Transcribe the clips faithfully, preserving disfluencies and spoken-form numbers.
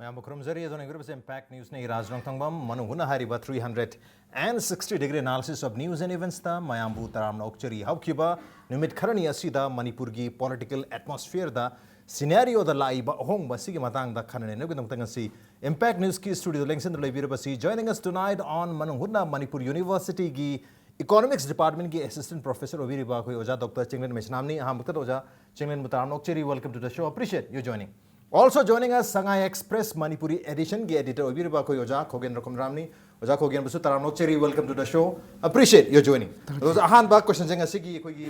ꯃꯌꯥꯝꯕꯨ ꯈꯨꯔꯨꯝꯖꯔꯤ꯫ ꯑꯗꯣ ꯌꯦꯡꯕꯤꯔꯤꯕꯁꯤ Impact Newsꯅꯤ, ꯏꯔꯥꯖ ꯅꯣꯡꯊꯣꯡꯕꯝ꯫ ꯃꯅꯨꯡ ꯍꯨꯠꯅ ꯍꯥꯏꯔꯤꯕ three hundred and sixty degree analysis of news and eventsꯇ ꯃꯌꯥꯝꯕꯨ ꯇꯔꯥꯝꯅ ꯑꯣꯛꯆꯔꯤ꯫ ꯍꯧꯈꯤꯕ ꯅꯨꯃꯤꯠ ꯈꯔꯅꯤ ꯑꯁꯤꯗ ꯃꯅꯤꯄꯨꯔꯒꯤ political atmosphereꯗ, scenarioꯗ ꯂꯥꯛꯏꯕ ꯑꯍꯣꯡꯕ ꯑꯁꯤꯒꯤ ꯃꯇꯥꯡꯗ ꯈꯟꯅ ꯅꯩꯅꯕꯒꯤꯗꯃꯛꯇ ꯉꯁꯤ Impact Newsꯀꯤ studioꯗ ꯂꯦꯡꯁꯤꯟꯗꯨꯅ ꯂꯩꯕꯤꯔꯕꯁꯤ, joining us tonight on ꯃꯅꯨꯡ ꯍꯨꯠꯅ ꯃꯅꯤꯄꯨꯔ Universityꯒꯤ Economics Departmentꯀꯤ Assistant Professor ꯑꯣꯏꯕꯤꯔꯤꯕ ꯑꯩꯈꯣꯏ ꯑꯣꯖꯥ ꯗꯣꯛꯇꯔ ꯆꯤꯡꯂꯦꯟ ꯃꯩꯁꯅꯥꯝꯅꯤ꯫ ꯑꯍꯥꯟꯕꯃꯛꯇꯗ ꯑꯣꯖꯥ ꯆꯤꯡꯂꯦꯟꯕꯨ ꯇꯔꯥꯝꯅ ꯑꯣꯛꯆꯔꯤ, welcome to the show, appreciate your joining. Also joining us, Sangai Express Manipuri editionꯒꯤ editor ꯑꯣꯏꯕꯤꯔꯤꯕ ꯑꯩꯈꯣꯏ ꯑꯣꯖꯥ ꯈꯣꯒꯦꯟ ꯔꯈꯨꯝꯔꯥꯝꯅꯤ꯫ ꯑꯣꯖꯥ ꯈꯣꯒꯦꯟꯕꯨꯁꯨ ꯇꯔꯥꯝꯅ ꯑꯣꯛꯆꯔꯤ, welcome to the show, appreciate your joining. ꯑꯗꯣ ꯑꯣꯖꯥ, ꯑꯍꯥꯟꯕ questionꯁꯦ ꯉꯁꯤꯒꯤ ꯑꯩꯈꯣꯏꯒꯤ,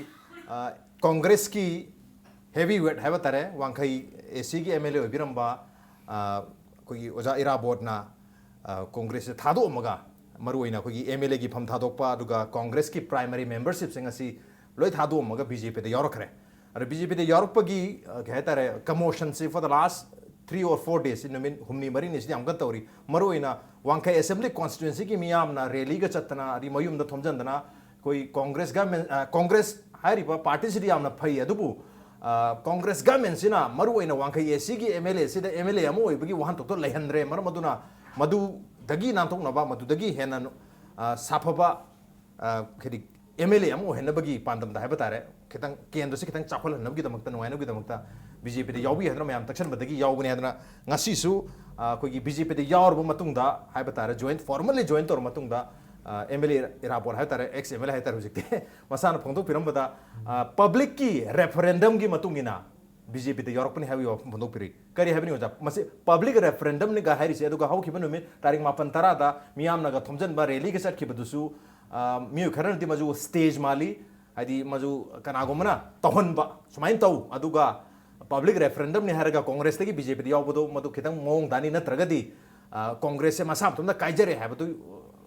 ꯑ, Congressꯀꯤ heavyweight ꯍꯥꯏꯕ ꯇꯥꯔꯦ, ꯋꯥꯡꯈꯩ ACꯒꯤ MLA ꯑꯣꯏꯕꯤꯔꯝꯕ, ꯑ, ꯑꯩꯈꯣꯏꯒꯤ ꯑꯣꯖꯥ ꯏꯔꯥꯕꯣꯠꯅ, ꯑ, Congressꯁꯦ ꯊꯥꯗꯣꯛꯑꯝꯃꯒ, ꯃꯔꯨꯑꯣꯏꯅ ꯑꯩꯈꯣꯏꯒꯤ MLAꯒꯤ ꯐꯝ ꯊꯥꯗꯣꯛꯄ, ꯑꯗꯨꯒ Congressꯀꯤ primary membershipꯁꯤꯡ ꯑꯁꯤ ꯂꯣꯏ ꯊꯥꯗꯣꯛꯑꯝꯃꯒ BJPꯗ ꯌꯥꯎꯔꯛꯈ꯭ꯔꯦ꯫ ꯑꯗꯣ BJPꯗ ꯌꯥꯎꯔꯛꯄꯒꯤ, ꯑ, ꯀꯩ ꯍꯥꯏꯇꯥꯔꯦ, commotionꯁꯤ for the last three or four days, ꯅꯨꯃꯤꯠ ꯍꯨꯝꯅꯤ ꯃꯔꯤꯅꯤꯁꯤꯗꯤ ꯌꯥꯝ ꯀꯟꯅ ꯇꯧꯔꯤ꯫ ꯃꯔꯨꯑꯣꯏꯅ ꯋꯥꯡꯈꯩ Assembly Constituencyꯒꯤ ꯃꯤꯌꯥꯝꯅ rallyꯒ ꯆꯠꯇꯅ, ꯑꯗꯩ ꯃꯌꯨꯝꯗ ꯊꯣꯝꯖꯤꯟꯗꯅ, ꯑꯩꯈꯣꯏ Congress government, ꯑ, Congress ꯍꯥꯏꯔꯤꯕ partyꯁꯤꯗꯤ ꯌꯥꯝꯅ ꯐꯩ, ꯑꯗꯨꯕꯨ, ꯑ, Congress governmentꯁꯤꯅ ꯃꯔꯨꯑꯣꯏꯅ ꯋꯥꯡꯈꯩ ACꯒꯤ MLAꯁꯤꯗ MLA ꯑꯃ ꯑꯣꯏꯕꯒꯤ ꯋꯥꯍꯟꯊꯣꯛꯇꯣ ꯂꯩꯍꯟꯗ꯭ꯔꯦ꯫ ꯃꯔꯝ ꯑꯗꯨꯅ ꯃꯗꯨꯗꯒꯤ ꯅꯥꯟꯊꯣꯛꯅꯕ, ꯃꯗꯨꯗꯒꯤ ꯍꯦꯟꯅ, ꯑ, ꯁꯥꯐꯕ, ꯑ, ꯍꯥꯏꯗꯤ MLA ꯑꯃ ꯑꯣꯏꯍꯟꯅꯕꯒꯤ ꯄꯥꯟꯗꯝꯗ ꯍꯥꯏꯕ ꯇꯥꯔꯦ, ꯈꯤꯇꯪ ꯀꯦꯟꯗ꯭ꯔꯁꯤ ꯈꯤꯇꯪ ꯆꯥꯎꯈꯠꯍꯟꯅꯕꯒꯤꯗꯃꯛꯇ, ꯅꯨꯡꯉꯥꯏꯅꯕꯒꯤꯗꯃꯛꯇ BJPꯗ ꯌꯥꯎꯕꯤ ꯍꯥꯏꯗꯅ ꯃꯌꯥꯝ ꯇꯛꯁꯟꯕꯗꯒꯤ ꯌꯥꯎꯕꯅꯤ ꯍꯥꯏꯗꯅ ꯉꯁꯤꯁꯨ, ꯑ, ꯑꯩꯈꯣꯏꯒꯤ BJPꯗ ꯌꯥꯎꯔꯕ ꯃꯇꯨꯡꯗ ꯍꯥꯏꯕ ꯇꯥꯔꯦ, join, formally join ꯇꯧꯔꯕ ꯃꯇꯨꯡꯗ, ꯑ, MLA ꯏꯔꯥꯕꯣꯠ ꯍꯥꯏꯕ ꯇꯥꯔꯦ, ex MLA ꯍꯥꯏꯕ ꯇꯥꯔꯦ ꯍꯧꯖꯤꯛꯇꯤ, ꯃꯁꯥꯅ ꯐꯣꯡꯗꯣꯛꯄꯤꯔꯝꯕꯗ, ꯑ, publicꯀꯤ referendumꯒꯤ ꯃꯇꯨꯡ ꯏꯟꯅ BJPꯗ ꯌꯥꯎꯔꯛꯄꯅꯤ ꯍꯥꯏꯕꯒꯤ ꯋꯥꯐꯝ ꯐꯣꯡꯗꯣꯛꯄꯤꯔꯤ꯫ ꯀꯔꯤ ꯍꯥꯏꯕꯅꯤ ꯑꯣꯖꯥ? ꯃꯁꯤ public referendumꯅꯤꯒ ꯍꯥꯏꯔꯤꯁꯦ, ꯑꯗꯨꯒ ꯍꯧꯈꯤꯕ ꯅꯨꯃꯤꯠ ꯇꯥꯔꯤꯛ ꯃꯥꯄꯟ ꯇꯔꯥꯗ ꯃꯤꯌꯥꯝꯅꯒ ꯊꯣꯝꯖꯤꯟꯕ rallyꯒ ꯆꯠꯈꯤꯕꯗꯨꯁꯨ, ꯑ, ꯃꯤꯑꯣꯏ ꯈꯔꯅꯗꯤ ꯃꯗꯨ stage ꯃꯥꯜꯂꯤ, ꯍꯥꯏꯗꯤ ꯃꯗꯨ ꯀꯅꯥꯒꯨꯝꯕꯅ ꯇꯧꯍꯟꯕ, ꯁꯨꯃꯥꯏꯅ ꯇꯧ, ꯑꯗꯨꯒ public referendumꯅꯤ ꯍꯥꯏꯔꯒ Congressꯇꯒꯤ BJPꯗ ꯌꯥꯎꯕꯗꯣ ꯃꯗꯨ ꯈꯤꯇꯪ ꯃꯑꯣꯡ ꯇꯥꯅꯤ, ꯅꯠꯇ꯭ꯔꯒꯗꯤ, ꯑ, Congressꯁꯦ ꯃꯁꯥ ꯃꯇꯣꯝꯇ ꯀꯥꯏꯖꯔꯦ ꯍꯥꯏꯕꯗꯨ,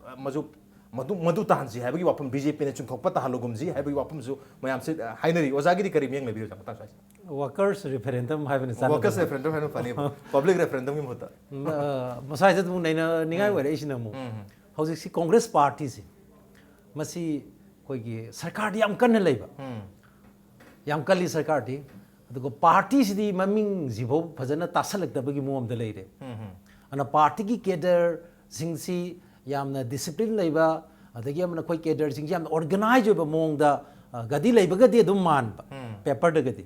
ꯑ, ꯃꯗꯨ, ꯃꯗꯨ, ꯃꯗꯨ ꯇꯥꯍꯟꯁꯤ ꯍꯥꯏꯕꯒꯤ ꯋꯥꯐꯝ, BJPꯅ ꯆꯨꯝꯊꯣꯛꯄ ꯇꯥꯍꯜꯂꯒꯨꯝꯁꯤ ꯍꯥꯏꯕꯒꯤ ꯋꯥꯐꯝꯁꯨ ꯃꯌꯥꯝꯁꯦ, ꯑ, ꯍꯥꯏꯅꯔꯤ꯫ ꯑꯣꯖꯥꯒꯤꯗꯤ ꯀꯔꯤ ꯃꯤꯠꯌꯦꯡ ꯂꯩꯕꯤꯔꯤ ꯑꯣꯖꯥ ꯃꯇꯥꯡ ꯁ꯭ꯋꯥꯏꯁꯤꯗ? Workers referendum ꯍꯥꯏꯕꯅ ꯆꯥꯟꯅꯕ꯫ Workers referendum ꯍꯥꯏꯕꯅ ꯐꯅꯤ꯫ Public referendumꯒꯤ ꯃꯍꯨꯠꯇ꯫ ꯎꯝ, ꯑ, ꯃꯁꯥꯏꯁꯤꯗ ꯑꯃꯨꯛ ꯅꯩꯅꯅꯤꯡꯉꯥꯏ ꯎꯝ꯫ ꯑꯣꯏꯔꯛꯏꯁꯤꯅ ꯑꯃꯨꯛ ꯎꯝ, ꯎꯝ꯫ ꯍꯧꯖꯤꯛꯁꯤ Congress partyꯁꯤ, ꯃꯁꯤ ꯑꯩꯈꯣꯏꯒꯤ ꯁꯔꯀꯥꯔꯗꯤ ꯌꯥꯝ ꯀꯟꯅ ꯂꯩꯕ, ꯎꯝ꯫ ꯌꯥꯝ ꯀꯜꯂꯤ ꯁꯔꯀꯥꯔꯗꯤ, ꯑꯗꯨꯒ ꯄꯥꯔꯇꯤꯁꯤꯗꯤ ꯃꯃꯤꯡꯁꯤꯐꯥꯎ ꯐꯖꯅ ꯇꯥꯁꯜꯂꯛꯇꯕꯒꯤ ꯃꯑꯣꯡꯗ ꯂꯩꯔꯦ꯫ ꯑꯗꯨꯅ ꯄꯥꯔꯇꯤꯒꯤ ꯀꯦꯗꯔꯁꯤꯡꯁꯤ ꯌꯥꯝꯅ ꯗꯤꯁꯤꯄ꯭ꯂꯤꯟ ꯂꯩꯕ, ꯑꯗꯒꯤ ꯑꯃꯅ ꯑꯩꯈꯣꯏ ꯀꯦꯗꯔꯁꯤꯡꯁꯤ ꯌꯥꯝꯅ ꯑꯣꯔꯒꯅꯥꯏꯖ ꯑꯣꯏꯕ ꯃꯑꯣꯡꯗ, ꯑ, ꯒꯗꯤ ꯂꯩꯕꯒꯗꯤ ꯑꯗꯨꯝ ꯃꯥꯟꯕ ꯄꯦꯄꯔꯗꯒꯗꯤ꯫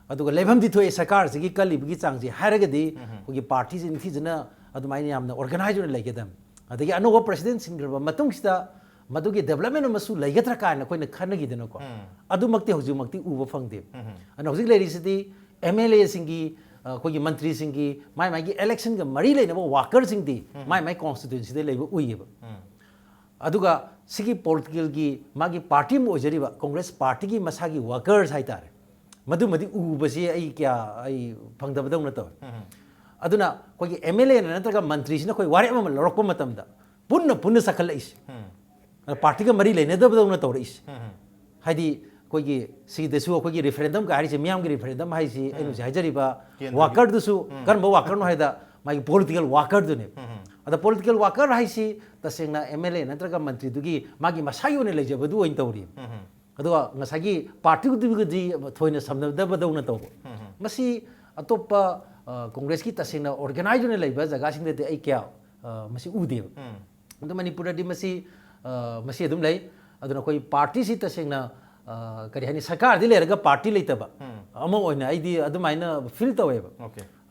ꯑꯗꯨꯒ ꯂꯩꯐꯝꯗꯤ ꯊꯣꯛꯑꯦ ꯁꯔꯀꯥꯔꯁꯤꯒꯤ ꯀꯜꯂꯤꯕꯒꯤ ꯆꯥꯡꯁꯤ ꯍꯥꯏꯔꯒꯗꯤ ꯑꯩꯈꯣꯏꯒꯤ ꯄꯥꯔꯇꯤꯁꯤ ꯅꯤꯡꯊꯤꯖꯅ ꯑꯗꯨꯃꯥꯏꯅ ꯌꯥꯝꯅ ꯑꯣꯔꯒꯅꯥꯏꯖ ꯑꯣꯏꯅ ꯂꯩꯒꯗꯕꯅꯤ꯫ ꯑꯗꯒꯤ ꯑꯅꯧꯕ ꯄ꯭ꯔꯁꯤꯗꯦꯟ ꯁꯤꯟꯈ꯭ꯔꯕ ꯃꯇꯨꯡꯁꯤꯗ ꯃꯗꯨꯒꯤ ꯗꯦꯕꯂꯞꯃꯦꯟ ꯑꯃꯁꯨ ꯂꯩꯒꯗ꯭ꯔꯥ ꯀꯥꯏꯅ ꯑꯩꯈꯣꯏꯅ ꯈꯟꯅꯈꯤꯗꯅꯀꯣ꯫ ꯑꯗꯨꯃꯛꯇꯤ ꯍꯧꯖꯤꯛꯃꯛꯇꯤ ꯎꯕ ꯐꯪꯗꯦ꯫ ꯑꯗꯨꯅ ꯍꯧꯖꯤꯛ ꯂꯩꯔꯤꯁꯤꯗꯤ ꯑꯦꯝ ꯑꯦꯜ ꯑꯦꯁꯤꯡꯒꯤ, ꯑꯩꯈꯣꯏꯒꯤ ꯃꯟꯇ꯭ꯔꯤꯁꯤꯡꯒꯤ, ꯃꯥꯏ ꯃꯥꯏꯒꯤ ꯏꯂꯦꯛꯁꯟꯒ ꯃꯔꯤ ꯂꯩꯅꯕ ꯋꯥꯀꯔꯁꯤꯡꯗꯤ ꯃꯥꯏ ꯃꯥꯏ ꯀꯣꯟꯁꯇꯤꯇ꯭ꯋꯦꯟꯁꯤꯗ ꯂꯩꯕ ꯎꯏꯌꯦꯕ꯫ ꯑꯗꯨꯒ ꯁꯤꯒꯤ ꯄꯣꯂꯤꯇꯤꯀꯦꯜꯒꯤ ꯃꯥꯒꯤ ꯄꯥꯔꯇꯤ ꯑꯃ ꯑꯣꯏꯖꯔꯤꯕ ꯀꯣꯡꯒ꯭ꯔꯦꯁ ꯄꯥꯔꯇꯤꯒꯤ ꯃꯁꯥꯒꯤ ꯋꯥꯀꯔꯁ ꯍꯥꯏꯇꯥꯔꯦ, ꯃꯗꯨꯃꯗꯤ ꯎꯕꯁꯤ ꯑꯩ ꯀꯌꯥ, ꯑꯩ ꯐꯪꯗꯕꯗꯧꯅ ꯇꯧꯋꯤ꯫ ꯑꯗꯨꯅ ꯑꯩꯈꯣꯏꯒꯤ ꯑꯦꯝ ꯑꯦꯜ ꯑꯦꯅ ꯅꯠꯇ꯭ꯔꯒ ꯃꯟꯇ꯭ꯔꯤꯁꯤꯅ ꯑꯩꯈꯣꯏ ꯋꯥꯔꯦꯞ ꯑꯃ ꯂꯧꯔꯛꯄ ꯃꯇꯝꯗ ꯄꯨꯟꯅ ꯄꯨꯟꯅ ꯆꯈꯠꯂꯛꯏꯁꯦ꯫ ꯑꯗ ꯄꯥꯔꯇꯤꯒ ꯃꯔꯤ ꯂꯩꯅꯗꯕꯗꯧꯅ ꯇꯧꯔꯛꯏꯁꯦ꯫ ꯍꯥꯏꯗꯤ ꯑꯩꯈꯣꯏꯒꯤ ꯁꯤꯗꯁꯨ ꯑꯩꯈꯣꯏꯒꯤ ꯔꯤꯐꯔꯦꯟꯗꯝꯒ ꯍꯥꯏꯔꯤꯁꯦ ꯃꯤꯌꯥꯝꯒꯤ ꯔꯤꯐꯔꯦꯟꯗꯝ ꯍꯥꯏꯁꯤ ꯑꯩꯅ ꯍꯧꯖꯤꯛ ꯍꯥꯏꯖꯔꯤꯕ ꯀꯦꯟꯗ꯭ꯔꯒꯤ ꯋꯥꯀꯔꯗꯨꯁꯨ ꯀꯔꯝꯕ ꯋꯥꯀꯔꯅꯣ ꯍꯥꯏꯗ ꯃꯥꯒꯤ ꯄꯣꯂꯤꯇꯤꯀꯦꯜ ꯋꯥꯀꯔꯗꯨꯅꯦ꯫ ꯑꯗ ꯄꯣꯂꯤꯇꯤꯀꯦꯜ ꯋꯥꯀꯔ ꯍꯥꯏꯁꯤ ꯇꯁꯦꯡꯅ ꯑꯦꯝ ꯑꯦꯜ ꯑꯦ ꯅꯠꯇ꯭ꯔꯒ ꯃꯟꯇ꯭ꯔꯤꯗꯨꯒꯤ ꯃꯥꯒꯤ ꯃꯁꯥꯒꯤ ꯑꯣꯏꯅ ꯂꯩꯖꯕꯗꯨ ꯑꯣꯏꯅ ꯇꯧꯔꯤ꯫ ꯑꯗꯨꯒ ꯉꯁꯥꯏꯒꯤ ꯄꯥꯔꯇꯤꯗꯨꯒꯗꯤ ꯊꯣꯏꯅ ꯁꯝꯅꯗꯕꯗꯧꯅ ꯇꯧꯕ꯫ ꯃꯁꯤ ꯑꯇꯣꯞꯄ, ꯑ, ꯀꯣꯡꯒ꯭ꯔꯦꯁꯀꯤ ꯇꯁꯦꯡꯅ ꯑꯣꯔꯒꯅꯥꯏꯖ ꯑꯣꯏꯅ ꯂꯩꯕ ꯖꯒꯥꯁꯤꯡꯗꯗꯤ ꯑꯩ ꯀꯌꯥ, ꯑ, ꯃꯁꯤ ꯎꯗꯦꯕ꯫ ꯑꯗꯨ ꯃꯅꯤꯄꯨꯔꯗꯗꯤ ꯃꯁꯤ, ꯑ, ꯃꯁꯤ ꯑꯗꯨꯝ ꯂꯩ꯫ ꯑꯗꯨꯅ ꯑꯩꯈꯣꯏ ꯄꯥꯔꯇꯤꯁꯤ ꯇꯁꯦꯡꯅ, ꯑ, ꯀꯔꯤ ꯍꯥꯏꯅꯤ, ꯁꯔꯀꯥꯔꯗꯤ ꯂꯩꯔꯒ ꯄꯥꯔꯇꯤ ꯂꯩꯇꯕ ꯑꯃ ꯑꯣꯏꯅ ꯑꯩꯗꯤ ꯑꯗꯨꯃꯥꯏꯅ ꯐꯤꯜ ꯇꯧꯋꯦꯕ꯫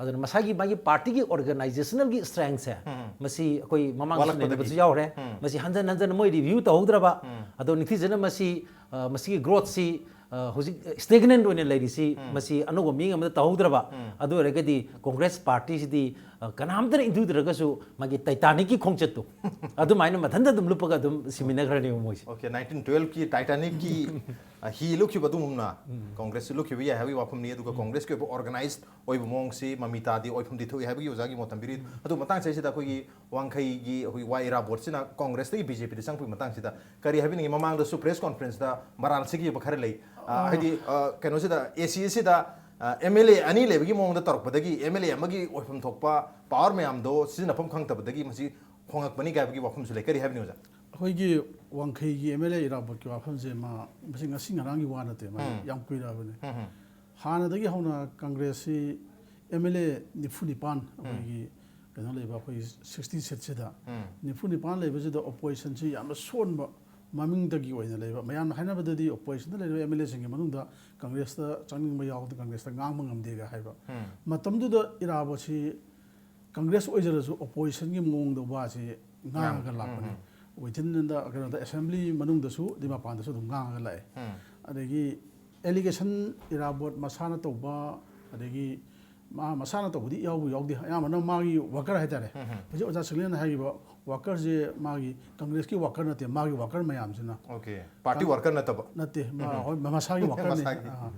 ꯑꯗꯨꯅ ꯃꯁꯥꯒꯤ ꯃꯥꯒꯤ ꯄꯥꯔꯇꯤꯒꯤ ꯑꯣꯔꯒꯅꯥꯏꯖꯦꯁꯅꯦꯜꯒꯤ ꯏꯁꯇ꯭ꯔꯦꯡꯁꯦ ꯃꯁꯤ ꯑꯩꯈꯣꯏ ꯃꯃꯥꯡꯗꯁꯨ ꯋꯥꯠꯂꯛꯄꯗꯒꯤ꯫ ꯅꯩꯅꯕꯁꯨ ꯌꯥꯎꯔꯦ꯫ ꯃꯁꯤ ꯍꯟꯖꯟ ꯍꯟꯖꯟꯅ ꯃꯣꯏ ꯔꯤꯚ꯭ꯌꯨ ꯇꯧꯍꯧꯗ꯭ꯔꯕ, ꯑꯗꯣ ꯅꯤꯡꯊꯤꯖꯅ ꯃꯁꯤ, ꯑ, ꯃꯁꯤꯒꯤ ꯒ꯭ꯔꯣꯠꯁꯤ, ꯑ, ꯍꯧꯖꯤꯛ ꯁ꯭ꯇꯦꯒꯅꯦꯟ ꯑꯣꯏꯅ ꯂꯩꯔꯤꯁꯤ ꯃꯁꯤ ꯑꯅꯧꯕ ꯃꯤꯑꯣꯡ ꯑꯃꯗ ꯇꯧꯍꯧꯗ꯭ꯔꯕ, ꯑꯗꯨ ꯑꯣꯏꯔꯒꯗꯤ ꯀꯣꯡꯒ꯭ꯔꯦꯁ ꯄꯥꯔꯇꯤꯁꯤꯗꯤ, ꯑ, ꯀꯅꯥꯝꯇꯅ ꯏꯟꯊꯨꯗ꯭ꯔꯒꯁꯨ ꯃꯥꯒꯤ ꯇꯥꯏꯇꯥꯅꯤꯛꯀꯤ ꯈꯣꯡꯆꯠꯇꯣ ꯑꯗꯨꯃꯥꯏꯅ ꯃꯊꯟꯇ ꯑꯗꯨꯝ ꯂꯨꯞꯄꯒ ꯑꯗꯨꯝ ꯁꯤꯃꯤꯟꯅꯈ꯭ꯔꯅꯦꯕ ꯃꯣꯏꯁꯦ꯫ ꯑꯣꯀꯦ, ꯅꯥꯏꯟꯇꯤꯟ ꯇꯨꯋꯦꯜꯐꯀꯤ ꯇꯥꯏꯇꯥꯅꯤꯛꯀꯤ, ꯑ, ꯍꯤ ꯂꯨꯞꯈꯤꯕ ꯑꯗꯨꯒꯨꯝꯅ ꯀꯣꯡꯒ꯭ꯔꯦꯁꯁꯨ ꯂꯨꯞꯈꯤꯕ ꯌꯥꯏ ꯍꯥꯏꯕꯒꯤ ꯋꯥꯐꯝꯅꯤ꯫ ꯑꯗꯨꯒ ꯀꯣꯡꯒ꯭ꯔꯦꯁꯀꯤ ꯑꯣꯏꯕ ꯑꯣꯔꯒꯅꯥꯏꯖ ꯑꯣꯏꯕ ꯃꯑꯣꯡꯁꯤ ꯃꯃꯤꯇꯥꯗꯤ ꯑꯣꯏꯐꯝꯗꯤ ꯊꯣꯛꯏ ꯍꯥꯏꯕꯒꯤ ꯑꯣꯖꯥꯒꯤ ꯃꯣꯠ ꯊꯝꯕꯤꯔꯤ꯫ ꯑꯗꯨ ꯃꯇꯥꯡꯁꯤꯗꯩꯁꯤꯗ ꯑꯩꯈꯣꯏꯒꯤ ꯋꯥꯡꯈꯩꯒꯤ ꯑꯩꯈꯣꯏ ꯋꯥ ꯏꯔꯥꯕꯣꯠꯁꯤꯅ ꯀꯣꯡꯒ꯭ꯔꯦꯁꯇꯒꯤ ꯕꯤ ꯖꯦ ꯄꯤꯗ ꯆꯪꯕꯒꯤ ꯃꯇꯥꯡꯁꯤꯗ ꯀꯔꯤ ꯍꯥꯏꯕꯤꯅꯤꯡꯉꯤ? ꯃꯃꯥꯡꯗꯁꯨ ꯄ꯭ꯔꯦꯁ ꯀꯣꯟꯐꯔꯦꯟꯁꯇ ꯃꯔꯥꯜ ꯁꯤꯈꯤꯕ ꯈꯔ ꯂꯩ꯫ ꯑ, ꯍꯥꯏꯗꯤ, ꯑ, ꯀꯩꯅꯣꯁꯤꯗ, ꯑꯦ ꯁꯤ ꯁꯤꯗ, ꯑ, ꯑꯦꯝ ꯑꯦꯜ ꯑꯦ ꯑꯅꯤ ꯂꯩꯕꯒꯤ ꯃꯑꯣꯡꯗ ꯇꯧꯔꯛꯄꯗꯒꯤ ꯑꯦꯝ ꯑꯦꯜ ꯑꯦ ꯑꯃꯒꯤ ꯑꯣꯏꯐꯝ ꯊꯣꯛꯄ ꯄꯥꯋꯔ ꯃꯌꯥꯝꯗꯣ ꯁꯤꯖꯤꯟꯅꯐꯝ ꯈꯪꯗꯕꯗꯒꯤ ꯃꯁꯤ ꯍꯣꯡꯉꯛꯄꯅꯤ ꯀꯥꯏꯕꯒꯤ ꯋꯥꯐꯝꯁꯨ ꯂꯩ꯫ ꯀꯔꯤ ꯍꯥꯏꯕꯤꯅꯤꯡꯉꯤ, ꯑꯣꯖꯥ? ꯑꯩꯈꯣꯏꯒꯤ ꯋꯥꯡꯈꯩꯒꯤ ꯑꯦꯝ ꯑꯦꯜ ꯑꯦ ꯏꯔꯥꯕꯣꯠꯀꯤ ꯋꯥꯐꯝꯁꯦ ꯃꯥ ꯃꯁꯤ ꯉꯁꯤ ꯉꯔꯥꯡꯒꯤ ꯋꯥ ꯅꯠꯇꯦ, ꯃꯥ ꯎꯝ꯫ ꯌꯥꯝ ꯀꯨꯏꯔꯛꯑꯕꯅꯤ꯫ ꯎꯝ, ꯎꯝ꯫ ꯍꯥꯟꯅꯗꯒꯤ ꯍꯧꯅ ꯀꯪꯒ꯭ꯔꯦꯁꯁꯤ ꯑꯦꯝ ꯑꯦꯜ ꯑꯦ ꯅꯤꯐꯨ ꯅꯤꯄꯥꯟ, ꯑꯩꯈꯣꯏꯒꯤ ꯀꯩꯅꯣ ꯂꯩꯕ, ꯑꯩꯈꯣꯏꯒꯤ ꯁꯤꯛꯁꯇꯤ ꯁꯤꯠꯁꯤꯗ ꯅꯤꯐꯨ ꯅꯤꯄꯥꯟ ꯂꯩꯕꯁꯤꯗ ꯑꯣꯄꯣꯖꯤꯁꯟꯁꯤ ꯌꯥꯝꯅ ꯁꯣꯟꯕ ꯃꯃꯤꯡꯗꯒꯤ ꯑꯣꯏꯅ ꯂꯩꯕ꯫ ꯃꯌꯥꯝꯅ ꯍꯥꯏꯅꯕꯗꯗꯤ ꯑꯣꯄꯣꯖꯤꯁꯟꯗ ꯂꯩꯔꯤꯕ ꯑꯦꯝ ꯑꯦꯜ ꯑꯦꯁꯤꯡꯒꯤ ꯃꯅꯨꯡꯗ ꯀꯪꯒ꯭ꯔꯦꯁꯇ ꯆꯪꯅꯤꯡꯕ ꯌꯥꯎꯗꯅ ꯀꯪꯒ꯭ꯔꯦꯁꯇ ꯉꯥꯡꯕ ꯉꯝꯗꯦꯒ ꯍꯥꯏꯕ꯫ ꯃꯇꯝꯗꯨꯗ ꯏꯔꯥꯕꯣꯠꯁꯤ ꯀꯪꯒ꯭ꯔꯦꯁ ꯑꯣꯏꯖꯔꯁꯨ ꯑꯣꯄꯣꯖꯤꯁꯟꯒꯤ ꯃꯑꯣꯡꯗ ꯋꯥꯁꯤ ꯉꯥꯡꯉꯒ ꯂꯥꯛꯄꯅꯤ꯫ ꯋꯤꯊꯤꯟ ꯗ ꯀꯩꯅꯣꯗ ꯑꯦꯁꯦꯝꯕ꯭ꯂꯤ ꯃꯅꯨꯡꯗꯁꯨ ꯑꯗꯩ ꯃꯄꯥꯟꯗꯁꯨ ꯑꯗꯨꯝ ꯉꯥꯡꯉꯒ ꯂꯥꯛꯑꯦ꯫ ꯑꯗꯒꯤ ꯑꯦꯂꯤꯒꯦꯁꯟ ꯏꯔꯥꯕꯣꯠ ꯃꯁꯥꯅ ꯇꯧꯕ, ꯑꯗꯒꯤ ꯃꯥ ꯃꯁꯥꯅ ꯇꯧꯕꯗꯤ ꯌꯥꯎꯕ ꯌꯥꯎꯗꯦ, ꯑꯌꯥꯝꯕꯅ ꯃꯥꯒꯤ ꯋꯥꯀꯔ ꯍꯥꯏꯇꯥꯔꯦ꯫ ꯍꯧꯖꯤꯛ ꯑꯣꯖꯥ ꯁꯤꯡꯂꯦꯟꯅ ꯍꯥꯏꯈꯤꯕ ꯋꯥꯀꯔꯁꯦ ꯃꯥꯒꯤ ꯀꯪꯒ꯭ꯔꯦꯁꯀꯤ ꯋꯥꯀꯔ ꯅꯠꯇꯦ, ꯃꯥꯒꯤ ꯋꯥꯀꯔ ꯃꯌꯥꯝꯁꯤꯅ꯫ ꯑꯣꯀꯦ, ꯄꯥꯔꯇꯤ ꯋꯥꯔꯀꯔ ꯅꯠꯇꯕ꯫ ꯅꯠꯇꯦ, ꯃꯥ ꯍꯣꯏ ꯃꯁꯥꯒꯤ ꯋꯥꯀꯔꯅꯤ꯫ ꯃꯁꯥꯒꯤ꯫ ꯑꯥ,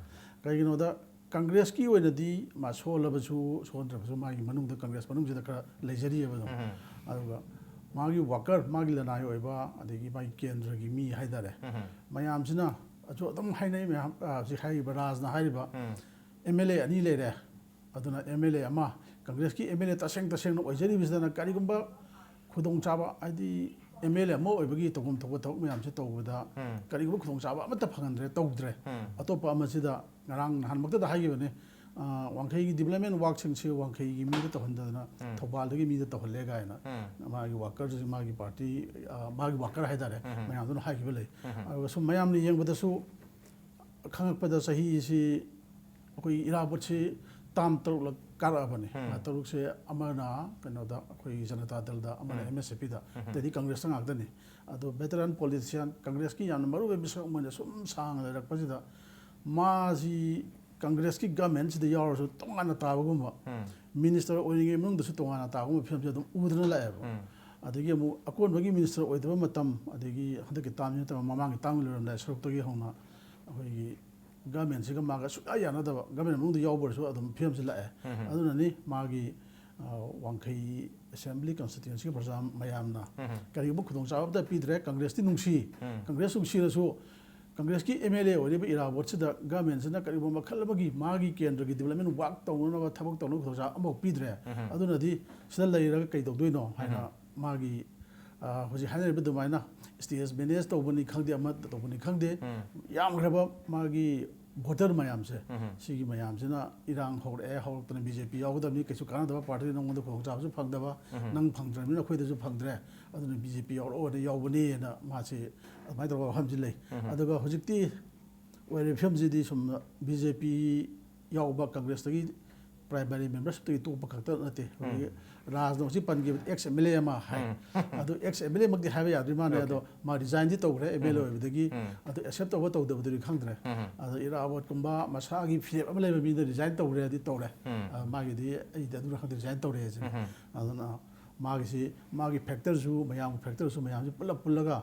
ꯀꯩꯒꯤꯅꯣꯗ ꯀꯪꯒ꯭ꯔꯦꯁꯀꯤ ꯑꯣꯏꯅꯗꯤ ꯃꯥ ꯁꯣꯜꯂꯕꯁꯨ ꯁꯣꯟꯗ꯭ꯔꯕꯁꯨ ꯃꯥꯒꯤ ꯃꯅꯨꯡꯗ ꯀꯪꯒ꯭ꯔꯦꯁ ꯃꯅꯨꯡꯁꯤꯗ ꯈꯔ ꯂꯩꯖꯔꯤꯑꯕ ꯑꯗꯨꯝ꯫ ꯑꯗꯨꯒ ꯃꯥꯒꯤ ꯋꯥꯀꯔ, ꯃꯥꯒꯤ ꯂꯅꯥꯏ ꯑꯣꯏꯕ, ꯑꯗꯒꯤ ꯃꯥꯒꯤ ꯀꯦꯟꯗ꯭ꯔꯒꯤ ꯃꯤ ꯍꯥꯏꯇꯥꯔꯦ, ꯃꯌꯥꯝꯁꯤꯅ ꯑꯗꯨ ꯑꯗꯨꯝ ꯍꯥꯏꯅꯩ ꯃꯌꯥꯝ꯫ ꯑ, ꯍꯧꯖꯤꯛ ꯍꯥꯏꯔꯤꯕ ꯔꯥꯖꯅ ꯍꯥꯏꯔꯤꯕ ꯑꯦꯝ ꯑꯦꯜ ꯑꯦ ꯑꯅꯤ ꯂꯩꯔꯦ꯫ ꯑꯗꯨꯅ ꯑꯦꯝ ꯑꯦꯜ ꯑꯦ ꯑꯃ, ꯀꯪꯒ꯭ꯔꯦꯁꯀꯤ ꯑꯦꯝ ꯑꯦꯜ ꯑꯦ ꯇꯁꯦꯡ ꯇꯁꯦꯡꯅ ꯑꯣꯏꯖꯔꯤꯕꯁꯤꯗꯅ ꯀꯔꯤꯒꯨꯝꯕ ꯈꯨꯗꯣꯡꯆꯥꯕ, ꯍꯥꯏꯗꯤ ꯑꯦꯝ ꯑꯦꯜ ꯑꯦ ꯑꯃ ꯑꯣꯏꯕꯒꯤ ꯇꯧꯐꯝ ꯊꯣꯛꯄ ꯊꯕꯛ ꯃꯌꯥꯝꯁꯦ ꯇꯧꯕꯗ ꯀꯔꯤꯒꯨꯝꯕ ꯈꯨꯗꯣꯡꯆꯥꯕ ꯑꯃꯠꯇ ꯐꯪꯍꯟꯗ꯭ꯔꯦ, ꯇꯧꯗ꯭ꯔꯦ꯫ ꯑꯇꯣꯞꯄ ꯑꯃꯁꯤꯗ ꯉꯔꯥꯡ ꯅꯍꯥꯟꯃꯛꯇꯗ ꯍꯥꯏꯈꯤꯕꯅꯤ, ꯑ, ꯋꯥꯡꯈꯩꯒꯤ ꯗꯤꯕꯂꯞꯃꯦꯟ ꯋꯥꯛꯁꯤꯡꯁꯤ ꯋꯥꯡꯈꯩꯒꯤ ꯃꯤꯗ ꯇꯧꯍꯟꯗꯗꯅ ꯊꯧꯕꯥꯜꯗꯒꯤ ꯃꯤꯗ ꯇꯧꯍꯜꯂꯦ ꯀꯥꯏꯅ ꯃꯥꯒꯤ ꯋꯥꯀꯔꯁꯤ, ꯃꯥꯒꯤ ꯄꯥꯔꯇꯤ, ꯑ, ꯃꯥꯒꯤ ꯋꯥꯀꯔ ꯍꯥꯏꯇꯥꯔꯦ, ꯃꯌꯥꯝꯗꯨꯅ ꯍꯥꯏꯈꯤꯕ ꯂꯩ꯫ ꯑꯗꯨꯒ ꯁꯨꯝ ꯃꯌꯥꯝꯅ ꯌꯦꯡꯕꯗꯁꯨ ꯈꯪꯉꯛꯄꯗ ꯆꯍꯤꯁꯤ ꯑꯩꯈꯣꯏ ꯏꯔꯥꯕꯣꯠꯁꯤ ꯇꯥꯝ ꯇꯔꯨꯛꯂꯛ ꯀꯥꯔꯛꯑꯕꯅꯤ꯫ ꯇꯔꯨꯛꯁꯦ ꯑꯃꯅ ꯀꯩꯅꯣꯗ, ꯑꯩꯈꯣꯏꯒꯤ ꯖꯅꯇꯥ ꯗꯜꯗ, ꯑꯃꯅ ꯑꯦꯝ ꯑꯦꯁ ꯑꯦ ꯄꯤꯗ, ꯑꯇꯩꯗꯤ ꯀꯪꯒ꯭ꯔꯦꯁꯇ ꯉꯥꯛꯇꯅꯤ꯫ ꯑꯗꯣ ꯚꯦꯇꯔꯥꯟ ꯄꯣꯂꯤꯇꯤꯁꯤꯌꯥꯟ, ꯀꯪꯒ꯭ꯔꯦꯁꯀꯤ ꯌꯥꯝꯅ ꯃꯔꯨ ꯑꯣꯏꯕ ꯃꯤꯁꯛ ꯑꯃ ꯑꯣꯏꯅ ꯁꯨꯝ ꯁꯥꯡꯅ ꯂꯩꯔꯛꯄꯁꯤꯗ ꯃꯥꯁꯤ ꯀꯪꯒ꯭ꯔꯦꯁꯀꯤ ꯒꯃꯦꯟꯁꯤꯗ ꯌꯥꯎꯔꯁꯨ ꯇꯣꯉꯥꯟꯅ ꯇꯥꯕꯒꯨꯝꯕ, ꯃꯤꯅꯤꯁꯇꯔ ꯑꯣꯏꯔꯤꯉꯩ ꯃꯅꯨꯡꯗꯁꯨ ꯇꯣꯉꯥꯟꯅ ꯇꯥꯕꯒꯨꯝꯕ ꯐꯤꯕꯝꯁꯦ ꯑꯗꯨꯝ ꯎꯗꯨꯅ ꯂꯥꯛꯑꯦꯕ꯫ ꯑꯗꯒꯤ ꯑꯃꯨꯛ ꯑꯀꯣꯟꯕꯒꯤ ꯃꯤꯅꯤꯁꯇꯔ ꯑꯣꯏꯗꯕ ꯃꯇꯝ, ꯑꯗꯒꯤ ꯍꯟꯗꯛꯀꯤ ꯇꯥꯝꯁꯤ ꯅꯠꯇꯕ ꯃꯃꯥꯡꯒꯤ ꯇꯥꯝ ꯂꯣꯏꯔꯝꯗꯥꯏ ꯁꯔꯨꯛꯇꯒꯤ ꯍꯧꯅ ꯑꯩꯈꯣꯏꯒꯤ ꯒꯃꯦꯟꯁꯤꯒ ꯃꯥꯒ ꯁꯨꯡꯌꯥ ꯌꯥꯅꯗꯕ, ꯒꯃꯦꯟ ꯃꯅꯨꯡꯗ ꯌꯥꯎꯕ ꯑꯣꯏꯔꯁꯨ ꯑꯗꯨꯝ ꯐꯤꯕꯝꯁꯤ ꯂꯥꯛꯑꯦ꯫ ꯑꯗꯨꯅꯅꯤ ꯃꯥꯒꯤ, ꯑ, ꯋꯥꯡꯈꯩ ꯑꯦꯁꯦꯝꯕ꯭ꯂꯤ ꯀꯟꯁꯇꯤꯇ꯭ꯋꯦꯟꯁꯤꯒꯤ ꯄ꯭ꯔꯖꯥ ꯃꯌꯥꯝꯅ ꯀꯔꯤꯒꯨꯝꯕ ꯈꯨꯗꯣꯡꯆꯥꯕ ꯑꯃꯇ ꯄꯤꯗ꯭ꯔꯦ, ꯀꯪꯒ꯭ꯔꯦꯁꯇꯤ ꯅꯨꯡꯁꯤ, ꯀꯪꯒ꯭ꯔꯦꯁ ꯅꯨꯡꯁꯤꯔꯁꯨ ꯀꯪꯒ꯭ꯔꯦꯁꯀꯤ ꯑꯦꯝ ꯑꯦꯜ ꯑꯦ ꯑꯣꯏꯔꯤꯕ ꯏꯔꯥꯕꯣꯠꯁꯤꯗ ꯒꯃꯦꯟꯁꯤꯅ ꯀꯔꯤꯒꯨꯝꯕ ꯃꯈꯜ ꯑꯃꯒꯤ ꯃꯥꯒꯤ ꯀꯦꯟꯗ꯭ꯔꯒꯤ ꯗꯤꯕꯂꯞꯃꯦꯟ ꯋꯥꯛ ꯇꯧꯅꯅꯕ ꯊꯕꯛ ꯇꯧꯅꯕ ꯈꯨꯗꯣꯡꯆꯥꯕ ꯑꯃꯐꯥꯎ ꯄꯤꯗ꯭ꯔꯦ꯫ ꯑꯗꯨꯅꯗꯤ ꯁꯤꯗ ꯂꯩꯔꯒ ꯀꯩ ꯇꯧꯗꯣꯏꯅꯣ ꯍꯥꯏꯅ ꯃꯥꯒꯤ, ꯑ, ꯍꯧꯖꯤꯛ ꯍꯥꯏꯅꯔꯤꯕ ꯑꯗꯨꯃꯥꯏꯅ ꯁ꯭ꯇꯦꯖ ꯃꯦꯅꯦꯖ ꯇꯧꯕꯅꯤ ꯈꯪꯗꯦ, ꯑꯃ ꯇꯧꯕꯅꯤ ꯈꯪꯗꯦ, ꯌꯥꯝꯈ꯭ꯔꯕ ꯃꯥꯒꯤ ꯚꯣꯇꯔ ꯃꯌꯥꯝꯁꯦ, ꯁꯤꯒꯤ ꯃꯌꯥꯝꯁꯤꯅ ꯏꯔꯥꯡ ꯍꯧꯔꯛꯑꯦ, ꯍꯧꯔꯛꯇꯅ ꯕꯤ ꯖꯦ ꯄꯤ ꯌꯥꯎꯒꯗꯕꯅꯤ, ꯀꯩꯁꯨ ꯀꯥꯟꯅꯗꯕ ꯄꯥꯔꯇꯤ, ꯅꯉꯣꯟꯗ ꯈꯨꯗꯣꯡꯆꯥꯕꯁꯨ ꯐꯪꯗꯕ, ꯅꯪ ꯐꯪꯗ꯭ꯔꯕꯅꯤꯅ ꯑꯩꯈꯣꯏꯗꯁꯨ ꯐꯪꯗ꯭ꯔꯦ, ꯑꯗꯨꯅ ꯕꯤ ꯖꯦ ꯄꯤ ꯌꯥꯎꯔꯛꯑꯣꯅ ꯌꯥꯎꯕꯅꯦꯅ ꯃꯥꯁꯤ ꯑꯗꯨꯃꯥꯏꯅ ꯇꯧꯔꯒ ꯋꯥꯐꯝꯁꯤ ꯂꯩ꯫ ꯑꯗꯨꯒ ꯍꯧꯖꯤꯛꯇꯤ ꯑꯣꯏꯔꯤꯕ ꯐꯤꯕꯝꯁꯤꯗꯤ ꯁꯨꯝ ꯕꯤ ꯖꯦ ꯄꯤ ꯌꯥꯎꯕ ꯀꯪꯒ꯭ꯔꯦꯁꯇꯒꯤ ꯄ꯭ꯔꯥꯏꯃꯔꯤ ꯃꯦꯝꯕꯔꯁꯤꯞꯇꯒꯤ ꯇꯣꯛꯄ ꯈꯛꯇ ꯅꯠꯇꯦ, ꯑꯩꯈꯣꯏꯒꯤ ꯔꯥꯖꯅ ꯍꯧꯖꯤꯛ ꯄꯟꯈꯤꯕ ꯑꯦꯛꯁ ꯑꯦꯝ ꯑꯦꯜ ꯑꯦ ꯑꯃ ꯍꯥꯏ, ꯑꯗꯨ ꯑꯦꯛꯁ ꯑꯦꯝ ꯑꯦꯜ ꯑꯦꯃꯛꯇꯤ ꯍꯥꯏꯕ ꯌꯥꯗ꯭ꯔꯤ ꯃꯥꯜꯂꯦ, ꯑꯗꯣ ꯃꯥ ꯔꯤꯖꯥꯏꯟꯗꯤ ꯇꯧꯈ꯭ꯔꯦ ꯑꯦꯝ ꯑꯦꯜ ꯑꯦ ꯑꯣꯏꯕꯗꯒꯤ꯫ ꯑꯗꯨ ꯑꯦꯛꯁꯦꯞ ꯇꯧꯕ ꯇꯧꯗꯕꯗꯨꯗꯤ ꯈꯪꯗ꯭ꯔꯦ꯫ ꯑꯗꯣ ꯏꯔꯥꯕꯣꯠꯀꯨꯝꯕ ꯃꯁꯥꯒꯤ ꯐꯤꯔꯦꯞ ꯑꯃ ꯂꯩꯕ ꯃꯤꯗ ꯔꯤꯖꯥꯏꯟ ꯇꯧꯈ꯭ꯔꯦꯗꯤ ꯇꯧꯔꯦ꯫ ꯑ, ꯃꯥꯒꯤꯗꯤ ꯑꯩꯗꯤ ꯑꯗꯨꯅ ꯈꯪꯗꯦ, ꯔꯤꯖꯥꯏꯟ ꯇꯧꯔꯦ ꯍꯥꯏꯁꯤꯅꯤ꯫ ꯑꯗꯨꯅ ꯃꯥꯒꯤꯁꯤ, ꯃꯥꯒꯤ ꯐꯦꯛꯇꯔꯁꯨ, ꯃꯌꯥꯝꯒꯤ ꯐꯦꯛꯇꯔꯁꯨ, ꯃꯌꯥꯝꯁꯤ ꯄꯨꯂꯞ ꯄꯨꯜꯂꯒ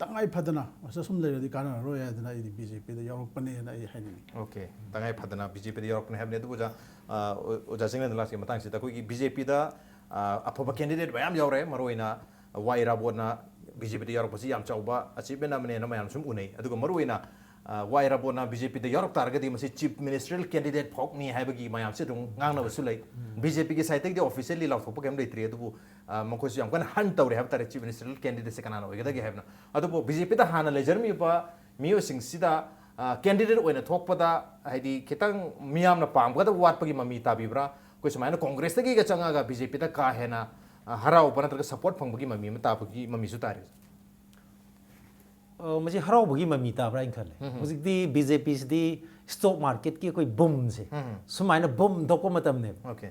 ꯇꯉꯥꯏ ꯐꯗꯅ ꯃꯁꯤꯗ ꯁꯨꯝ ꯂꯩꯔꯗꯤ ꯀꯥꯟꯅꯔꯔꯣꯏ ꯍꯥꯏꯗꯅ ꯑꯩꯗꯤ ꯕꯤ ꯖꯦ ꯄꯤꯗ ꯌꯥꯎꯔꯛꯄꯅꯦꯅ ꯑꯩ ꯍꯥꯏꯅꯤꯡꯉꯤ꯫ ꯑꯣꯀꯦ, ꯇꯉꯥꯏ ꯐꯗꯅ ꯕꯤ ꯖꯦ ꯄꯤꯗ ꯌꯥꯎꯔꯛꯄꯅꯦ ꯍꯥꯏꯕꯅꯤ꯫ ꯑꯗꯨꯕꯨ ꯑꯣꯖꯥ, ꯑ, ꯑꯣꯖꯥ ꯆꯤꯡꯂꯦꯟꯗ ꯂꯥꯛꯆꯒꯦ꯫ ꯃꯇꯥꯡꯁꯤꯗ ꯑꯩꯈꯣꯏꯒꯤ ꯕꯤ ꯖꯦ ꯄꯤꯗ, ꯑ, ꯑꯐꯕ ꯀꯦꯟꯗꯤꯗꯦꯠ ꯃꯌꯥꯝ ꯌꯥꯎꯔꯦ꯫ ꯃꯔꯨꯑꯣꯏꯅ ꯋꯥꯏ ꯏꯔꯥꯕꯣꯠꯅ ꯕꯤ ꯖꯦ ꯄꯤꯗ ꯌꯥꯎꯔꯛꯄꯁꯤ ꯌꯥꯝ ꯆꯥꯎꯕ ꯑꯆꯤꯞꯃꯦꯟ ꯑꯃꯅꯦꯅ ꯃꯌꯥꯝ ꯁꯨꯝ ꯎꯅꯩ꯫ ꯑꯗꯨꯒ ꯃꯔꯨꯑꯣꯏꯅ, ꯑ, ꯋꯥꯏ ꯏꯔꯥꯕꯣꯠꯅ ꯕꯤ ꯖꯦ ꯄꯤꯗ ꯌꯥꯎꯔꯛ ꯇꯥꯔꯒꯗꯤ ꯃꯁꯤ ꯆꯤꯐ ꯃꯤꯅꯤꯁꯇꯔꯤꯌꯦꯜ ꯀꯦꯟꯗꯤꯗꯦꯠ ꯐꯥꯎꯅꯤ ꯍꯥꯏꯕꯒꯤ ꯃꯌꯥꯝꯁꯤ ꯑꯗꯨꯝ ꯉꯥꯡꯅꯕꯁꯨ ꯂꯩ꯫ ꯕꯤ ꯖꯦ ꯄꯤꯒꯤ ꯁꯥꯏꯠꯇꯒꯤꯗꯤ ꯑꯣꯐꯤꯁꯤꯌꯦꯜꯂꯤ ꯂꯥꯎꯊꯣꯛꯄ ꯀꯩꯝ ꯂꯩꯇ꯭ꯔꯤ, ꯑꯗꯨꯕꯨ, ꯑ, ꯃꯈꯣꯏꯁꯨ ꯌꯥꯝ ꯀꯟꯅ ꯍꯟ ꯇꯧꯔꯤ ꯍꯥꯏꯕ ꯇꯥꯔꯦ, ꯆꯤꯐ ꯃꯤꯅꯤꯁꯇꯔꯤꯌꯦꯜ ꯀꯦꯟꯗꯤꯗꯦꯠꯁꯦ ꯀꯅꯥꯅ ꯑꯣꯏꯒꯗꯒꯦ ꯍꯥꯏꯕꯅ꯫ ꯑꯗꯨꯕꯨ ꯕꯤ ꯖꯦ ꯄꯤꯗ ꯍꯥꯟꯅ ꯂꯩꯖꯔꯝꯃꯤꯕ ꯃꯤꯑꯣꯏꯁꯤꯡꯁꯤꯗ, ꯑ, ꯀꯦꯟꯗꯤꯗꯦꯠ ꯑꯣꯏꯅ ꯊꯣꯛꯄꯗ ꯍꯥꯏꯗꯤ ꯈꯤꯇꯪ ꯃꯤꯌꯥꯝꯅ ꯄꯥꯝꯒꯗꯕ ꯋꯥꯠꯄꯒꯤ ꯃꯃꯤ ꯇꯥꯕꯤꯕ꯭ꯔꯥ? ꯑꯩꯈꯣꯏ ꯁꯨꯃꯥꯏꯅ ꯀꯣꯡꯒ꯭ꯔꯦꯁꯇꯒꯤꯒ ꯆꯪꯉꯒ ꯕꯤ ꯖꯦ ꯄꯤꯗ ꯀꯥ ꯍꯦꯟꯅ, ꯑ, ꯍꯔꯥꯎꯕ ꯅꯠꯇ꯭ꯔꯒ ꯁꯄꯣꯔꯠ ꯐꯪꯕꯒꯤ ꯃꯃꯤ ꯑꯃ ꯇꯥꯕꯒꯤ ꯃꯃꯤꯁꯨ ꯇꯥꯔꯤ꯫ ꯑ, ꯃꯁꯤ ꯍꯔꯥꯎꯕꯒꯤ ꯃꯃꯤ ꯇꯥꯕ꯭ꯔꯥ ꯍꯥꯏꯅ ꯈꯜꯂꯦ꯫ ꯍꯧꯖꯤꯛꯇꯤ ꯕꯤ ꯖꯦ ꯄꯤꯁꯤꯗꯤ ꯁ꯭ꯇꯣꯛ ꯃꯥꯔꯀꯦꯠꯀꯤ ꯑꯩꯈꯣꯏ ꯕꯨꯝꯁꯦ ꯁꯨꯃꯥꯏꯅ ꯕꯨꯝ ꯊꯣꯛꯄ ꯃꯇꯝꯅꯦꯕ꯫ ꯑꯣꯀꯦ꯫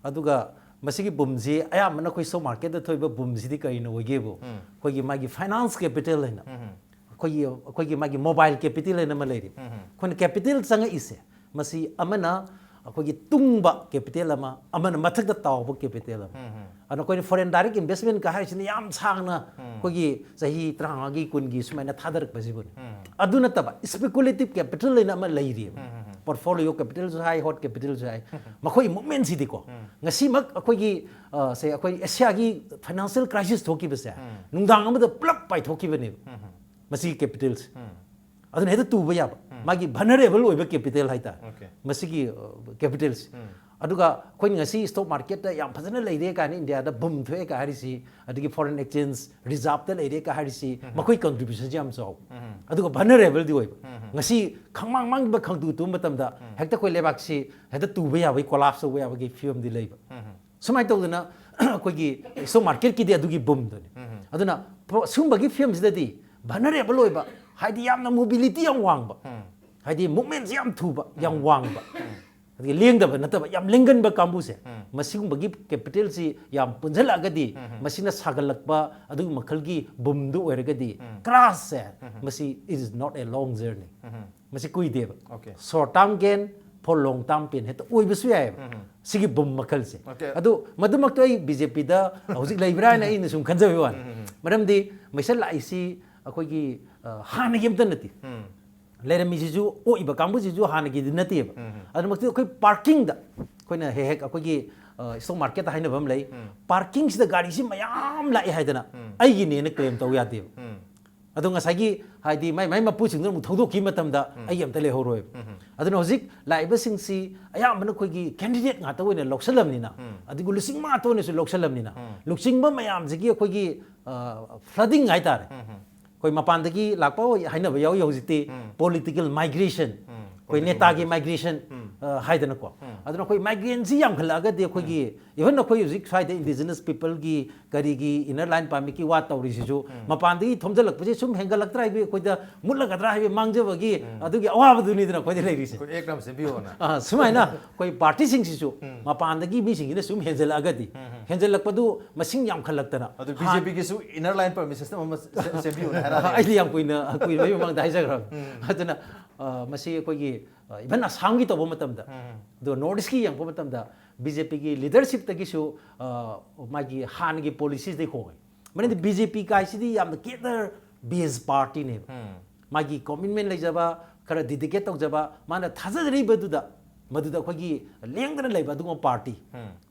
ꯑꯗꯨꯒ ꯃꯁꯤꯒꯤ ꯕꯨꯝꯁꯤ ꯑꯌꯥꯝꯕꯅ ꯑꯩꯈꯣꯏ ꯁ꯭ꯇꯣꯛ ꯃꯥꯔꯀꯦꯠꯇ ꯊꯣꯛꯏꯕ ꯕꯨꯝꯁꯤꯗꯤ ꯀꯔꯤꯅ ꯑꯣꯏꯒꯦꯕꯨ, ꯑꯩꯈꯣꯏꯒꯤ ꯃꯥꯒꯤ ꯐꯥꯏꯅꯥꯟꯁ ꯀꯦꯄꯤꯇꯦꯜ ꯍꯥꯏꯅ, ꯑꯩꯈꯣꯏꯒꯤ, ꯑꯩꯈꯣꯏꯒꯤ ꯃꯥꯒꯤ ꯃꯣꯕꯥꯏꯜ ꯀꯦꯄꯤꯇꯦꯜ ꯍꯥꯏꯅ ꯑꯃ ꯂꯩꯔꯤ꯫ ꯑꯩꯈꯣꯏꯅ ꯀꯦꯄꯤꯇꯦꯜ ꯆꯪꯉꯛꯏꯁꯦ, ꯃꯁꯤ ꯑꯃꯅ ꯑꯩꯈꯣꯏꯒꯤ ꯇꯨꯡꯕ ꯀꯦꯄꯤꯇꯦꯜ ꯑꯃ, ꯑꯃꯅ ꯃꯊꯛꯇ ꯇꯥꯎꯕ ꯀꯦꯄꯤꯇꯦꯜ ꯑꯃ꯫ ꯑꯗꯨꯅ ꯑꯩꯈꯣꯏꯅ ꯐꯣꯔꯦꯟ ꯗꯥꯏꯔꯦꯛ ꯏꯟꯚꯦꯁꯃꯦꯟꯀ ꯍꯥꯏꯔꯤꯁꯤꯅ ꯌꯥꯝ ꯁꯥꯡꯅ ꯑꯩꯈꯣꯏꯒꯤ ꯆꯍꯤ ꯇꯔꯥꯃꯉꯥꯒꯤ, ꯀꯨꯟꯒꯤ ꯁꯨꯃꯥꯏꯅ ꯊꯥꯗꯔꯛꯄꯁꯤꯕꯨꯅꯤ꯫ ꯑꯗꯨ ꯅꯠꯇꯕ ꯏꯁꯄꯦꯀꯨꯂꯦꯇꯤꯞ ꯀꯦꯄꯤꯇꯦꯜ ꯍꯥꯏꯅ ꯑꯃ ꯂꯩꯔꯤꯕ꯫ ꯄꯣꯔꯠꯐꯣꯂꯤꯑꯣ ꯀꯦꯄꯤꯇꯦꯜꯁꯨ ꯍꯥꯏ, ꯍꯣꯠ ꯀꯦꯄꯤꯇꯦꯜꯁꯨ ꯍꯥꯏ꯫ ꯃꯈꯣꯏꯒꯤ ꯃꯨꯞꯃꯦꯟꯁꯤꯗꯤꯀꯣ, ꯉꯁꯤꯃꯛ ꯑꯩꯈꯣꯏꯒꯤ, ꯑ, ꯁꯦ, ꯑꯩꯈꯣꯏ ꯑꯦꯁꯤꯌꯥꯒꯤ ꯐꯥꯏꯅꯥꯟꯁꯤꯌꯦꯜ ꯀ꯭ꯔꯥꯏꯁꯤꯁ ꯊꯣꯛꯈꯤꯕꯁꯦ ꯅꯨꯡꯗꯥꯡ ꯑꯃꯗ ꯄꯨꯂꯞ ꯄꯥꯏꯊꯣꯛꯈꯤꯕꯅꯦꯕ꯫ ꯃꯁꯤꯒꯤ ꯀꯦꯄꯤꯇꯦꯜꯁꯦ꯫ ꯑꯗꯨꯅ ꯍꯦꯛꯇ ꯇꯨꯕ ꯌꯥꯕ꯫ ꯃꯥꯒꯤ ꯚꯜꯅꯔꯦꯕꯜ ꯑꯣꯏꯕ ꯀꯦꯄꯤꯇꯦꯜ ꯍꯥꯏꯇꯥꯔꯦ꯫ ꯑꯣꯀꯦ꯫ ꯃꯁꯤꯒꯤ, ꯑ, ꯀꯦꯄꯤꯇꯦꯜꯁꯦ꯫ ꯑꯗꯨꯒ ꯑꯩꯈꯣꯏꯅ ꯉꯁꯤ ꯁ꯭ꯇꯣꯛ ꯃꯥꯔꯀꯦꯠꯇ ꯌꯥꯝ ꯐꯖꯅ ꯂꯩꯔꯦ ꯀꯥꯏꯅ, ꯏꯟꯗꯤꯌꯥꯗ ꯕꯨꯝ ꯊꯣꯛꯑꯦ ꯀꯥꯏ ꯍꯥꯏꯔꯤꯁꯤ, ꯑꯗꯒꯤ ꯐꯣꯔꯦꯟ ꯑꯦꯛꯁꯆꯦꯟꯖ ꯔꯤꯖꯥꯔꯞꯇ ꯂꯩꯔꯦ ꯀꯥꯏ ꯍꯥꯏꯔꯤꯁꯤ, ꯃꯈꯣꯏ ꯀꯟꯇ꯭ꯔꯤꯕ꯭ꯌꯨꯁꯟꯁꯤ ꯌꯥꯝ ꯆꯥꯎꯕ, ꯑꯗꯨꯒ ꯚꯜꯅꯔꯦꯕꯜꯗꯤ ꯑꯣꯏꯕ꯫ ꯉꯁꯤ ꯈꯪꯃꯥꯡ ꯃꯥꯡꯕ ꯈꯪꯇꯨ ꯇꯨꯕ ꯃꯇꯝꯗ ꯍꯦꯛꯇ ꯑꯩꯈꯣꯏ ꯂꯩꯕꯥꯛꯁꯤ ꯍꯦꯛꯇ ꯇꯨꯕ ꯌꯥꯕꯒꯤ, ꯀꯣꯂꯥꯞꯁ ꯇꯧꯕ ꯌꯥꯕꯒꯤ ꯐꯤꯕꯝꯗꯤ ꯂꯩꯕ꯫ ꯁꯨꯃꯥꯏꯅ ꯇꯧꯗꯅ ꯑꯩꯈꯣꯏꯒꯤ ꯁ꯭ꯇꯣꯛ ꯃꯥꯔꯀꯦꯠꯀꯤꯗꯤ ꯑꯗꯨꯒꯤ ꯕꯨꯝꯗꯨꯅꯤ꯫ ꯑꯗꯨꯅ ꯄ꯭ꯔꯣ-, ꯁꯨꯝꯕꯒꯤ ꯐꯤꯕꯝꯁꯤꯗꯗꯤ ꯚꯜꯅꯔꯦꯕꯜ ꯑꯣꯏꯕ, ꯍꯥꯏꯗꯤ ꯌꯥꯝꯅ ꯃꯣꯕꯤꯂꯤꯇꯤ ꯌꯥꯝ ꯋꯥꯡꯕ, ꯍꯥꯏꯗꯤ ꯃꯨꯞꯃꯦꯟꯁꯤ ꯌꯥꯝ ꯊꯨꯕ, ꯌꯥꯝ ꯋꯥꯡꯕ, ꯑꯗꯒꯤ ꯂꯦꯡꯗꯕ ꯅꯠꯇꯕ ꯌꯥꯝ ꯂꯦꯡꯒꯟꯕ ꯀꯥꯡꯕꯨꯁꯦ, ꯃꯁꯤꯒꯨꯝꯕꯒꯤ ꯀꯦꯄꯤꯇꯦꯜꯁꯤ ꯌꯥꯝ ꯄꯨꯟꯁꯤꯜꯂꯛꯑꯒꯗꯤ, ꯃꯁꯤꯅ ꯁꯥꯒꯠꯂꯛꯄ ꯑꯗꯨꯒꯤ ꯃꯈꯜꯒꯤ ꯕꯨꯝꯗꯨ ꯑꯣꯏꯔꯒꯗꯤ, ꯀ꯭ꯔꯥꯁꯁꯦ, ꯃꯁꯤ is not a long journey꯫ ꯃꯁꯤ ꯀꯨꯏꯗꯦꯕ꯫ Okay. Short term gain for long term pain ꯍꯦꯛꯇ ꯑꯣꯏꯕꯁꯨ ꯌꯥꯏꯑꯕ ꯁꯤꯒꯤ ꯕꯨꯝ ꯃꯈꯜꯁꯦ꯫ Okay. ꯑꯗꯨ ꯃꯗꯨꯃꯛꯇꯣ ꯑꯩ ꯕꯤ ꯖꯦ ꯄꯤꯗ ꯍꯧꯖꯤꯛ ꯂꯩꯕ꯭ꯔꯥ ꯍꯥꯏꯅ ꯑꯩꯅ ꯁꯨꯝ ꯈꯟꯖꯕꯒꯤ ꯋꯥꯅꯤ꯫ ꯃꯔꯝꯗꯤ ꯃꯩꯁꯜ ꯂꯥꯛꯏꯁꯤ ꯑꯩꯈꯣꯏꯒꯤ, ꯑ, ꯍꯥꯟꯅꯒꯤ ꯑꯝꯇ ꯅꯠꯇꯦ꯫ ꯂꯩꯔꯝꯃꯤꯁꯤꯁꯨ, ꯑꯣꯛꯏꯕ ꯀꯥꯡꯕꯨꯁꯤꯁꯨ ꯍꯥꯟꯅꯒꯤꯗꯤ ꯅꯠꯇꯦꯕ꯫ ꯑꯗꯨꯃꯛꯇꯤ ꯑꯩꯈꯣꯏ ꯄꯥꯔꯀꯤꯡꯗ, ꯑꯩꯈꯣꯏꯅ ꯍꯦꯛ ꯍꯦꯛ ꯑꯩꯈꯣꯏꯒꯤ, ꯑ, ꯁ꯭ꯇꯣꯛ ꯃꯥꯔꯀꯦꯠꯇ ꯍꯥꯏꯅꯕ ꯑꯃ ꯂꯩ꯫ ꯄꯥꯔꯀꯤꯡꯁꯤꯗ ꯒꯥꯔꯤꯁꯤ ꯃꯌꯥꯝ ꯂꯥꯛꯑꯦ ꯍꯥꯏꯗꯅ ꯑꯩꯒꯤꯅꯦꯅ ꯀ꯭ꯂꯦꯝ ꯇꯧ ꯌꯥꯗꯦꯕ꯫ ꯑꯗꯣ ꯉꯁꯥꯏꯒꯤ, ꯍꯥꯏꯗꯤ, ꯃꯥꯏ ꯃꯥꯏ ꯃꯄꯨꯁꯤꯡꯗꯨꯅ ꯑꯃꯨꯛ ꯊꯧꯗꯣꯛꯈꯤꯕ ꯃꯇꯝꯗ ꯑꯩꯒꯤ ꯑꯝꯇ ꯂꯩꯍꯧꯔꯣꯏꯕ꯫ ꯑꯗꯨꯅ ꯍꯧꯖꯤꯛ ꯂꯥꯛꯏꯕꯁꯤꯡꯁꯤ ꯑꯌꯥꯝꯕꯅ ꯑꯩꯈꯣꯏꯒꯤ ꯀꯦꯟꯗꯤꯗꯦꯠ ꯉꯥꯛꯇ ꯑꯣꯏꯅ ꯂꯧꯁꯜꯂꯝꯅꯤꯅ, ꯑꯗꯨꯒ ꯂꯨꯆꯤꯡꯕ ꯉꯥꯛꯇ ꯑꯣꯏꯅꯁꯨ ꯂꯧꯁꯜꯂꯝꯅꯤꯅ, ꯂꯨꯆꯤꯡꯕ ꯃꯌꯥꯝꯁꯤꯒꯤ ꯑꯩꯈꯣꯏꯒꯤ, ꯑ, flooding ꯍꯥꯏꯇꯥꯔꯦ꯫ ꯑꯩꯈꯣꯏ ꯃꯄꯥꯟꯗꯒꯤ ꯂꯥꯛꯄ ꯑꯣꯏ ꯍꯥꯏꯅꯕ ꯌꯥꯎꯏ ꯍꯧꯖꯤꯛꯇꯤ, political migration, ꯑꯩꯈꯣꯏ Political ꯅꯦꯇꯥꯒꯤ migration, ꯑ, ꯍꯥꯏꯗꯅꯀꯣ꯫ ꯑꯗꯨꯅ ꯑꯩꯈꯣꯏ migrantꯁꯤ ꯌꯥꯝꯈꯠꯂꯛꯑꯒꯗꯤ ꯑꯩꯈꯣꯏꯒꯤ, even ꯑꯩꯈꯣꯏ ꯍꯧꯖꯤꯛ ꯁ꯭ꯋꯥꯏꯗ indigenous peopleꯒꯤ ꯀꯔꯤꯒꯤ inner line permitꯀꯤ ꯋꯥ ꯇꯧꯔꯤꯁꯤꯁꯨ ꯃꯄꯥꯟꯗꯒꯤ ꯊꯣꯝꯖꯤꯜꯂꯛꯄꯁꯦ ꯁꯨꯝ ꯍꯦꯟꯒꯠꯂꯛꯇ꯭ꯔꯥ ꯍꯥꯏꯕꯒꯤ, ꯑꯩꯈꯣꯏꯗ ꯃꯨꯠꯂꯒꯗ꯭ꯔꯥ ꯍꯥꯏꯕꯒꯤ ꯃꯥꯡꯖꯕꯒꯤ ꯑꯗꯨꯒꯤ ꯑꯋꯥꯕꯗꯨꯅꯤꯗꯅ ꯑꯩꯈꯣꯏꯗ ꯂꯩꯔꯤꯁꯦ꯫ ꯑꯩꯈꯣꯏ act ꯑꯃ ꯁꯦꯝꯕꯤꯌꯣꯅ꯫ ꯑ, ꯁꯨꯃꯥꯏꯅ ꯑꯩꯈꯣꯏ ꯄꯥꯔꯇꯤꯁꯤꯡꯁꯤꯁꯨ ꯃꯄꯥꯟꯗꯒꯤ ꯃꯤꯁꯤꯡꯁꯤꯅ ꯁꯨꯝ ꯍꯦꯟꯖꯜꯂꯛꯑꯒꯗꯤ, ꯍꯦꯟꯖꯜꯂꯛꯄꯗꯨ ꯃꯁꯤꯡ ꯌꯥꯝꯈꯠꯂꯛꯇꯅ ꯑꯗꯨ ꯕꯤ ꯖꯦ ꯄꯤꯒꯤꯁꯨ inner line permit system ꯑꯃ ꯁꯦ-, ꯁꯦꯝꯕꯤꯌꯨꯅ ꯍꯥꯏꯔꯛꯑꯦ꯫ ꯑꯩꯗꯤ ꯌꯥꯝ ꯀꯨꯏꯅ, ꯀꯨꯏꯔꯕꯩ ꯃꯃꯥꯡꯗ ꯍꯥꯏꯖꯈ꯭ꯔꯕꯅꯤ꯫ ꯑꯗꯨꯅ, ꯑ, ꯃꯁꯤ ꯑꯩꯈꯣꯏꯒꯤ, ꯑ, even ꯑꯁꯥꯝꯒꯤ ꯇꯧꯕ ꯃꯇꯝꯗ, ꯑꯗꯨꯒ North Eastꯀꯤ ꯌꯦꯡꯉꯛꯄ ꯃꯇꯝꯗ ꯕꯤ ꯖꯦ ꯄꯤꯒꯤ leadershipꯇꯒꯤꯁꯨ, ꯑ, ꯃꯥꯒꯤ ꯍꯥꯟꯅꯒꯤ policyꯗꯒꯤ ꯍꯣꯡꯉꯦ꯫ ꯃꯔꯝꯗꯤ ꯕꯤ ꯖꯦ ꯄꯤ ꯀꯥꯏꯁꯤꯗꯤ ꯌꯥꯝꯅ cadre based partyꯅꯦꯕ꯫ ꯃꯥꯒꯤ commitment ꯂꯩꯖꯕ, ꯈꯔ dedicate ꯇꯧꯖꯕ, ꯃꯥꯅ ꯊꯥꯖꯖꯔꯤꯕꯗꯨꯗ, ꯃꯗꯨꯗ ꯑꯩꯈꯣꯏꯒꯤ ꯂꯦꯡꯗꯅ ꯂꯩꯕ ꯑꯗꯨꯒꯨꯝꯕ party,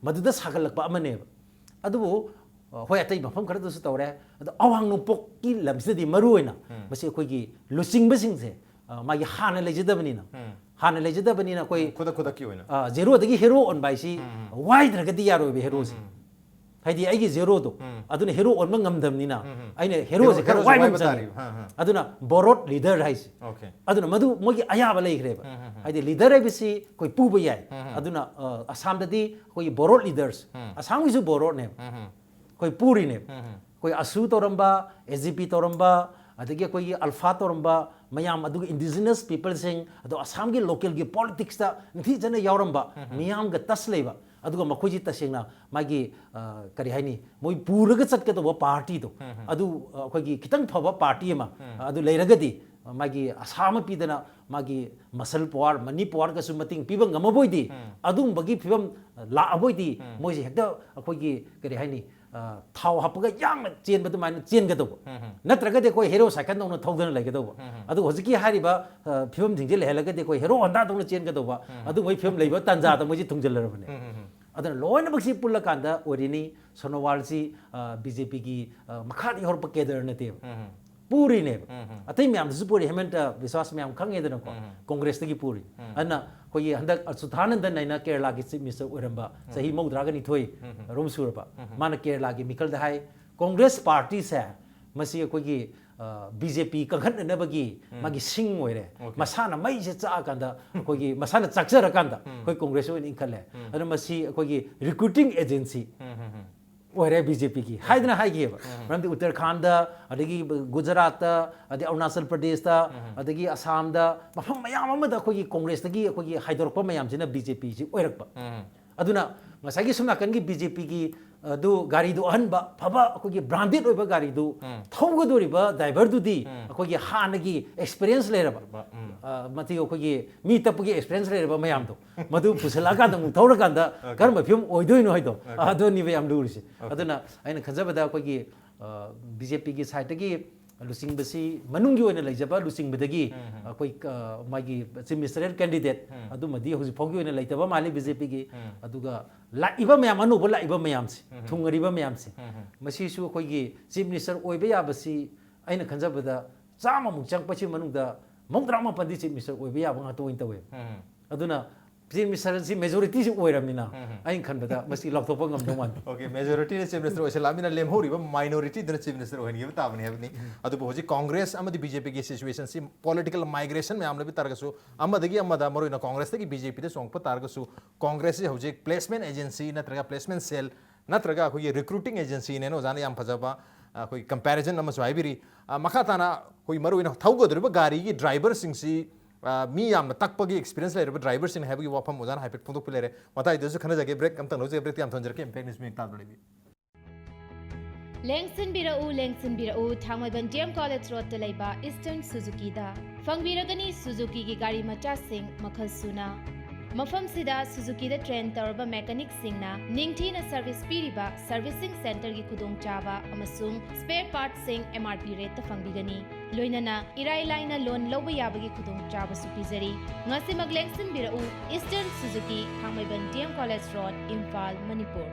ꯃꯗꯨꯗ ꯁꯥꯒꯠꯂꯛꯄ ꯑꯃꯅꯦꯕ꯫ ꯑꯗꯨꯕꯨ, ꯑ, ꯍꯣꯏ, ꯑꯇꯩ ꯃꯐꯝ ꯈꯔꯗꯁꯨ ꯇꯧꯔꯦ꯫ ꯑꯗꯣ ꯑꯋꯥꯡ ꯅꯣꯡꯄꯣꯛꯀꯤ ꯂꯝꯁꯤꯗꯗꯤ ꯃꯔꯨ ꯑꯣꯏꯅ ꯃꯁꯤ ꯑꯩꯈꯣꯏꯒꯤ ꯂꯨꯆꯤꯡꯕꯁꯤꯡꯁꯦ, ꯑ, ꯃꯥꯒꯤ ꯍꯥꯟꯅ ꯂꯩꯖꯗꯕꯅꯤꯅ, ꯍꯥꯟꯅ ꯂꯩꯖꯗꯕꯅꯤꯅ ꯑꯩꯈꯣꯏ ꯈꯨꯗꯛ ꯈꯨꯗꯛꯀꯤ ꯑꯣꯏꯅ ꯖꯦꯔꯣꯗꯒꯤ ꯍꯦꯔꯣ ꯑꯣꯟꯕ ꯍꯥꯏꯁꯤ ꯋꯥꯏꯗ꯭ꯔꯒꯗꯤ ꯌꯥꯔꯣꯏꯕ ꯍꯦꯔꯣꯁꯦ꯫ ꯍꯥꯏꯗꯤ ꯑꯩꯒꯤ ꯖꯦꯔꯣꯗꯣ ꯑꯗꯨꯅ ꯍꯦꯔꯣ ꯑꯣꯟꯕ ꯉꯝꯗꯕꯅꯤꯅ ꯑꯩꯅ ꯍꯦꯔꯣꯁꯦ ꯈꯔ ꯍꯦꯔꯣꯁꯦ ꯋꯥꯏꯕ ꯋꯥꯏꯕ ꯆꯪꯉꯦ꯫ ꯇꯥꯔꯤꯕ꯫ ꯍꯥ, ꯍꯥ꯫ ꯑꯗꯨꯅ ꯕꯣꯔꯣꯠ ꯂꯤꯗꯔ ꯍꯥꯏꯁꯦ꯫ ꯑꯣꯀꯦ꯫ ꯑꯗꯨꯅ ꯃꯗꯨ ꯃꯣꯏꯒꯤ ꯑꯌꯥꯕ ꯂꯩꯈ꯭ꯔꯦꯕ꯫ ꯍꯥꯏꯗꯤ ꯂꯤꯗꯔ ꯍꯥꯏꯕꯁꯤ ꯑꯩꯈꯣꯏ ꯄꯨꯕ ꯌꯥꯏ꯫ ꯑꯗꯨꯅ ꯑ, ꯑꯁꯥꯝꯗꯗꯤ ꯑꯩꯈꯣꯏꯒꯤ ꯕꯣꯔꯣꯠ ꯂꯤꯗꯔꯁ, ꯑꯁꯥꯝꯒꯤꯁꯨ ꯕꯣꯔꯣꯠꯅꯦꯕ꯫ ꯑꯩꯈꯣꯏ ꯄꯨꯔꯤꯅꯦꯕ꯫ ꯑꯩꯈꯣꯏ ꯑꯁꯨ ꯇꯧꯔꯝꯕ, ꯑꯦꯁ ꯖꯤ ꯄꯤ ꯇꯧꯔꯝꯕ, ꯑꯗꯒꯤ ꯑꯩꯈꯣꯏꯒꯤ ꯑꯜꯐꯥ ꯇꯧꯔꯝꯕ ꯃꯌꯥꯝ, ꯑꯗꯨꯒ ꯏꯟꯗꯤꯖꯤꯅꯁ ꯄꯤꯄꯜꯁꯤꯡ, ꯑꯗꯣ ꯑꯁꯥꯝꯒꯤ ꯂꯣꯀꯦꯜꯒꯤ ꯄꯣꯂꯤꯇꯤꯛꯁꯇ ꯅꯤꯡꯊꯤꯖꯅ ꯌꯥꯎꯔꯝꯕ ꯃꯤꯌꯥꯝꯒ ꯇꯁ ꯂꯩꯕ, ꯑꯗꯨꯒ ꯃꯈꯣꯏꯁꯤ ꯇꯁꯦꯡꯅ ꯃꯥꯒꯤ ꯑ, ꯀꯔꯤ ꯍꯥꯏꯅꯤ, ꯃꯣꯏ ꯄꯨꯔꯒ ꯆꯠꯀꯗꯧꯕ ꯄꯥꯔꯇꯤꯗꯣ ꯑꯗꯨ ꯑ, ꯑꯩꯈꯣꯏꯒꯤ ꯈꯤꯇꯪ ꯐꯕ ꯄꯥꯔꯇꯤ ꯑꯃ ꯑꯗꯨ ꯂꯩꯔꯒꯗꯤ ꯃꯥꯒꯤ ꯑꯁꯥ ꯑꯃ ꯄꯤꯗꯅ ꯃꯥꯒꯤ ꯃꯁꯜ ꯄꯋꯥꯔ, ꯃꯅꯤ ꯄꯋꯥꯔꯒꯁꯨ ꯃꯇꯦꯡ ꯄꯤꯕ ꯉꯝꯃꯕꯣꯏꯗꯤ, ꯑꯗꯨꯒꯨꯝꯕꯒꯤ ꯐꯤꯕꯝ ꯂꯥꯛꯑꯕꯣꯏꯗꯤ ꯃꯣꯏꯁꯦ ꯍꯦꯛꯇ ꯑꯩꯈꯣꯏꯒꯤ ꯀꯔꯤ ꯍꯥꯏꯅꯤ, ꯑ, ꯊꯥꯎ ꯍꯥꯞꯄꯒ ꯌꯥꯡꯅ ꯆꯦꯟꯕ ꯑꯗꯨꯃꯥꯏꯅ ꯆꯦꯟꯒꯗꯧꯕ꯫ ꯅꯠꯇ꯭ꯔꯒꯗꯤ ꯑꯩꯈꯣꯏ ꯍꯦꯔꯣ ꯁꯥꯏꯀꯜꯗꯧꯅ ꯊꯧꯗꯅ ꯂꯩꯒꯗꯧꯕ꯫ ꯑꯗꯨꯒ ꯍꯧꯖꯤꯛꯀꯤ ꯍꯥꯏꯔꯤꯕ ꯑ, ꯐꯤꯕꯝꯁꯤꯡꯁꯦ ꯂꯩꯍꯜꯂꯒꯗꯤ ꯑꯩꯈꯣꯏ ꯍꯦꯔꯣ ꯍꯣꯟꯗꯥꯗꯧꯅ ꯆꯦꯟꯒꯗꯧꯕ ꯑꯗꯨꯒꯨꯝꯕꯒꯤ ꯐꯤꯕꯝ ꯂꯩꯕ ꯇꯥꯟꯖꯥꯗ ꯃꯣꯏꯁꯦ ꯊꯨꯡꯖꯤꯜꯂꯔꯕꯅꯦ꯫ ꯑꯗꯨꯅ ꯂꯣꯏꯅꯃꯛꯁꯤ ꯄꯨꯜꯂꯀꯥꯟꯗ ꯑꯣꯏꯔꯤꯅꯤ ꯁꯣꯅꯣꯋꯥꯜꯁꯤ ꯕꯤ ꯖꯦ ꯄꯤꯒꯤ ꯃꯈꯥꯗꯒꯤ ꯍꯧꯔꯛꯄ ꯀꯦꯗꯔ ꯅꯠꯇꯦꯕ, ꯄꯨꯔꯤꯅꯦꯕ꯫ ꯑꯇꯩ ꯃꯌꯥꯝꯗꯁꯨ ꯄꯨꯔꯤ, ꯍꯦꯃꯟꯇ ꯕꯤꯁ꯭ꯋꯥꯁ ꯃꯌꯥꯝ ꯈꯪꯉꯦꯗꯅꯀꯣ, ꯀꯣꯡꯒ꯭ꯔꯦꯁꯇ ꯄꯨꯔꯤ꯫ ꯑꯗꯨꯅ ꯑꯩꯈꯣꯏꯒꯤ ꯍꯟꯗꯛ ꯑꯆꯨꯊꯥꯅꯟꯗꯟ ꯍꯥꯏꯅ ꯀꯦꯔꯂꯥꯒꯤ ꯆꯤꯐ ꯃꯤꯅꯤꯁꯇꯔ ꯑꯣꯏꯔꯝꯕ ꯆꯍꯤ ꯃꯧꯗ꯭ꯔꯥꯒ ꯅꯤꯊꯣꯏ ꯔꯣꯝ ꯁꯨꯔꯕ, ꯃꯥꯅ ꯀꯦꯔꯂꯥꯒꯤ ꯃꯤꯈꯜꯗ ꯍꯥꯏ, ꯀꯣꯡꯒ꯭ꯔꯦꯁ ꯄꯥꯔꯇꯤꯁꯦ ꯃꯁꯤ ꯑꯩꯈꯣꯏꯒꯤ ꯕꯤ ꯖꯦ ꯄꯤ ꯀꯟꯈꯠꯅꯅꯕꯒꯤ ꯃꯥꯒꯤ ꯁꯤꯡ ꯑꯣꯏꯔꯦ꯫ ꯑꯣꯀꯦ꯫ ꯃꯁꯥꯅ ꯃꯩꯁꯦ ꯆꯥꯛꯑꯀꯥꯟꯗ ꯑꯩꯈꯣꯏꯒꯤ ꯃꯁꯥꯅ ꯆꯥꯛꯆꯔꯀꯥꯟꯗ ꯑꯩꯈꯣꯏ ꯀꯣꯡꯒ꯭ꯔꯦꯁ ꯑꯣꯏꯅ ꯏꯟꯈꯠꯂꯦ꯫ ꯑꯗꯨꯅ ꯃꯁꯤ ꯑꯩꯈꯣꯏꯒꯤ ꯔꯤꯀ꯭ꯔꯨꯇꯤꯡ ꯑꯦꯖꯦꯟꯁꯤ ꯑꯣꯏꯔꯦ ꯕꯤ ꯖꯦ ꯄꯤꯒꯤ ꯍꯥꯏꯗꯅ ꯍꯥꯏꯈꯤꯑꯕ꯫ ꯃꯔꯝꯗꯤ ꯎꯠꯇꯔꯈꯥꯟꯗ, ꯑꯗꯒꯤ ꯒꯨꯖꯔꯥꯠꯇ, ꯑꯗꯒꯤ ꯑꯔꯨꯅꯥꯆꯜ ꯄ꯭ꯔꯗꯦꯁꯇ, ꯑꯗꯒꯤ ꯑꯁꯥꯝꯗ, ꯃꯐꯝ ꯃꯌꯥꯝ ꯑꯃꯗ ꯑꯩꯈꯣꯏꯒꯤ ꯀꯣꯡꯒ꯭ꯔꯦꯁꯇꯒꯤ ꯑꯩꯈꯣꯏꯒꯤ ꯍꯥꯏꯗꯣꯔꯛꯄ ꯃꯌꯥꯝꯁꯤꯅ ꯕꯤ ꯖꯦ ꯄꯤꯁꯤ ꯑꯣꯏꯔꯛꯄ꯫ ꯑꯗꯨꯅ ꯉꯁꯥꯏꯒꯤ ꯁꯣꯝ ꯅꯥꯀꯟꯒꯤ ꯕꯤ ꯖꯦ ꯄꯤꯒꯤ ꯑꯗꯨ ꯒꯥꯔꯤꯗꯨ ꯑꯍꯟꯕ ꯐꯕ ꯑꯩꯈꯣꯏꯒꯤ ꯕ꯭ꯔꯥꯟꯗꯦꯗ ꯑꯣꯏꯕ ꯒꯥꯔꯤꯗꯨ ꯊꯧꯒꯗꯧꯔꯤꯕ ꯗ꯭ꯔꯥꯏꯚꯔꯗꯨꯗꯤ ꯑꯩꯈꯣꯏꯒꯤ ꯍꯥꯟꯅꯒꯤ ꯑꯦꯛꯁꯄꯤꯔꯤꯌꯦꯟꯁ ꯂꯩꯔꯕ, ꯑ, ꯃꯇꯤꯛ ꯑꯩꯈꯣꯏꯒꯤ ꯃꯤ ꯇꯞꯄꯒꯤ ꯑꯦꯛꯁꯄꯤꯔꯤꯌꯦꯟꯁ ꯂꯩꯔꯕ ꯃꯌꯥꯝꯗꯣ ꯃꯗꯨ ꯄꯨꯁꯤꯜꯂꯛꯑꯀꯥꯟꯗ ꯑꯃꯨꯛ ꯊꯧꯔꯀꯥꯟꯗ ꯀꯔꯝꯕ ꯐꯤꯕꯝ ꯑꯣꯏꯗꯣꯏꯅꯣ ꯍꯥꯏꯗꯣ ꯑꯗꯨꯅꯤꯕ ꯌꯥꯝ ꯂꯨꯔꯤꯁꯦ꯫ ꯑꯗꯨꯅ ꯑꯩꯅ ꯈꯟꯖꯕꯗ ꯑꯩꯈꯣꯏꯒꯤ ꯕꯤ ꯖꯦ ꯄꯤꯒꯤ ꯁꯥꯏꯠꯇꯒꯤ ꯂꯨꯆꯤꯡꯕꯁꯤ ꯃꯅꯨꯡꯒꯤ ꯑꯣꯏꯅ ꯂꯩꯖꯕ ꯂꯨꯆꯤꯡꯕꯗꯒꯤ ꯑꯩꯈꯣꯏ, ꯑ, ꯃꯥꯒꯤ ꯆꯤꯐ ꯃꯤꯅꯤꯁꯇꯔꯤꯌꯦꯜ ꯀꯦꯟꯗꯤꯗꯦꯠ ꯑꯗꯨꯃꯗꯤ ꯍꯧꯖꯤꯛ ꯐꯥꯎꯒꯤ ꯑꯣꯏꯅ ꯂꯩꯇꯕ ꯃꯥꯜꯂꯤ ꯕꯤ ꯖꯦ ꯄꯤꯒꯤ꯫ ꯑꯗꯨꯒ ꯂꯥꯛꯏꯕ ꯃꯌꯥꯝ, ꯑꯅꯧꯕ ꯂꯥꯛꯏꯕ ꯃꯌꯥꯝꯁꯦ, ꯊꯨꯡꯉꯔꯤꯕ ꯃꯌꯥꯝꯁꯦ, ꯃꯁꯤꯁꯨ ꯑꯩꯈꯣꯏꯒꯤ ꯆꯤꯐ ꯃꯤꯅꯤꯁꯇꯔ ꯑꯣꯏꯕ ꯌꯥꯕꯁꯤ ꯑꯩꯅ ꯈꯟꯖꯕꯗ ꯆꯥꯝꯃꯃꯨꯛ ꯆꯪꯉꯛꯄꯁꯤ ꯃꯅꯨꯡꯗ ꯃꯧꯗ꯭ꯔꯥ ꯃꯥꯄꯟꯗꯤ ꯆꯤꯐ ꯃꯤꯅꯤꯁꯇꯔ ꯑꯣꯏꯕ ꯌꯥꯕ ꯉꯥꯛꯇ ꯑꯣꯏꯅ ꯇꯧꯋꯦꯕ꯫ ꯑꯗꯨꯅ ꯆꯤꯐ ꯃꯤꯅꯤꯁꯇꯔꯁꯤ ꯃꯦꯖꯣꯔꯤꯇꯤꯁꯤ ꯑꯣꯏꯔꯕꯅꯤꯅ ꯑꯩꯅ ꯈꯟꯕꯗ ꯃꯁꯤ ꯂꯥꯎꯊꯣꯛꯄ ꯉꯝꯗꯧ ꯃꯥꯟꯗꯦ꯫ ꯑꯣꯀꯦ, ꯃꯦꯖꯣꯔꯤꯇꯤꯅ ꯆꯤꯐ ꯃꯤꯅꯤꯁꯇꯔ ꯑꯣꯏꯁꯤꯜꯂꯛꯑꯕꯅꯤꯅ ꯂꯦꯝꯍꯧꯔꯤꯕ ꯃꯥꯏꯅꯣꯔꯤꯇꯤꯗꯨꯅ ꯆꯤꯐ ꯃꯤꯅꯤꯁꯇꯔ ꯑꯣꯏꯍꯟꯈꯤꯕ ꯇꯥꯕꯅꯤ ꯍꯥꯏꯕꯅꯤ꯫ ꯑꯗꯨꯕꯨ ꯍꯧꯖꯤꯛ ꯀꯣꯡꯒ꯭ꯔꯦꯁ ꯑꯃꯗꯤ ꯕꯤ ꯖꯦ ꯄꯤꯒꯤ ꯁꯤꯆꯨꯋꯦꯁꯟꯁꯤ ꯄꯣꯂꯤꯇꯤꯀꯦꯜ ꯃꯥꯏꯒ꯭ꯔꯦꯁꯟ ꯃꯌꯥꯝ ꯂꯩꯕ ꯇꯥꯔꯒꯁꯨ, ꯑꯃꯗꯒꯤ ꯑꯃꯗ, ꯃꯔꯨꯑꯣꯏꯅ ꯀꯣꯡꯒ꯭ꯔꯦꯁꯇꯒꯤ ꯕꯤ ꯖꯦ ꯄꯤꯗ ꯆꯣꯡꯉꯛꯄ ꯇꯥꯔꯒꯁꯨ, ꯀꯣꯡꯒ꯭ꯔꯦꯁꯁꯤ ꯍꯧꯖꯤꯛ ꯄ꯭ꯂꯦꯁꯃꯦꯟ ꯑꯦꯖꯦꯟꯁꯤ ꯅꯠꯇ꯭ꯔꯒ ꯄ꯭ꯂꯦꯁꯃꯦꯟ ꯁꯦꯜ ꯅꯠꯇ꯭ꯔꯒ ꯑꯩꯈꯣꯏꯒꯤ ꯔꯤꯀ꯭ꯔꯨꯇꯤꯡ ꯑꯦꯖꯦꯟꯁꯤꯅꯦꯅ ꯑꯣꯖꯥꯅ ꯌꯥꯝ ꯐꯖꯕ ꯑꯩꯈꯣꯏ ꯀꯝꯄꯦꯔꯤꯖꯟ ꯑꯃꯁꯨ ꯍꯥꯏꯕꯤꯔꯤ꯫ ꯑ, ꯃꯈꯥ ꯇꯥꯅ ꯑꯩꯈꯣꯏ ꯃꯔꯨꯑꯣꯏꯅ ꯊꯧꯒꯗꯧꯔꯤꯕ ꯒꯥꯔꯤꯒꯤ ꯗ꯭ꯔꯥꯏꯚꯔꯁꯤꯡꯁꯤ, ꯑ, ꯃꯤ ꯌꯥꯝꯅ ꯇꯛꯄꯒꯤ ꯑꯦꯛꯁꯄꯤꯔꯤꯌꯦꯟꯁ ꯂꯩꯔꯕ ꯗ꯭ꯔꯥꯏꯚꯔꯁꯤꯡ ꯍꯥꯏꯕꯒꯤ ꯋꯥꯐꯝ ꯑꯣꯖꯥꯅ ꯍꯥꯏꯐꯦꯠ ꯐꯣꯡꯗꯣꯛꯄ ꯂꯩꯔꯦ꯫ ꯃꯇꯥꯏꯗꯁꯨ ꯈꯟꯅꯖꯒꯦ, ꯕ꯭ꯔꯦꯛ ꯑꯝꯇꯪ ꯂꯧꯖꯒꯦ, ꯕ꯭ꯔꯦꯛꯇꯤ ꯌꯥꯝ ꯊꯣꯟꯖꯔꯛꯀꯦ, ꯏꯝꯄꯦꯛ ꯅ꯭ꯌꯨꯁ ꯃꯤꯅꯤꯠ ꯇꯥꯕ ꯂꯩꯕꯤ꯫ ꯂꯦꯡꯁꯤꯟꯕꯤꯔꯛꯎ, ꯂꯦꯡꯁꯤꯟꯕꯤꯔꯛꯎ, ꯊꯥꯡꯃꯩꯕꯟ ꯗꯤ ꯑꯦꯝ ꯀꯣꯂꯦꯖ ꯔꯣꯗꯇ ꯂꯩꯕ ꯏꯁꯇꯔꯟ ꯁꯨꯖꯨꯀꯤꯗ꯫ ꯐꯪꯕꯤꯔꯒꯅꯤ ꯁꯨꯖꯨꯀꯤꯒꯤ ꯒꯥꯔꯤ ꯃꯆꯥꯁꯤꯡ ꯃꯈꯜ ꯁꯨꯅ꯫ ꯃꯐꯝꯁꯤꯗ ꯁꯨꯖꯨꯀꯤꯗ ꯇ꯭ꯔꯦꯟ ꯇꯧꯔꯕ ꯃꯦꯀꯥꯅꯤꯛꯁꯤꯡꯅ ꯅꯤꯡꯊꯤꯅ ꯁꯔꯚꯤꯁ ꯄꯤꯔꯤꯕ ꯁꯔꯚꯤꯁꯤꯡ ꯁꯦꯟꯇꯔꯒꯤ ꯈꯨꯗꯣꯡꯆꯥꯕ ꯑꯃꯁꯨꯡ ꯁ꯭ꯄꯦꯌꯔ ꯄꯥꯔꯠꯁꯤꯡ ꯑꯦꯝ ꯑꯥꯔ ꯄꯤ ꯔꯦꯠꯇ ꯐꯪꯕꯤꯒꯅꯤ꯫ ꯂꯣꯏꯅꯅ ꯏꯔꯥꯏ ꯂꯥꯏꯅ ꯂꯣꯟ ꯂꯧꯕ ꯌꯥꯕꯒꯤ ꯈꯨꯗꯣꯡꯆꯥꯕꯁꯨ ꯄꯤꯖꯔꯤ꯫ ꯉꯁꯤꯃꯛ ꯂꯦꯡꯁꯤꯟꯕꯤꯔꯛꯎ, Eastern Suzuki, Thangmeiband D M college road, Imphal, Manipur.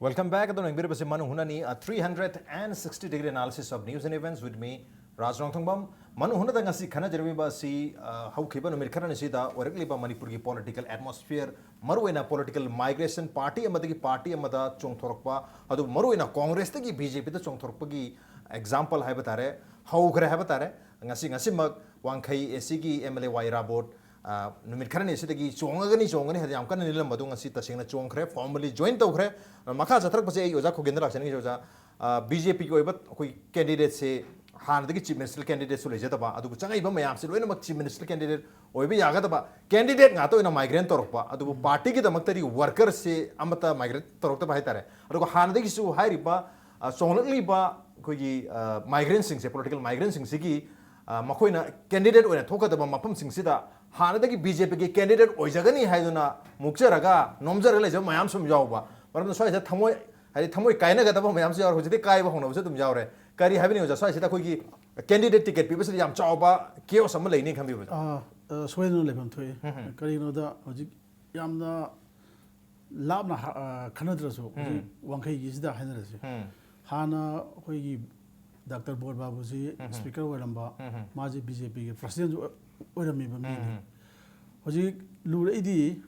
Welcome back. ꯑꯗꯣꯝꯅ ꯌꯦꯡꯕꯤꯔꯤꯕꯁꯤ ꯃꯅꯨꯡ ꯍꯨꯠꯅꯅꯤ, a three hundred and sixty degree analysis of news and events with me, ꯔꯥꯖ ꯔꯣꯡꯊꯣꯡꯕꯝ꯫ ꯃꯅꯨꯡ ꯍꯨꯠꯅꯗ ꯉꯁꯤ ꯈꯟꯅꯖꯔꯤꯕ ꯑꯁꯤ, ꯑ, ꯍꯧꯈꯤꯕ ꯅꯨꯃꯤꯠ ꯈꯔꯅꯤꯁꯤꯗ ꯑꯣꯏꯔꯛꯂꯤꯕ ꯃꯅꯤꯄꯨꯔꯒꯤ ꯄꯣꯂꯤꯇꯤꯀꯦꯜ ꯑꯦꯠꯃꯣꯁꯐꯤꯌꯔ, ꯃꯔꯨꯑꯣꯏꯅ ꯄꯣꯂꯤꯇꯤꯀꯦꯜ ꯃꯥꯏꯒ꯭ꯔꯦꯁꯟ, ꯄꯥꯔꯇꯤ ꯑꯃꯗꯒꯤ ꯄꯥꯔꯇꯤ ꯑꯃꯗ ꯆꯣꯡꯊꯣꯔꯛꯄ, ꯑꯗꯨꯕꯨ ꯃꯔꯨꯑꯣꯏꯅ ꯀꯣꯡꯒ꯭ꯔꯦꯁꯇꯒꯤ ꯕꯤ ꯖꯦ ꯄꯤꯗ ꯆꯣꯡꯊꯣꯔꯛꯄꯒꯤ ꯑꯦꯛꯖꯥꯝꯄꯜ ꯍꯥꯏꯕ ꯇꯥꯔꯦ, ꯍꯧꯈ꯭ꯔꯦ ꯍꯥꯏꯕ ꯇꯥꯔꯦ꯫ ꯉꯁꯤ, ꯉꯁꯤꯃꯛ ꯋꯥꯡꯈꯩ ꯑꯦ ꯁꯤꯒꯤ ꯑꯦꯝ ꯑꯦꯜ ꯑꯦ ꯋꯥꯏ ꯏꯔꯥꯕꯣꯠ, ꯑ, ꯅꯨꯃꯤꯠ ꯈꯔꯅꯤ ꯑꯁꯤꯗꯒꯤ ꯆꯣꯡꯉꯒꯅꯤ, ꯆꯣꯡꯒꯅꯤ ꯍꯥꯏꯗꯅ ꯌꯥꯝ ꯀꯟꯅ ꯅꯤꯜꯂꯝꯕꯗꯨ ꯉꯁꯤ ꯇꯁꯦꯡꯅ ꯆꯣꯡꯈ꯭ꯔꯦ, ꯐꯣꯔꯃꯦꯜꯂꯤ ꯖꯣꯏꯟ ꯇꯧꯈ꯭ꯔꯦ꯫ ꯑ, ꯃꯈꯥ ꯆꯠꯊꯔꯛꯄꯁꯦ ꯑꯩ ꯑꯣꯖꯥ ꯈꯨꯒꯦꯟꯗ ꯂꯥꯛꯆꯅꯤꯡꯉꯤ ꯑꯣꯖꯥ꯫ ꯑ, ꯕꯤ ꯖꯦ ꯄꯤꯒꯤ ꯑꯣꯏꯕ ꯑꯩꯈꯣꯏ ꯀꯦꯟꯗꯤꯗꯦꯠꯁꯦ ꯍꯥꯟꯅꯗꯒꯤ ꯆꯤꯐ ꯃꯤꯅꯤꯁꯇꯔ ꯀꯦꯟꯗꯤꯗꯦꯠꯁꯨ ꯂꯩꯖꯗꯕ, ꯑꯗꯨꯕꯨ ꯆꯪꯉꯛꯏꯕ ꯃꯌꯥꯝꯁꯦ ꯂꯣꯏꯅꯃꯛ ꯆꯤꯐ ꯃꯤꯅꯤꯁꯇꯔ ꯀꯦꯟꯗꯤꯗꯦꯠ ꯑꯣꯏꯕ ꯌꯥꯒꯗꯕ ꯀꯦꯟꯗꯤꯗꯦꯠ ꯉꯥꯛꯇ ꯑꯣꯏꯅ ꯃꯥꯏꯒ꯭ꯔꯦꯟ ꯇꯧꯔꯛꯄ, ꯑꯗꯨꯕꯨ ꯄꯥꯔꯇꯤꯒꯤꯗꯃꯛꯇꯗꯤ ꯋꯥꯔꯀꯔꯁꯦ ꯑꯃꯠꯇ ꯃꯥꯏꯒ꯭ꯔꯦꯟ ꯇꯧꯔꯛꯇꯕ ꯍꯥꯏꯇꯥꯔꯦ꯫ ꯑꯗꯨꯒ ꯍꯥꯟꯅꯗꯒꯤꯁꯨ ꯍꯥꯏꯔꯤꯕ, ꯑ, ꯆꯣꯡꯂꯛꯂꯤꯕ ꯑꯩꯈꯣꯏꯒꯤ, ꯑ, ꯃꯥꯏꯒ꯭ꯔꯦꯟꯁꯤꯡꯁꯦ, ꯄꯣꯂꯤꯇꯤꯀꯦꯜ ꯃꯥꯏꯒ꯭ꯔꯦꯟꯁꯤꯡꯁꯤꯒꯤ, ꯑ, ꯃꯈꯣꯏꯅ ꯀꯦꯟꯗꯤꯗꯦꯠ ꯑꯣꯏꯅ ꯊꯣꯛꯀꯗꯕ ꯃꯐꯝꯁꯤꯡꯁꯤꯗ ꯍꯥꯟꯅꯗꯒꯤ ꯕꯤ ꯖꯦ ꯄꯤꯒꯤ ꯀꯦꯟꯗꯤꯗꯦꯠ ꯑꯣꯏꯖꯒꯅꯤ ꯍꯥꯏꯗꯨꯅ ꯃꯨꯛꯆꯔꯒ ꯅꯣꯝꯖꯔꯒ ꯂꯩꯖꯕ ꯃꯌꯥꯝꯁꯨ ꯑꯗꯨꯝ ꯌꯥꯎꯕ꯫ ꯃꯔꯝꯅ ꯁ꯭ꯋꯥꯏꯗ ꯊꯃꯣꯏ ꯍꯥꯏꯗꯤ ꯊꯃꯣꯏ ꯀꯥꯏꯅꯒꯗꯕ ꯃꯌꯥꯝꯁꯨ ꯌꯥꯎꯔꯦ, ꯍꯧꯖꯤꯛꯇꯤ ꯀꯥꯏꯕ ꯍꯧꯅꯕꯁꯨ ꯑꯗꯨꯝ ꯌꯥꯎꯔꯦ꯫ ꯀꯔꯤ ꯍꯥꯏꯕꯤꯅꯤꯡꯉꯤ ꯑꯣꯖꯥ, ꯁ꯭ꯋꯥꯏꯁꯤꯗ ꯑꯩꯈꯣꯏꯒꯤ candidate ticket ꯄꯤꯕꯁꯤꯗ ꯌꯥꯝ ꯆꯥꯎꯕ chaos ꯑꯃ ꯂꯩꯅꯤ ꯈꯟꯕꯤꯕꯗꯣ? ꯑꯥ, ꯑ, ꯁꯣꯏꯗꯅ ꯂꯩꯐꯝ ꯊꯣꯛꯏ꯫ ꯎꯝ꯫ ꯀꯔꯤꯒꯤꯅꯣꯗ ꯍꯧꯖꯤꯛ ꯌꯥꯝꯅ ꯂꯥꯞꯅ ꯍꯥ-, ꯑ, ꯈꯟꯅꯗ꯭ꯔꯁꯨ ꯍꯧꯖꯤꯛ ꯎꯝ꯫ ꯋꯥꯡꯈꯩꯒꯤꯁꯤꯗ ꯍꯥꯏꯅꯔꯁꯤ꯫ ꯎꯝ꯫ ꯍꯥꯟꯅ ꯑꯩꯈꯣꯏꯒꯤ ꯗꯥꯛꯇꯔ ꯕꯣꯔ ꯕꯥꯕꯨꯁꯤ ꯎꯝ꯫ speaker ꯑꯣꯏꯔꯝꯕ, ꯎꯝ꯫ ꯃꯥꯁꯤ BJPꯒꯤ presidentꯁꯨ ꯑꯣꯏ-, ꯑꯣꯏꯔꯝꯃꯤꯕ ꯃꯤꯅꯤ꯫ ꯎꯝ꯫ ꯍꯧꯖꯤꯛ ꯂꯨꯔꯛꯏꯗꯤ,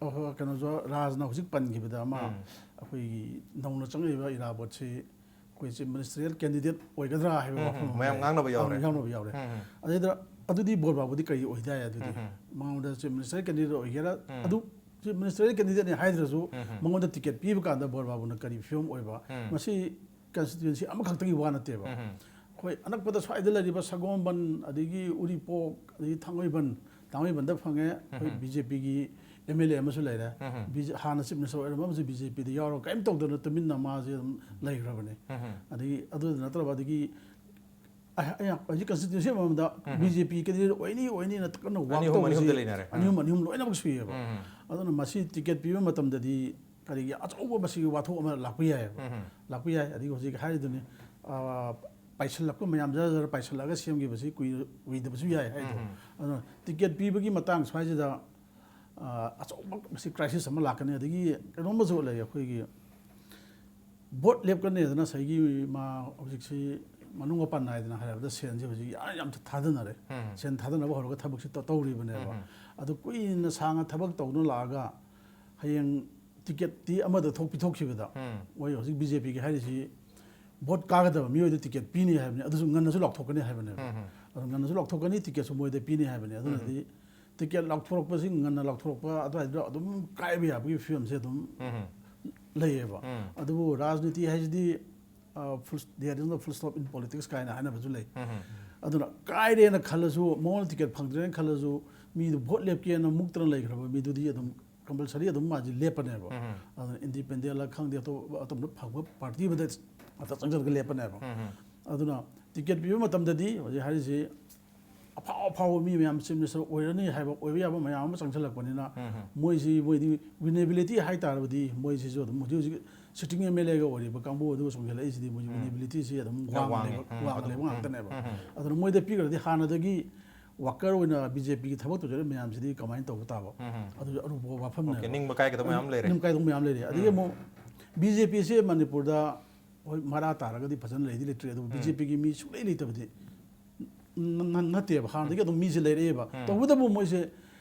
ꯑꯍꯣ, ꯀꯩꯅꯣꯁꯨ, ꯔꯥꯖꯅ ꯍꯧꯖꯤꯛ ꯄꯟꯈꯤꯕꯗ ꯑꯃ, ꯎꯝ꯫ ꯑꯩꯈꯣꯏꯒꯤ ꯅꯧꯅ ꯆꯪꯉꯛꯏꯕ ꯏꯔꯥꯕꯣꯠꯁꯤ ꯑꯩꯈꯣꯏ chief ministerial candidate ꯑꯣꯏꯒꯗ꯭ꯔꯥ ꯍꯥꯏꯕ ꯎꯝ, ꯋꯥꯐꯝ ꯎꯝ, ꯑꯃ ꯃꯌꯥꯝ ꯂꯩ꯫ ꯉꯥꯡꯅꯕ ꯌꯥꯎꯔꯦ꯫ ꯑꯥ, ꯉꯥꯡꯅꯕ ꯌꯥꯎꯔꯦ꯫ ꯎꯝ, ꯎꯝ꯫ ꯑꯗꯩꯗ ꯑꯗꯨꯗꯤ ꯕꯣꯔ ꯕꯥꯕꯨꯗꯤ ꯀꯔꯤ ꯑꯣꯏꯗꯥꯏ ꯑꯗꯨꯗꯤ? ꯎꯝ, ꯎꯝ꯫ ꯃꯉꯣꯟꯗ chief ministerial candidate ꯑꯣꯏꯒꯦꯔꯥ, ꯎꯝ꯫ ꯑꯗꯨ chief ministerial candidateꯅꯤ ꯍꯥꯏꯗ꯭ꯔꯁꯨ, ꯎꯝ, ꯎꯝ꯫ ꯃꯉꯣꯟꯗ ticket ꯄꯤꯕ ꯀꯥꯟꯗ ꯕꯣꯔ ꯕꯥꯕꯨꯅ ꯀꯔꯤ ꯐꯤꯕꯝ ꯑꯣꯏꯕ? ꯎꯝ꯫ ꯃꯁꯤ constituency ꯑꯃꯈꯛꯇꯒꯤ ꯋꯥ ꯅꯠꯇꯦꯕ꯫ ꯎꯝ, ꯎꯝ꯫ ꯑꯩꯈꯣꯏ ꯑꯅꯛꯄꯗ ꯁ꯭ꯋꯥꯏꯗ ꯂꯩꯔꯤꯕ ꯁꯒꯣꯜꯕꯟ, ꯑꯗꯒꯤ ꯎꯔꯤꯄꯣꯛ, ꯑꯗꯒꯤ ꯊꯥꯡꯃꯩꯕꯟ, ꯊꯥꯡꯃꯩꯕꯟꯗ ꯐꯪꯉꯦ꯫ ꯑꯩꯈꯣꯏ ꯎꯝ꯫ BJPꯒꯤ MLA ꯑꯃꯁꯨ ꯂꯩꯔꯦ꯫ ꯎꯝ꯫ BJ ꯍꯥꯟꯅ chief minister ꯑꯣꯏꯔꯝꯕ ꯑꯃꯁꯨ BJPꯗ ꯌꯥꯎꯔꯒ ꯀꯔꯤꯝ ꯇꯧꯗꯅ ꯇꯨꯃꯤꯟꯅ ꯃꯥꯁꯦ ꯑꯗꯨꯝ ꯂꯩꯈ꯭ꯔꯕꯅꯦ꯫ ꯎꯝ꯫ ꯑꯗꯒꯤ ꯑꯗꯨꯗ ꯅꯠꯇ꯭ꯔꯕ ꯑꯗꯒꯤ ꯑ-, ꯑ-, ꯍꯧꯖꯤꯛ constituency ꯑꯃꯃꯝꯗ ꯎꯝ꯫ BJP candidate ꯑꯣꯏꯅꯤ ꯑꯣꯏꯅꯤꯅ ꯀꯟꯅ ꯑꯅꯤ ꯋꯥꯛ ꯑꯍꯨꯝ, ꯑꯅꯤ ꯑꯍꯨꯝꯗ ꯇꯧꯕꯁꯦ ꯂꯩꯅꯔꯦ꯫ ꯑꯅꯤ ꯑꯍꯨꯝ, ꯑꯅꯤ ꯑꯍꯨꯝ ꯂꯣꯏꯅꯃꯛ ꯁꯨꯏꯌꯦꯕ꯫ ꯎꯝ꯫ ꯑꯗꯨꯅ ꯃꯁꯤ ticket ꯄꯤꯕ ꯃꯇꯝꯗꯗꯤ ꯀꯔꯤꯒꯤ ꯑꯆꯧꯕ ꯃꯁꯤꯒꯤ ꯋꯥꯊꯣꯛ ꯑꯃ ꯂꯥꯛꯄ ꯌꯥꯏꯌꯦꯕ꯫ ꯎꯝ꯫ ꯂꯥꯛꯄ ꯌꯥꯏ꯫ ꯑꯗꯒꯤ ꯍꯧꯖꯤꯛ ꯍꯥꯏꯔꯤꯗꯨꯅꯤ, ꯑ, ꯄꯥꯏꯁꯤꯜꯂꯛꯄ ꯃꯌꯥꯝ ꯖꯔ ꯖꯔ ꯄꯥꯏꯁꯤꯜꯂꯛꯑꯒ ꯁꯦꯝꯈꯤꯕꯁꯤ ꯀꯨꯏ-, ꯀꯨꯏꯗꯕꯁꯨ ꯌꯥꯏ ꯍꯥꯏꯗꯣ꯫ ꯎꯝ꯫ ꯑꯗꯨꯅ ticket ꯄꯤꯕꯒꯤ ꯃꯇꯥꯡ ꯁ꯭ꯋꯥꯏꯁꯤꯗ, ꯑ, ꯑꯆꯧꯕ ꯃꯁꯤ crisis ꯑꯃ ꯂꯥꯛꯀꯅꯤ꯫ ꯑꯗꯒꯤ ꯀꯩꯅꯣꯝꯃꯁꯨ ꯂꯩ, ꯑꯩꯈꯣꯏꯒꯤ vote ꯂꯦꯞꯀꯅꯤꯗꯅ ꯉꯁꯥꯏꯒꯤ ꯃꯥ ꯍꯧꯖꯤꯛꯁꯤ ꯃꯅꯨꯡ ꯃꯄꯥꯟ ꯅꯥꯏꯗꯅ ꯍꯥꯏꯔꯕꯗ ꯁꯦꯟꯁꯤ ꯍꯧꯖꯤꯛ ꯌꯥꯝ, ꯌꯥꯝ ꯊꯥꯗꯅꯔꯦ꯫ ꯎꯝ꯫ ꯁꯦꯟ ꯊꯥꯗꯅꯕ ꯍꯧꯔꯒ ꯊꯕꯛꯁꯤ ꯇ-, ꯇꯧꯔꯤꯕꯅꯦꯕ꯫ ꯎꯝ꯫ ꯑꯗꯨ ꯀꯨꯏꯅ ꯁꯥꯡꯅ ꯊꯕꯛ ꯇꯧꯗꯨꯅ ꯂꯥꯛꯑꯒ ꯍꯌꯦꯡ ticketꯇꯤ ꯑꯃꯗ ꯊꯣꯛ ꯄꯤꯊꯣꯛꯈꯤꯕꯗ, ꯎꯝ꯫ ꯃꯣꯏ ꯍꯧꯖꯤꯛ BJPꯒꯤ ꯍꯥꯏꯔꯤꯁꯤ vote ꯀꯥꯒꯗꯕ ꯃꯤꯑꯣꯏꯗ ticket ꯄꯤꯅꯤ ꯍꯥꯏꯕꯅꯤ, ꯑꯗꯨꯁꯨ ꯉꯟꯅꯁꯨ ꯂꯥꯎꯊꯣꯛꯀꯅꯤ ꯍꯥꯏꯕꯅꯦꯕ꯫ ꯎꯝ꯫ ꯑꯗꯨ ꯉꯟꯅꯁꯨ ꯂꯥꯎꯊꯣꯛꯀꯅꯤ, ticketꯁꯨ ꯃꯣꯏꯗ ꯄꯤꯅꯤ ꯍꯥꯏꯕꯅꯤ꯫ ꯑꯗꯨꯅꯗꯤ ticket ꯂꯥꯎꯊꯣꯔꯛꯄꯁꯤ ꯉꯟꯅ ꯂꯥꯎꯊꯣꯔꯛꯄ ꯑꯗꯨꯋꯥꯏꯗꯨꯗ ꯑꯗꯨꯝ ꯀꯥꯏꯕ ꯌꯥꯕꯒꯤ ꯐꯤꯕꯝꯁꯦ ꯑꯗꯨꯝ ꯎꯝ꯫ ꯂꯩꯌꯦꯕ꯫ ꯎꯝ꯫ ꯑꯗꯨꯕꯨ ꯔꯥꯖꯅꯤꯇꯤ ꯍꯥꯏꯁꯤꯗꯤ, ꯑ, full, there is no full stop in politics ꯀꯥꯏꯅ ꯍꯥꯏꯅꯕꯁꯨ ꯂꯩ꯫ ꯎꯝ꯫ ꯑꯗꯨꯅ ꯀꯥꯏꯔꯦꯅ ꯈꯜꯂꯁꯨ, ꯃꯉꯣꯟꯗ ticket ꯐꯪꯗ꯭ꯔꯦꯅ ꯈꯜꯂꯁꯨ, ꯃꯤꯗꯨ vote ꯂꯦꯞꯀꯦꯅ ꯃꯨꯛꯇꯅ ꯂꯩꯈ꯭ꯔꯕ ꯃꯤꯗꯨꯗꯤ ꯑꯗꯨꯝ compulsory ꯑꯗꯨꯝ ꯃꯥꯁꯤ ꯂꯦꯞꯄꯅꯦꯕ꯫ ꯎꯝ꯫ ꯑꯗꯨꯅ independentꯂ ꯈꯪꯗꯦ, ꯑꯇꯣꯞꯄ, ꯑꯇꯣꯞꯄ ꯐꯪꯕ party ꯑꯃꯗ ꯉꯥꯛꯇ ꯆꯪꯁꯤꯜꯂꯒ ꯂꯦꯞꯄꯅꯦꯕ꯫ ꯎꯝ꯫ ꯑꯗꯨꯅ ticket ꯄꯤꯕ ꯃꯇꯝꯗꯗꯤ ꯍꯧꯖꯤꯛ ꯍꯥꯏꯔꯤꯁꯤ ꯑꯐꯥꯎ ꯑꯐꯥꯎꯕ ꯃꯤ ꯃꯌꯥꯝ chief minister ꯑꯣꯏꯔꯅꯤ ꯍꯥꯏꯕ, ꯑꯣꯏꯕ ꯌꯥꯕ ꯃꯌꯥꯝ ꯑꯃ ꯆꯪꯁꯤꯜꯂꯛꯄꯅꯤꯅ, ꯃꯣꯏꯁꯤ, ꯃꯣꯏꯗꯤ winnability ꯍꯥꯏ ꯇꯥꯔꯕꯗꯤ ꯃꯣꯏꯁꯤꯁꯨ ꯑꯗꯨꯝ ꯍꯧꯖꯤꯛ ꯍꯧꯖꯤꯛ sitting M L A ꯒ ꯑꯣꯏꯔꯤꯕ ꯀꯥꯡꯕꯨ ꯑꯗꯨꯒ ꯆꯣꯡꯁꯤꯜꯂꯛꯏꯁꯤꯗꯤ ꯃꯣꯏ winnability ꯁꯤ ꯑꯗꯨꯝ ꯌꯥꯝ ꯋꯥꯡꯅ ꯋꯥꯡꯉꯦ꯫ ꯂꯩꯕ, ꯎꯝ, ꯋꯥꯡꯅ ꯑꯗꯨꯝ, ꯂꯩꯕ ꯎꯝ, ꯉꯥꯛꯇꯅꯦꯕ꯫ ꯎꯝ, ꯎꯝ꯫ ꯑꯗꯨꯅ ꯃꯣꯏꯗ ꯄꯤꯈ꯭ꯔꯗꯤ ꯍꯥꯟꯅꯗꯒꯤ worker ꯑꯣꯏꯅ B J P ꯒꯤ ꯊꯕꯛ ꯇꯧꯖꯔꯤꯕ ꯃꯌꯥꯝꯁꯤꯗꯤ ꯀꯃꯥꯏꯅ ꯇꯧꯕ ꯇꯥꯕ? ꯎꯝ, ꯎꯝ꯫ ꯑꯗꯨꯁꯨ ꯑꯔꯨꯕ ꯋꯥꯐꯝꯅꯦꯕ꯫ Okay, ꯅꯤꯡꯕ ꯀꯥꯏꯒꯗꯕ ꯃꯌꯥꯝ ꯂꯩꯔꯦ꯫ ꯅꯤꯡꯕ ꯀꯥꯏꯒꯗꯕ ꯃꯌꯥꯝ ꯂꯩꯔꯦ꯫ ꯑꯗꯒꯤ ꯎꯝ꯫ ꯑꯃꯨꯛ B J P ꯁꯦ ꯃꯅꯤꯄꯨꯔꯗ ꯍꯣꯏ ꯃꯔꯥ ꯇꯥꯔꯒꯗꯤ ꯐꯖꯅ ꯂꯩꯗꯤ ꯂꯩꯇ꯭ꯔꯤ, ꯑꯗꯨꯕꯨ ꯎꯝ꯫ B J P ꯒꯤ ꯃꯤ ꯁꯨꯡꯂꯩ ꯂꯩꯇꯕꯗꯤ ꯅ-, ꯅ-, ꯅꯠꯇꯦꯕ꯫ ꯍꯥꯟꯅꯗꯒꯤ ꯑꯗꯨꯝ ꯃꯤꯁꯦ ꯂꯩꯔꯛꯑꯦꯕ꯫ ꯎꯝ꯫ ꯇꯧꯕꯇꯕꯨ ꯃꯣꯏꯁꯦ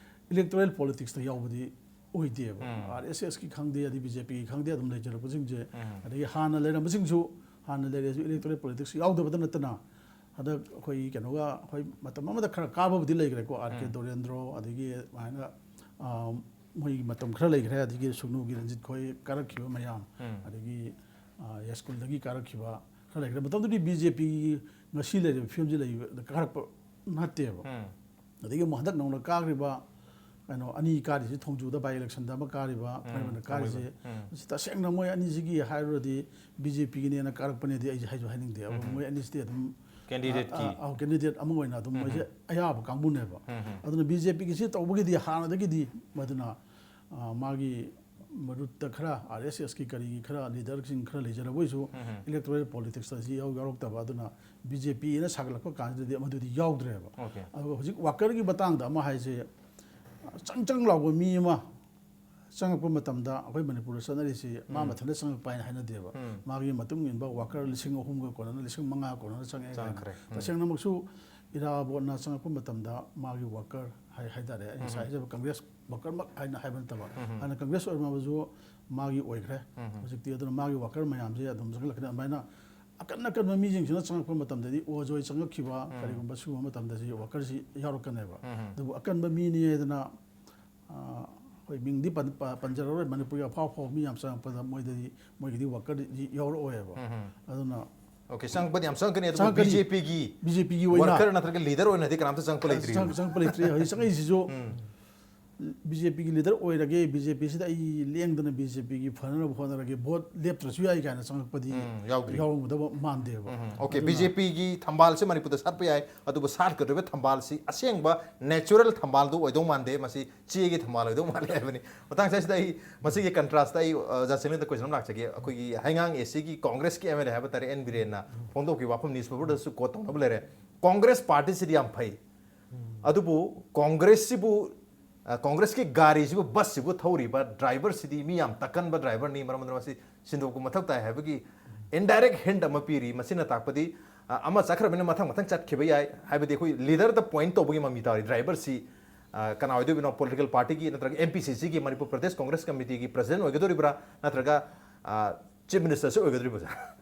electoral politics ꯇ ꯌꯥꯎꯕꯗꯤ ꯑꯣꯏꯗꯦꯕ꯫ ꯎꯝ꯫ R S S ꯀꯤ ꯈꯪꯗꯦ, ꯑꯗꯩ B J P ꯒꯤ ꯈꯪꯗꯦ, ꯑꯗꯨꯝ ꯂꯩꯖꯔꯛꯄꯁꯤꯡꯁꯦ, ꯎꯝ꯫ ꯑꯗꯒꯤ ꯍꯥꯟꯅ ꯂꯩꯔꯝꯕꯁꯤꯡꯁꯨ, ꯍꯥꯟꯅ ꯂꯩꯔꯛꯑꯁꯨ electoral politics ꯌꯥꯎꯗꯕꯇ ꯅꯠꯇꯅ, ꯍꯟꯗꯛ ꯑꯩꯈꯣꯏ ꯀꯩꯅꯣꯒ, ꯑꯩꯈꯣꯏ ꯃꯇꯝ ꯑꯃꯗ ꯈꯔ ꯀꯥꯕꯕꯨꯗꯤ ꯂꯩꯈ꯭ꯔꯦꯀꯣ, R K ꯎꯝ꯫ ꯗꯣꯔꯦꯟꯗ꯭ꯔꯣ, ꯑꯗꯒꯤ ꯑꯗꯨꯃꯥꯏꯅ, ꯑ, ꯃꯣꯏꯒꯤ ꯃꯇꯝ ꯈꯔ ꯂꯩꯈ꯭ꯔꯦ, ꯑꯗꯒꯤ ꯁꯨꯒꯅꯨꯒꯤ ꯔꯟꯖꯤꯠ ꯈꯣꯏ ꯀꯥꯔꯛꯈꯤꯕ ꯃꯌꯥꯝ, ꯎꯝ꯫ ꯑꯗꯒꯤ, ꯑ, ꯌꯥꯏꯁ꯭ꯀꯨꯜꯗꯒꯤ ꯀꯥꯔꯛꯈꯤꯕ ꯈꯔ ꯂꯩꯈ꯭ꯔꯦ꯫ ꯃꯇꯝꯗꯨꯗꯤ B J P ꯉꯁꯤ ꯂꯩꯔꯤꯕ ꯐꯤꯕꯝꯁꯤ ꯂꯩꯕ ꯀꯥꯔꯛꯄ ꯅꯠꯇꯦꯕ꯫ ꯎꯝ꯫ ꯑꯗꯒꯤ ꯑꯃꯨꯛ ꯍꯟꯗꯛ ꯅꯧꯅ ꯀꯥꯈ꯭ꯔꯤꯕ ꯀꯩꯅꯣ ꯑꯅꯤ ꯀꯥꯔꯤꯁꯦ, ꯊꯣꯡꯖꯨꯗ by election ꯗ ꯑꯃ ꯀꯥꯔꯤꯕ, ꯎꯝ, ꯃꯔꯨꯑꯣꯏꯅ ꯀꯥꯔꯤꯁꯦ, ꯊꯥꯡꯃꯩꯕꯟ꯫ ꯎꯝ꯫ ꯃꯁꯤ ꯇꯁꯦꯡꯅ ꯃꯣꯏ ꯑꯅꯤꯁꯤꯒꯤ ꯍꯥꯏꯔꯨꯔꯗꯤ B J P ꯒꯤꯅꯦꯅ ꯀꯥꯔꯛꯄꯅꯦꯗꯤ ꯑꯩꯁꯦ ꯍꯥꯏꯁꯨ ꯍꯥꯏꯅꯤꯡꯗꯦ꯫ ꯑꯗꯨ ꯎꯝ꯫ ꯃꯣꯏ ꯑꯅꯤꯁꯤꯗꯤ ꯑꯗꯨꯝ candidate ꯀꯤ꯫ ꯑ, ꯑ, candidate ꯑꯃ ꯑꯣꯏꯅ ꯑꯗꯨꯝ ꯎꯝ꯫ ꯃꯣꯏꯁꯦ ꯑꯌꯥꯕ ꯀꯥꯡꯕꯨꯅꯦꯕ꯫ ꯎꯝ꯫ ꯑꯗꯨꯅ B J P ꯒꯤꯁꯤ ꯇꯧꯕꯒꯤꯗꯤ ꯍꯥꯟꯅꯗꯒꯤꯗꯤ ꯃꯗꯨꯅ, ꯑ, ꯃꯥꯒꯤ ꯃꯔꯨꯠꯇ ꯈꯔ R S S ꯀꯤ ꯀꯔꯤꯒꯤ ꯈꯔ leader ꯁꯤꯡ ꯈꯔ ꯂꯩꯖꯔꯕꯣꯏꯁꯨ ꯎꯝ꯫ electoral politics ꯇ ꯁꯤ ꯌꯥꯎ-, ꯌꯥꯎꯔꯛꯇꯕ꯫ ꯑꯗꯨꯅ B J P ꯅ ꯁꯥꯒꯠꯂꯛꯄ ꯀꯥꯟꯁꯤꯗꯗꯤ ꯃꯗꯨꯗꯤ ꯌꯥꯎꯗ꯭ꯔꯦꯕ꯫ Okay꯫ ꯑꯗꯨꯒ ꯍꯧꯖꯤꯛ worker ꯒꯤ ꯃꯇꯥꯡꯗ ꯑꯃ ꯍꯥꯏꯁꯦ, ꯆꯪ ꯆꯪ ꯂꯥꯎꯕ ꯃꯤ ꯑꯃ ꯆꯪꯉꯛꯄ ꯃꯇꯝꯗ ꯑꯩꯈꯣꯏ ꯃꯅꯤꯄꯨꯔꯗ ꯆꯠꯅꯔꯤꯁꯤ ꯃꯥ ꯎꯝ꯫ ꯃꯊꯟꯇ ꯆꯪꯉꯛꯄ ꯍꯥꯏꯅ ꯍꯥꯏꯅꯗꯦꯕ꯫ ꯎꯝ꯫ ꯃꯥꯒꯤ ꯃꯇꯨꯡ ꯏꯟꯕ worker ꯂꯤꯁꯤꯡ ꯑꯍꯨꯝꯒ ꯀꯣꯟꯅꯅ, ꯂꯤꯁꯤꯡ ꯃꯉꯥ ꯀꯣꯟꯅꯅ ꯆꯪꯉꯛꯑꯦ ꯀꯥꯏꯅ꯫ ꯆꯪꯉꯛꯈ꯭ꯔꯦ꯫ ꯎꯝ꯫ ꯇꯁꯦꯡꯅꯃꯛꯁꯨ ꯏꯔꯥꯕꯣꯠꯅ ꯆꯪꯉꯛꯄ ꯃꯇꯝꯗ ꯃꯥꯒꯤ worker ꯍꯥꯏ-, ꯍꯥꯏꯇꯥꯔꯦ, ꯑꯩ ꯉꯁꯥꯏ ꯎꯝ꯫ ꯍꯥꯏꯖꯕ ꯀꯪꯒ꯭ꯔꯦꯁ worker ꯃꯛ ꯍꯥꯏꯅ ꯍꯥꯏꯕ ꯅꯠꯇꯕ, ꯎꯝ꯫ ꯍꯥꯟꯅ ꯀꯪꯒ꯭ꯔꯦꯁ ꯑꯣꯏꯔꯝꯃꯕꯁꯨ ꯃꯥꯒꯤ ꯑꯣꯏꯈ꯭ꯔꯦ꯫ ꯎꯝ꯫ ꯍꯧꯖꯤꯛꯇꯤ ꯑꯗꯨꯅ ꯃꯥꯒꯤ worker ꯃꯌꯥꯝꯁꯦ ꯑꯗꯨꯝ ꯆꯪꯁꯤꯜꯂꯛꯀꯅꯤ꯫ ꯑꯗꯨꯃꯥꯏꯅ ꯑꯀꯟ ꯑꯀꯟꯕ ꯃꯤꯁꯤꯡꯁꯤꯅ ꯆꯪꯉꯛꯄ ꯃꯇꯝꯗꯗꯤ, ꯑꯣꯖꯣꯏ ꯆꯪꯉꯛꯈꯤꯕ, ꯎꯝ꯫ ꯀꯔꯤꯒꯨꯝꯕ ꯁꯤꯒꯨꯝꯕ ꯃꯇꯝꯗ ꯁꯤ worker ꯁꯤ ꯌꯥꯎꯔꯛꯀꯅꯦꯕ꯫ ꯎꯝ꯫ ꯑꯗꯨꯕꯨ ꯑꯀꯟꯕ ꯃꯤꯅꯤ ꯍꯥꯏꯗꯅ, ꯑ, ꯑꯩꯈꯣꯏ ꯃꯤꯡꯗꯤ ꯄꯟ-, ꯄ-, ꯄꯟꯖꯔꯔꯣꯏ, ꯃꯅꯤꯄꯨꯔꯒꯤ ꯑꯐꯥꯎ ꯑꯐꯥꯎꯕ ꯃꯤ ꯌꯥꯝ ꯆꯪꯉꯛꯄꯗ ꯃꯣꯏꯗꯗꯤ, ꯃꯣꯏꯒꯤꯗꯤ worker ꯗꯤ ꯌꯥꯎꯔꯛꯑꯣꯏꯕ꯫ ꯎꯝ꯫ ꯑꯗꯨꯅ Okay, ꯆꯪꯉꯛꯄꯗꯤ ꯌꯥꯝ ꯆꯪꯉꯛꯀꯅꯤ, ꯑꯗꯨꯕꯨ ꯆꯪꯉꯛꯀꯅꯤ꯫ B J P ꯒꯤ B J P ꯒꯤ ꯑꯣꯏꯅ worker ꯅꯠꯇ꯭ꯔꯒ leader ꯑꯣꯏꯅꯗꯤ ꯀꯅꯥꯝꯇ ꯆꯪꯉꯛꯄ ꯂꯩꯇ꯭ꯔꯤ꯫ ꯆꯪ-, ꯆꯪꯉꯛꯄ ꯂꯩꯇ꯭ꯔꯤ꯫ ꯍꯧꯖꯤꯛ ꯆꯪꯉꯛꯏꯁꯤꯁꯨ ꯎꯝ꯫ ꯕꯤ ꯖꯦ ꯄꯤꯒꯤ ꯂꯤꯗꯔ ꯑꯣꯏꯔꯒꯦ, ꯕꯤ ꯖꯦ ꯄꯤꯁꯤꯗ ꯑꯩ ꯂꯦꯡꯗꯅ ꯕꯤ ꯖꯦ ꯄꯤꯒꯤ ꯐꯅꯅꯕ ꯍꯣꯠꯅꯔꯒꯦ, ꯚꯣꯠ ꯂꯦꯞꯇ꯭ꯔꯁꯨ ꯌꯥꯏ ꯀꯥꯏꯅ ꯆꯪꯉꯛꯄꯗꯤ ꯎꯝ, ꯌꯥꯎꯗ꯭ꯔꯤ꯫ ꯌꯥꯎꯔꯝꯒꯗꯕ ꯃꯥꯟꯗꯦꯕ꯫ ꯎꯝ, okay, ꯑꯗꯨꯅ ꯕꯤ ꯖꯦ ꯄꯤꯒꯤ ꯊꯝꯕꯥꯜꯁꯤ ꯃꯅꯤꯄꯨꯔꯗ ꯁꯥꯠꯄ ꯌꯥꯏ, ꯑꯗꯨꯕꯨ ꯁꯥꯠꯀꯗꯧꯔꯤꯕ ꯊꯝꯕꯥꯜꯁꯤ ꯑꯁꯦꯡꯕ natural ꯊꯝꯕꯥꯜꯗꯨ ꯑꯣꯏꯗꯧ ꯃꯥꯟꯗꯦ, ꯃꯁꯤ ꯆꯦꯒꯤ ꯊꯝꯕꯥꯜ ꯑꯣꯏꯗꯧ ꯃꯥꯜꯂꯦ ꯍꯥꯏꯕꯅꯤ꯫ ꯃꯇꯥꯡ ꯑꯁꯤꯗ ꯑꯩ ꯃꯁꯤꯒꯤ contrast ꯑꯩ, ꯑ, ꯖꯥꯁꯤꯡꯂꯦꯟꯗ question ꯑꯃ ꯂꯥꯛꯆꯒꯦ꯫ ꯑꯩꯈꯣꯏꯒꯤ ꯍꯩꯉꯥꯡ ꯑꯦ ꯁꯤꯒꯤ ꯀꯣꯡꯒ꯭ꯔꯦꯁꯀꯤ ꯑꯦꯝ ꯑꯦꯜ ꯑꯦ ꯍꯥꯏꯕ ꯇꯥꯔꯦ, ꯑꯦꯟ ꯕꯤꯔꯦꯟꯅ ꯐꯣꯡꯗꯣꯛꯈꯤꯕ ꯋꯥꯐꯝ newspaperꯗꯁꯨ quote ꯇꯧꯅꯕ ꯂꯩꯔꯦ꯫ ꯀꯣꯡꯒ꯭ꯔꯦꯁ ꯄꯥꯔꯇꯤꯁꯤꯗꯤ ꯌꯥꯝ ꯐꯩ, ꯑꯗꯨꯕꯨ ꯀꯣꯡꯒ꯭ꯔꯦꯁꯁꯤꯕꯨ, ꯑ, ꯀꯣꯡꯒ꯭ꯔꯦꯁꯀꯤ ꯒꯥꯔꯤꯁꯤꯕꯨ, ꯕꯁꯁꯤꯕꯨ ꯊꯧꯔꯤꯕ ꯗ꯭ꯔꯥꯏꯚꯔꯁꯤꯗꯤ ꯃꯤ ꯌꯥꯝ ꯇꯛꯀꯟꯕ ꯗ꯭ꯔꯥꯏꯚꯔꯅꯤ, ꯃꯔꯝ ꯑꯗꯨꯅ ꯃꯁꯤ ꯁꯤꯟꯗꯣꯛꯄ ꯃꯊꯧ ꯇꯥꯏ ꯍꯥꯏꯕꯒꯤ indirect hint ꯑꯃ ꯄꯤꯔꯤ꯫ ꯃꯁꯤꯅ ꯇꯥꯛꯄꯗꯤ, ꯑ, ꯑꯃ ꯆꯠꯈ꯭ꯔꯕꯅꯤꯅ ꯃꯊꯪ ꯃꯊꯪ ꯆꯠꯈꯤꯕ ꯌꯥꯏ ꯍꯥꯏꯕꯗꯤ ꯑꯩꯈꯣꯏ ꯂꯤꯗꯔꯗ point ꯇꯧꯕꯒꯤ ꯃꯃꯤ ꯇꯥꯔꯤ꯫ ꯗ꯭ꯔꯥꯏꯚꯔꯁꯤ, ꯑ, ꯀꯅꯥ ꯑꯣꯏꯗꯣꯏꯕꯅꯣ? Political partyꯒꯤ ꯅꯠꯇ꯭ꯔꯒ ꯑꯦꯝ ꯄꯤ ꯁꯤ ꯁꯤꯒꯤ, ꯃꯅꯤꯄꯨꯔ ꯄ꯭ꯔꯗꯦꯁ ꯀꯣꯡꯒ꯭ꯔꯦꯁ ꯀꯃꯤꯇꯤꯒꯤ president ꯑꯣꯏꯒꯗꯧꯔꯤꯕ꯭ꯔꯥ, ꯅꯠꯇ꯭ꯔꯒ, ꯑ, chief ministerꯁꯨ ꯑꯣꯏꯒꯗꯧꯔꯤꯕ꯭ꯔꯥ?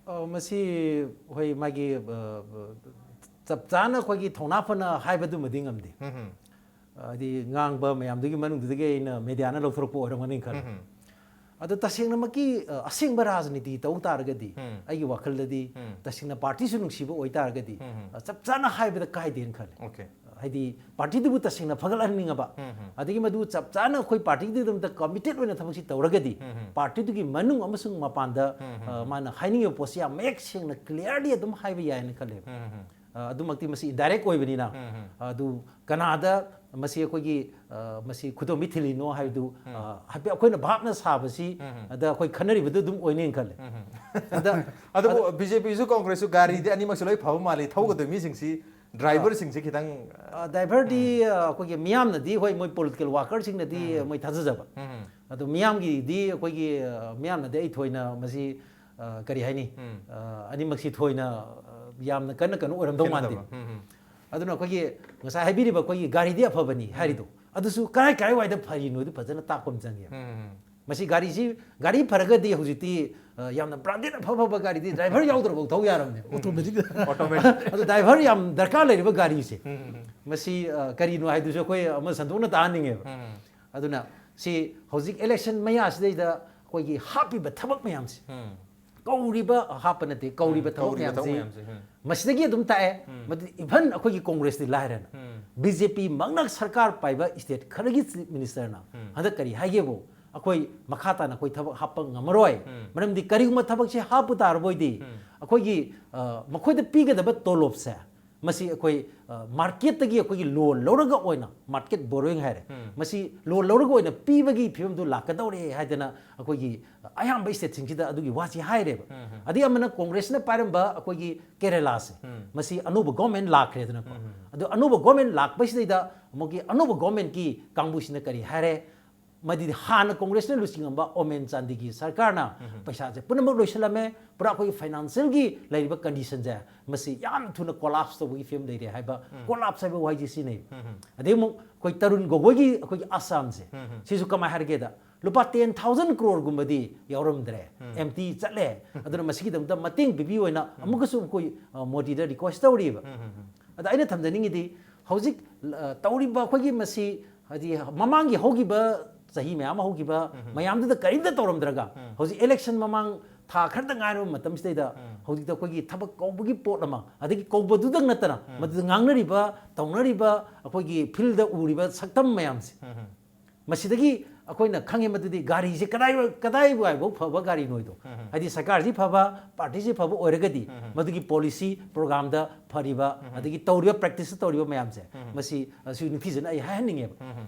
ꯑ, ꯃꯁꯤ ꯍꯣꯏ, ꯃꯥꯒꯤ, ꯑ, ꯑ, ꯆꯞ ꯆꯥꯅ ꯑꯩꯈꯣꯏꯒꯤ ꯊꯧꯅꯥ ꯐꯅ ꯍꯥꯏꯕꯗꯨꯃꯗꯤ ꯉꯝꯗꯦ꯫ ꯎꯝ, ꯎꯝ, ꯍꯥꯏꯗꯤ ꯉꯥꯡꯕ ꯃꯌꯥꯝꯗꯨꯒꯤ ꯃꯅꯨꯡꯗꯨꯗꯒꯤ ꯑꯩꯅ ꯃꯦꯗꯤꯌꯥꯅ ꯂꯧꯊꯣꯔꯛꯄ ꯑꯣꯏꯔꯝꯒꯅꯤ ꯈꯜꯂꯤ꯫ ꯎꯝ, ꯑꯗꯣ ꯇꯁꯦꯡꯅꯃꯛꯀꯤ, ꯑ, ꯑꯁꯦꯡꯕ ꯔꯥꯖꯅꯤꯇꯤ ꯇꯧ ꯇꯥꯔꯒꯗꯤ, ꯎꯝ꯫ ꯑꯩꯒꯤ ꯋꯥꯈꯜꯗꯗꯤ ꯎꯝ꯫ ꯇꯁꯦꯡꯅ ꯄꯥꯔꯇꯤꯁꯨ ꯅꯨꯡꯁꯤꯕ ꯑꯣꯏꯇꯥꯔꯒꯗꯤ, ꯎꯝ, ꯎꯝ꯫ ꯑ, ꯆꯞ ꯆꯥꯅ ꯍꯥꯏꯕꯗ ꯀꯥꯏꯗꯦꯅ ꯈꯜꯂꯤ꯫ Okay. ꯍꯥꯏꯗꯤ ꯄꯥꯔꯇꯤꯗꯨꯕꯨ ꯇꯁꯦꯡꯅ ꯐꯒꯠꯍꯟꯅꯤꯡꯉꯕ, ꯎꯝ, ꯎꯝ꯫ ꯑꯗꯒꯤ ꯃꯗꯨ ꯆꯞ ꯆꯥꯅ ꯑꯩꯈꯣꯏ ꯄꯥꯔꯇꯤꯗꯨꯒꯤꯗꯃꯛꯇ committed ꯑꯣꯏꯅ ꯊꯕꯛꯁꯤ ꯇꯧꯔꯒꯗꯤ, ꯎꯝ, ꯎꯝ꯫ ꯄꯥꯔꯇꯤꯗꯨꯒꯤ ꯃꯅꯨꯡ ꯑꯃꯁꯨꯡ ꯃꯄꯥꯟꯗ, ꯎꯝ, ꯎꯝ꯫ ꯑ, ꯃꯥꯅ ꯍꯥꯏꯅꯤꯡꯉꯤꯕ ꯄꯣꯠꯁꯤ ꯌꯥꯝ ꯃꯌꯦꯛ ꯁꯦꯡꯅ clearly ꯑꯗꯨꯝ ꯍꯥꯏꯕ ꯌꯥꯏꯅ ꯈꯜꯂꯦꯕ꯫ ꯎꯝ, ꯎꯝ꯫ ꯑ, ꯑꯗꯨꯃꯛꯇꯤ ꯃꯁꯤ indirect ꯑꯣꯏꯕꯅꯤꯅ, ꯎꯝ, ꯎꯝ꯫ ꯑꯗꯨ ꯀꯅꯥꯗ ꯃꯁꯤ ꯑꯩꯈꯣꯏꯒꯤ, ꯑ, ꯃꯁꯤ ꯈꯨꯗꯣꯝꯕꯤ ꯊꯤꯜꯂꯤꯅꯣ ꯍꯥꯏꯕꯗꯨ, ꯑ, ꯍꯥꯏꯐꯦꯠ ꯑꯩꯈꯣꯏꯅ ꯚꯥꯞꯅ ꯁꯥꯕꯁꯤ, ꯎꯝ, ꯎꯝ꯫ ꯑꯗ ꯑꯩꯈꯣꯏ ꯈꯟꯅꯔꯤꯕꯗꯨ ꯑꯗꯨꯝ ꯑꯣꯏꯅꯦꯅ ꯈꯜꯂꯦ꯫ ꯎꯝ, ꯎꯝ꯫ ꯑꯗ ꯑꯗꯨꯕꯨ ꯕꯤ ꯖꯦ ꯄꯤꯁꯨ ꯀꯣꯡꯒ꯭ꯔꯦꯁꯁꯨ ꯒꯥꯔꯤꯗꯤ ꯑꯅꯤꯃꯛꯁꯨ ꯂꯣꯏ ꯐꯕ ꯃꯥꯜꯂꯤ꯫ ꯊꯧꯒꯗꯕ ꯃꯤꯁꯤꯡꯁꯤ, ꯗ꯭ꯔꯥꯏꯚꯔꯁꯤꯡꯁꯤ ꯈꯤꯇꯪ, ꯑ, ꯗ꯭ꯔꯥꯏꯚꯔꯗꯤ, ꯑ, ꯑꯩꯈꯣꯏꯒꯤ ꯃꯤꯌꯥꯝꯅꯗꯤ, ꯍꯣꯏ, ꯃꯣꯏ ꯄꯣꯂꯤꯇꯤꯀꯦꯜ ꯋꯥꯔꯀꯔꯁꯤꯡꯅꯗꯤ ꯃꯣꯏ ꯊꯥꯖꯖꯕ꯫ ꯎꯝ꯫ ꯑꯗꯣ ꯃꯤꯌꯥꯝꯒꯤꯗꯤ ꯑꯩꯈꯣꯏꯒꯤ, ꯑ, ꯃꯤꯌꯥꯝꯅꯗꯤ ꯑꯩ ꯊꯣꯏꯅ ꯃꯁꯤ, ꯑ, ꯀꯔꯤ ꯍꯥꯏꯅꯤ? ꯎꯝ꯫ ꯑ, ꯑꯅꯤꯃꯛꯁꯤ ꯊꯣꯏꯅ, ꯑ, ꯌꯥꯝꯅ ꯀꯟꯅ ꯀꯩꯅꯣ ꯑꯣꯏꯔꯝꯗꯧ ꯃꯥꯟꯗꯦ꯫ ꯈꯦꯠꯅꯗꯕ꯫ ꯎꯝ, ꯎꯝ꯫ ꯑꯗꯨꯅ ꯑꯩꯈꯣꯏꯒꯤ ꯉꯁꯥꯏ ꯍꯥꯏꯕꯤꯔꯤꯕ ꯑꯩꯈꯣꯏꯒꯤ ꯒꯥꯔꯤꯗꯤ ꯑꯐꯕꯅꯤ ꯍꯥꯏꯔꯤꯗꯣ, ꯑꯗꯨꯁꯨ ꯀꯔꯥꯏ ꯀꯔꯥꯏꯋꯥꯏꯗ ꯐꯔꯤꯅꯣꯗꯤ ꯐꯖꯅ ꯇꯥꯛꯄ ꯑꯃ ꯆꯪꯉꯦꯕ꯫ ꯎꯝ, ꯎꯝ꯫ ꯃꯁꯤ ꯒꯥꯔꯤꯁꯤ, ꯒꯥꯔꯤ ꯐꯔꯒꯗꯤ ꯍꯧꯖꯤꯛꯇꯤ, ꯑ, ꯌꯥꯝꯅ branded ꯑꯐ ꯑꯐꯕ ꯒꯥꯔꯤꯗꯤ ꯗ꯭ꯔꯥꯏꯚꯔ ꯌꯥꯎꯗ꯭ꯔꯐꯥꯎ ꯊꯧ ꯌꯥꯔꯕꯅꯦ꯫ Automatic꯫ Automatic꯫ ꯑꯗꯣ ꯗ꯭ꯔꯥꯏꯚꯔ ꯌꯥꯝ ꯗꯔꯀꯥꯔ ꯂꯩꯔꯤꯕ ꯒꯥꯔꯤꯁꯦ, ꯎꯝ, ꯎꯝ, ꯎꯝ꯫ ꯃꯁꯤ, ꯑ, ꯀꯔꯤꯅꯣ ꯍꯥꯏꯗꯨꯁꯨ ꯑꯩꯈꯣꯏ ꯑꯃ ꯁꯟꯗꯣꯛꯅ ꯇꯥꯍꯟꯅꯤꯡꯉꯦꯕ꯫ ꯎꯝ, ꯎꯝ꯫ ꯑꯗꯨꯅ ꯁꯤ ꯍꯧꯖꯤꯛ election ꯃꯌꯥꯁꯤꯗꯩꯗ ꯑꯩꯈꯣꯏꯒꯤ ꯍꯥꯞꯄꯤꯕ ꯊꯕꯛ ꯃꯌꯥꯝꯁꯦ, ꯎꯝ꯫ ꯀꯧꯔꯤꯕ, ꯍꯥꯞꯄ ꯅꯠꯇꯦ, ꯀꯧꯔꯤꯕ ꯎꯝ, ꯊꯕꯛ ꯀꯧꯔꯤꯕ ꯊꯕꯛ ꯃꯌꯥꯝꯁꯤ, ꯃꯌꯥꯝꯁꯦ, ꯎꯝ꯫ ꯃꯁꯤꯗꯒꯤ ꯑꯗꯨꯝ ꯇꯥꯛꯑꯦ꯫ ꯎꯝ꯫ ꯃꯗꯨꯗꯤ even ꯑꯩꯈꯣꯏꯒꯤ ꯀꯣꯡꯒ꯭ꯔꯦꯁꯇꯤ ꯂꯥꯏꯔꯅ꯫ ꯎꯝ꯫ ꯕꯤ ꯖꯦ ꯄꯤ ꯃꯛꯅ ꯁꯔꯀꯥꯔ ꯄꯥꯏꯕ ꯁ꯭ꯇꯦꯠ ꯈꯔꯒꯤ ꯆꯤꯐ ꯃꯤꯅꯤꯁꯇꯔꯅ ꯍꯟꯗꯛ ꯀꯔꯤ ꯍꯥꯏꯒꯦꯕꯨ, ꯑꯩꯈꯣꯏ ꯃꯈꯥ ꯇꯥꯅ ꯑꯩꯈꯣꯏ ꯊꯕꯛ ꯍꯥꯞꯄ ꯉꯝꯃꯔꯣꯏ꯫ ꯃꯔꯝꯗꯤ ꯀꯔꯤꯒꯨꯝꯕ ꯊꯕꯛꯁꯦ ꯍꯥꯞꯄ ꯇꯥꯔꯕꯣꯏꯗꯤ ꯑꯩꯈꯣꯏꯒꯤ, ꯑ, ꯃꯈꯣꯏꯗ ꯄꯤꯒꯗꯕ ꯇꯣꯂꯣꯞꯁꯦ, ꯃꯁꯤ ꯑꯩꯈꯣꯏ, ꯑ, ꯃꯥꯔꯀꯦꯠꯇꯒꯤ ꯑꯩꯈꯣꯏꯒꯤ ꯂꯣꯟ ꯂꯧꯔꯒ ꯑꯣꯏꯅ, ꯃꯥꯔꯀꯦꯠ ꯕꯣꯔꯣꯋꯤꯡ ꯍꯥꯏꯔꯦ, ꯃꯁꯤ ꯂꯣꯟ ꯂꯧꯔꯒ ꯑꯣꯏꯅ ꯄꯤꯕꯒꯤ ꯐꯤꯕꯝꯗꯨ ꯂꯥꯛꯀꯗꯧꯔꯦ ꯍꯥꯏꯗꯅ ꯑꯩꯈꯣꯏꯒꯤ ꯑꯌꯥꯝꯕ ꯁ꯭ꯇꯦꯠꯁꯤꯡꯁꯤꯗ ꯑꯗꯨꯒꯤ ꯋꯥꯁꯤ ꯍꯥꯏꯔꯦꯕ꯫ ꯑꯗꯒꯤ ꯑꯃꯅ ꯀꯣꯡꯒ꯭ꯔꯦꯁꯅ ꯄꯥꯏꯔꯝꯕ ꯑꯩꯈꯣꯏꯒꯤ ꯀꯦꯔꯦꯂꯥꯁꯦ, ꯃꯁꯤ ꯑꯅꯧꯕ ꯒꯣꯔꯃꯦꯟ ꯂꯥꯛꯈ꯭ꯔꯦꯗꯅꯀꯣ꯫ ꯑꯗꯣ ꯑꯅꯧꯕ ꯒꯣꯔꯃꯦꯟ ꯂꯥꯛꯄꯁꯤꯗꯩꯗ ꯑꯃꯨꯛꯀꯤ ꯑꯅꯧꯕ ꯒꯣꯔꯃꯦꯟꯒꯤ ꯀꯥꯡꯕꯨꯁꯤꯅ ꯀꯔꯤ ꯍꯥꯏꯔꯦ? ꯃꯗꯨꯗꯤ ꯍꯥꯟꯅ ꯀꯣꯡꯒ꯭ꯔꯦꯁꯅ ꯂꯨꯆꯤꯡꯉꯝꯕ ꯑꯣꯃꯦꯟ ꯆꯥꯟꯗꯤꯒꯤ ꯁꯔꯀꯥꯔꯅ ꯄꯩꯁꯥꯁꯦ ꯄꯨꯝꯅꯃꯛ ꯂꯣꯏꯁꯤꯜꯂꯝꯃꯦ, ꯄꯨꯔꯥ ꯑꯩꯈꯣꯏꯒꯤ ꯐꯥꯏꯅꯥꯟꯁꯤꯌꯦꯜꯒꯤ ꯂꯩꯔꯤꯕ ꯀꯟꯗꯤꯁꯟꯁꯦ ꯃꯁꯤ ꯌꯥꯝ ꯊꯨꯅ ꯀꯣꯂꯥꯞꯁ ꯇꯧꯕꯒꯤ ꯐꯤꯕꯝ ꯂꯩꯔꯦ ꯍꯥꯏꯕ, ꯀꯣꯂꯥꯞꯁ ꯍꯥꯏꯕ ꯋꯥꯍꯩꯁꯤ ꯁꯤꯖꯤꯟꯅꯩ꯫ ꯑꯗꯩ ꯑꯃꯨꯛ ꯑꯩꯈꯣꯏ ꯇꯔꯨꯟ ꯒꯣꯒꯣꯏꯒꯤ ꯑꯩꯈꯣꯏꯒꯤ ꯑꯁꯥꯝꯁꯦ, ꯁꯤꯁꯨ ꯀꯃꯥꯏ ꯍꯥꯏꯔꯒꯦꯗ, ꯂꯨꯄꯥ ꯇꯦꯟ ꯊꯥꯎꯖꯟ ꯀ꯭ꯔꯣꯔꯒꯨꯝꯕꯗꯤ ꯌꯥꯎꯔꯝꯗ꯭ꯔꯦ, ꯑꯦꯝꯇꯤ ꯆꯠꯂꯦ꯫ ꯑꯗꯨꯅ ꯃꯁꯤꯒꯤꯗꯃꯛꯇ ꯃꯇꯦꯡ ꯄꯤꯕꯤꯌꯨ ꯍꯥꯏꯅ ꯑꯃꯨꯛꯀꯁꯨ ꯑꯩꯈꯣꯏ, ꯑ, ꯃꯣꯗꯤꯗ ꯔꯤꯀ꯭ꯋꯦꯁ ꯇꯧꯔꯤꯕ꯫ ꯑꯗ ꯑꯩꯅ ꯊꯝꯖꯅꯤꯡꯉꯤꯗꯤ, ꯍꯧꯖꯤꯛ, ꯑ, ꯇꯧꯔꯤꯕ ꯑꯩꯈꯣꯏꯒꯤ ꯃꯁꯤ, ꯍꯥꯏꯗꯤ, ꯃꯃꯥꯡꯒꯤ ꯍꯧꯈꯤꯕ ꯆꯍꯤ ꯃꯌꯥꯝ ꯍꯧꯈꯤꯕ ꯃꯌꯥꯝꯗꯨꯗ ꯀꯔꯤꯝꯇ ꯇꯧꯔꯝꯗ꯭ꯔꯒ, ꯍꯧꯖꯤꯛ ꯏꯂꯦꯛꯁꯟ ꯃꯃꯥꯡ ꯊꯥ ꯈꯔꯗ ꯉꯥꯏꯔꯕ ꯃꯇꯝꯁꯤꯗꯩꯗ ꯍꯧꯖꯤꯛꯇ ꯑꯩꯈꯣꯏꯒꯤ ꯊꯕꯛ ꯀꯧꯕꯒꯤ ꯄꯣꯠ ꯑꯃ, ꯑꯗꯒꯤ ꯀꯧꯕꯗꯨꯗꯪ ꯅꯠꯇꯅ ꯃꯗꯨꯗ ꯉꯥꯡꯅꯔꯤꯕ, ꯇꯧꯅꯔꯤꯕ, ꯑꯩꯈꯣꯏꯒꯤ ꯐꯤꯜꯗ ꯎꯔꯤꯕ ꯁꯛꯇꯝ ꯃꯌꯥꯝꯁꯦ, ꯃꯁꯤꯗꯒꯤ ꯑꯩꯈꯣꯏꯅ ꯈꯪꯉꯦ ꯃꯗꯨꯗꯤ ꯒꯥꯔꯤꯁꯦ ꯀꯗꯥꯏ, ꯀꯗꯥꯏ ꯋꯥꯏꯐꯥꯎ ꯐꯕ ꯒꯥꯔꯤ ꯅꯣꯏꯗꯣ꯫ ꯍꯥꯏꯗꯤ ꯁꯔꯀꯥꯔꯁꯤ ꯐꯕ, ꯄꯥꯔꯇꯤꯁꯤ ꯐꯕ ꯑꯣꯏꯔꯒꯗꯤ ꯃꯗꯨꯒꯤ ꯄꯣꯂꯤꯁꯤ ꯄ꯭ꯔꯣꯒ꯭ꯔꯥꯝꯗ ꯐꯔꯤꯕ, ꯑꯗꯒꯤ ꯇꯧꯔꯤꯕ ꯄ꯭ꯔꯦꯛꯇꯤꯁꯇ ꯇꯧꯔꯤꯕ ꯃꯌꯥꯝꯁꯦ, ꯃꯁꯤ, ꯑꯁꯤ ꯅꯤꯡꯊꯤꯖꯅ ꯑꯩ ꯍꯥꯏꯍꯟꯅꯤꯡꯉꯦꯕ꯫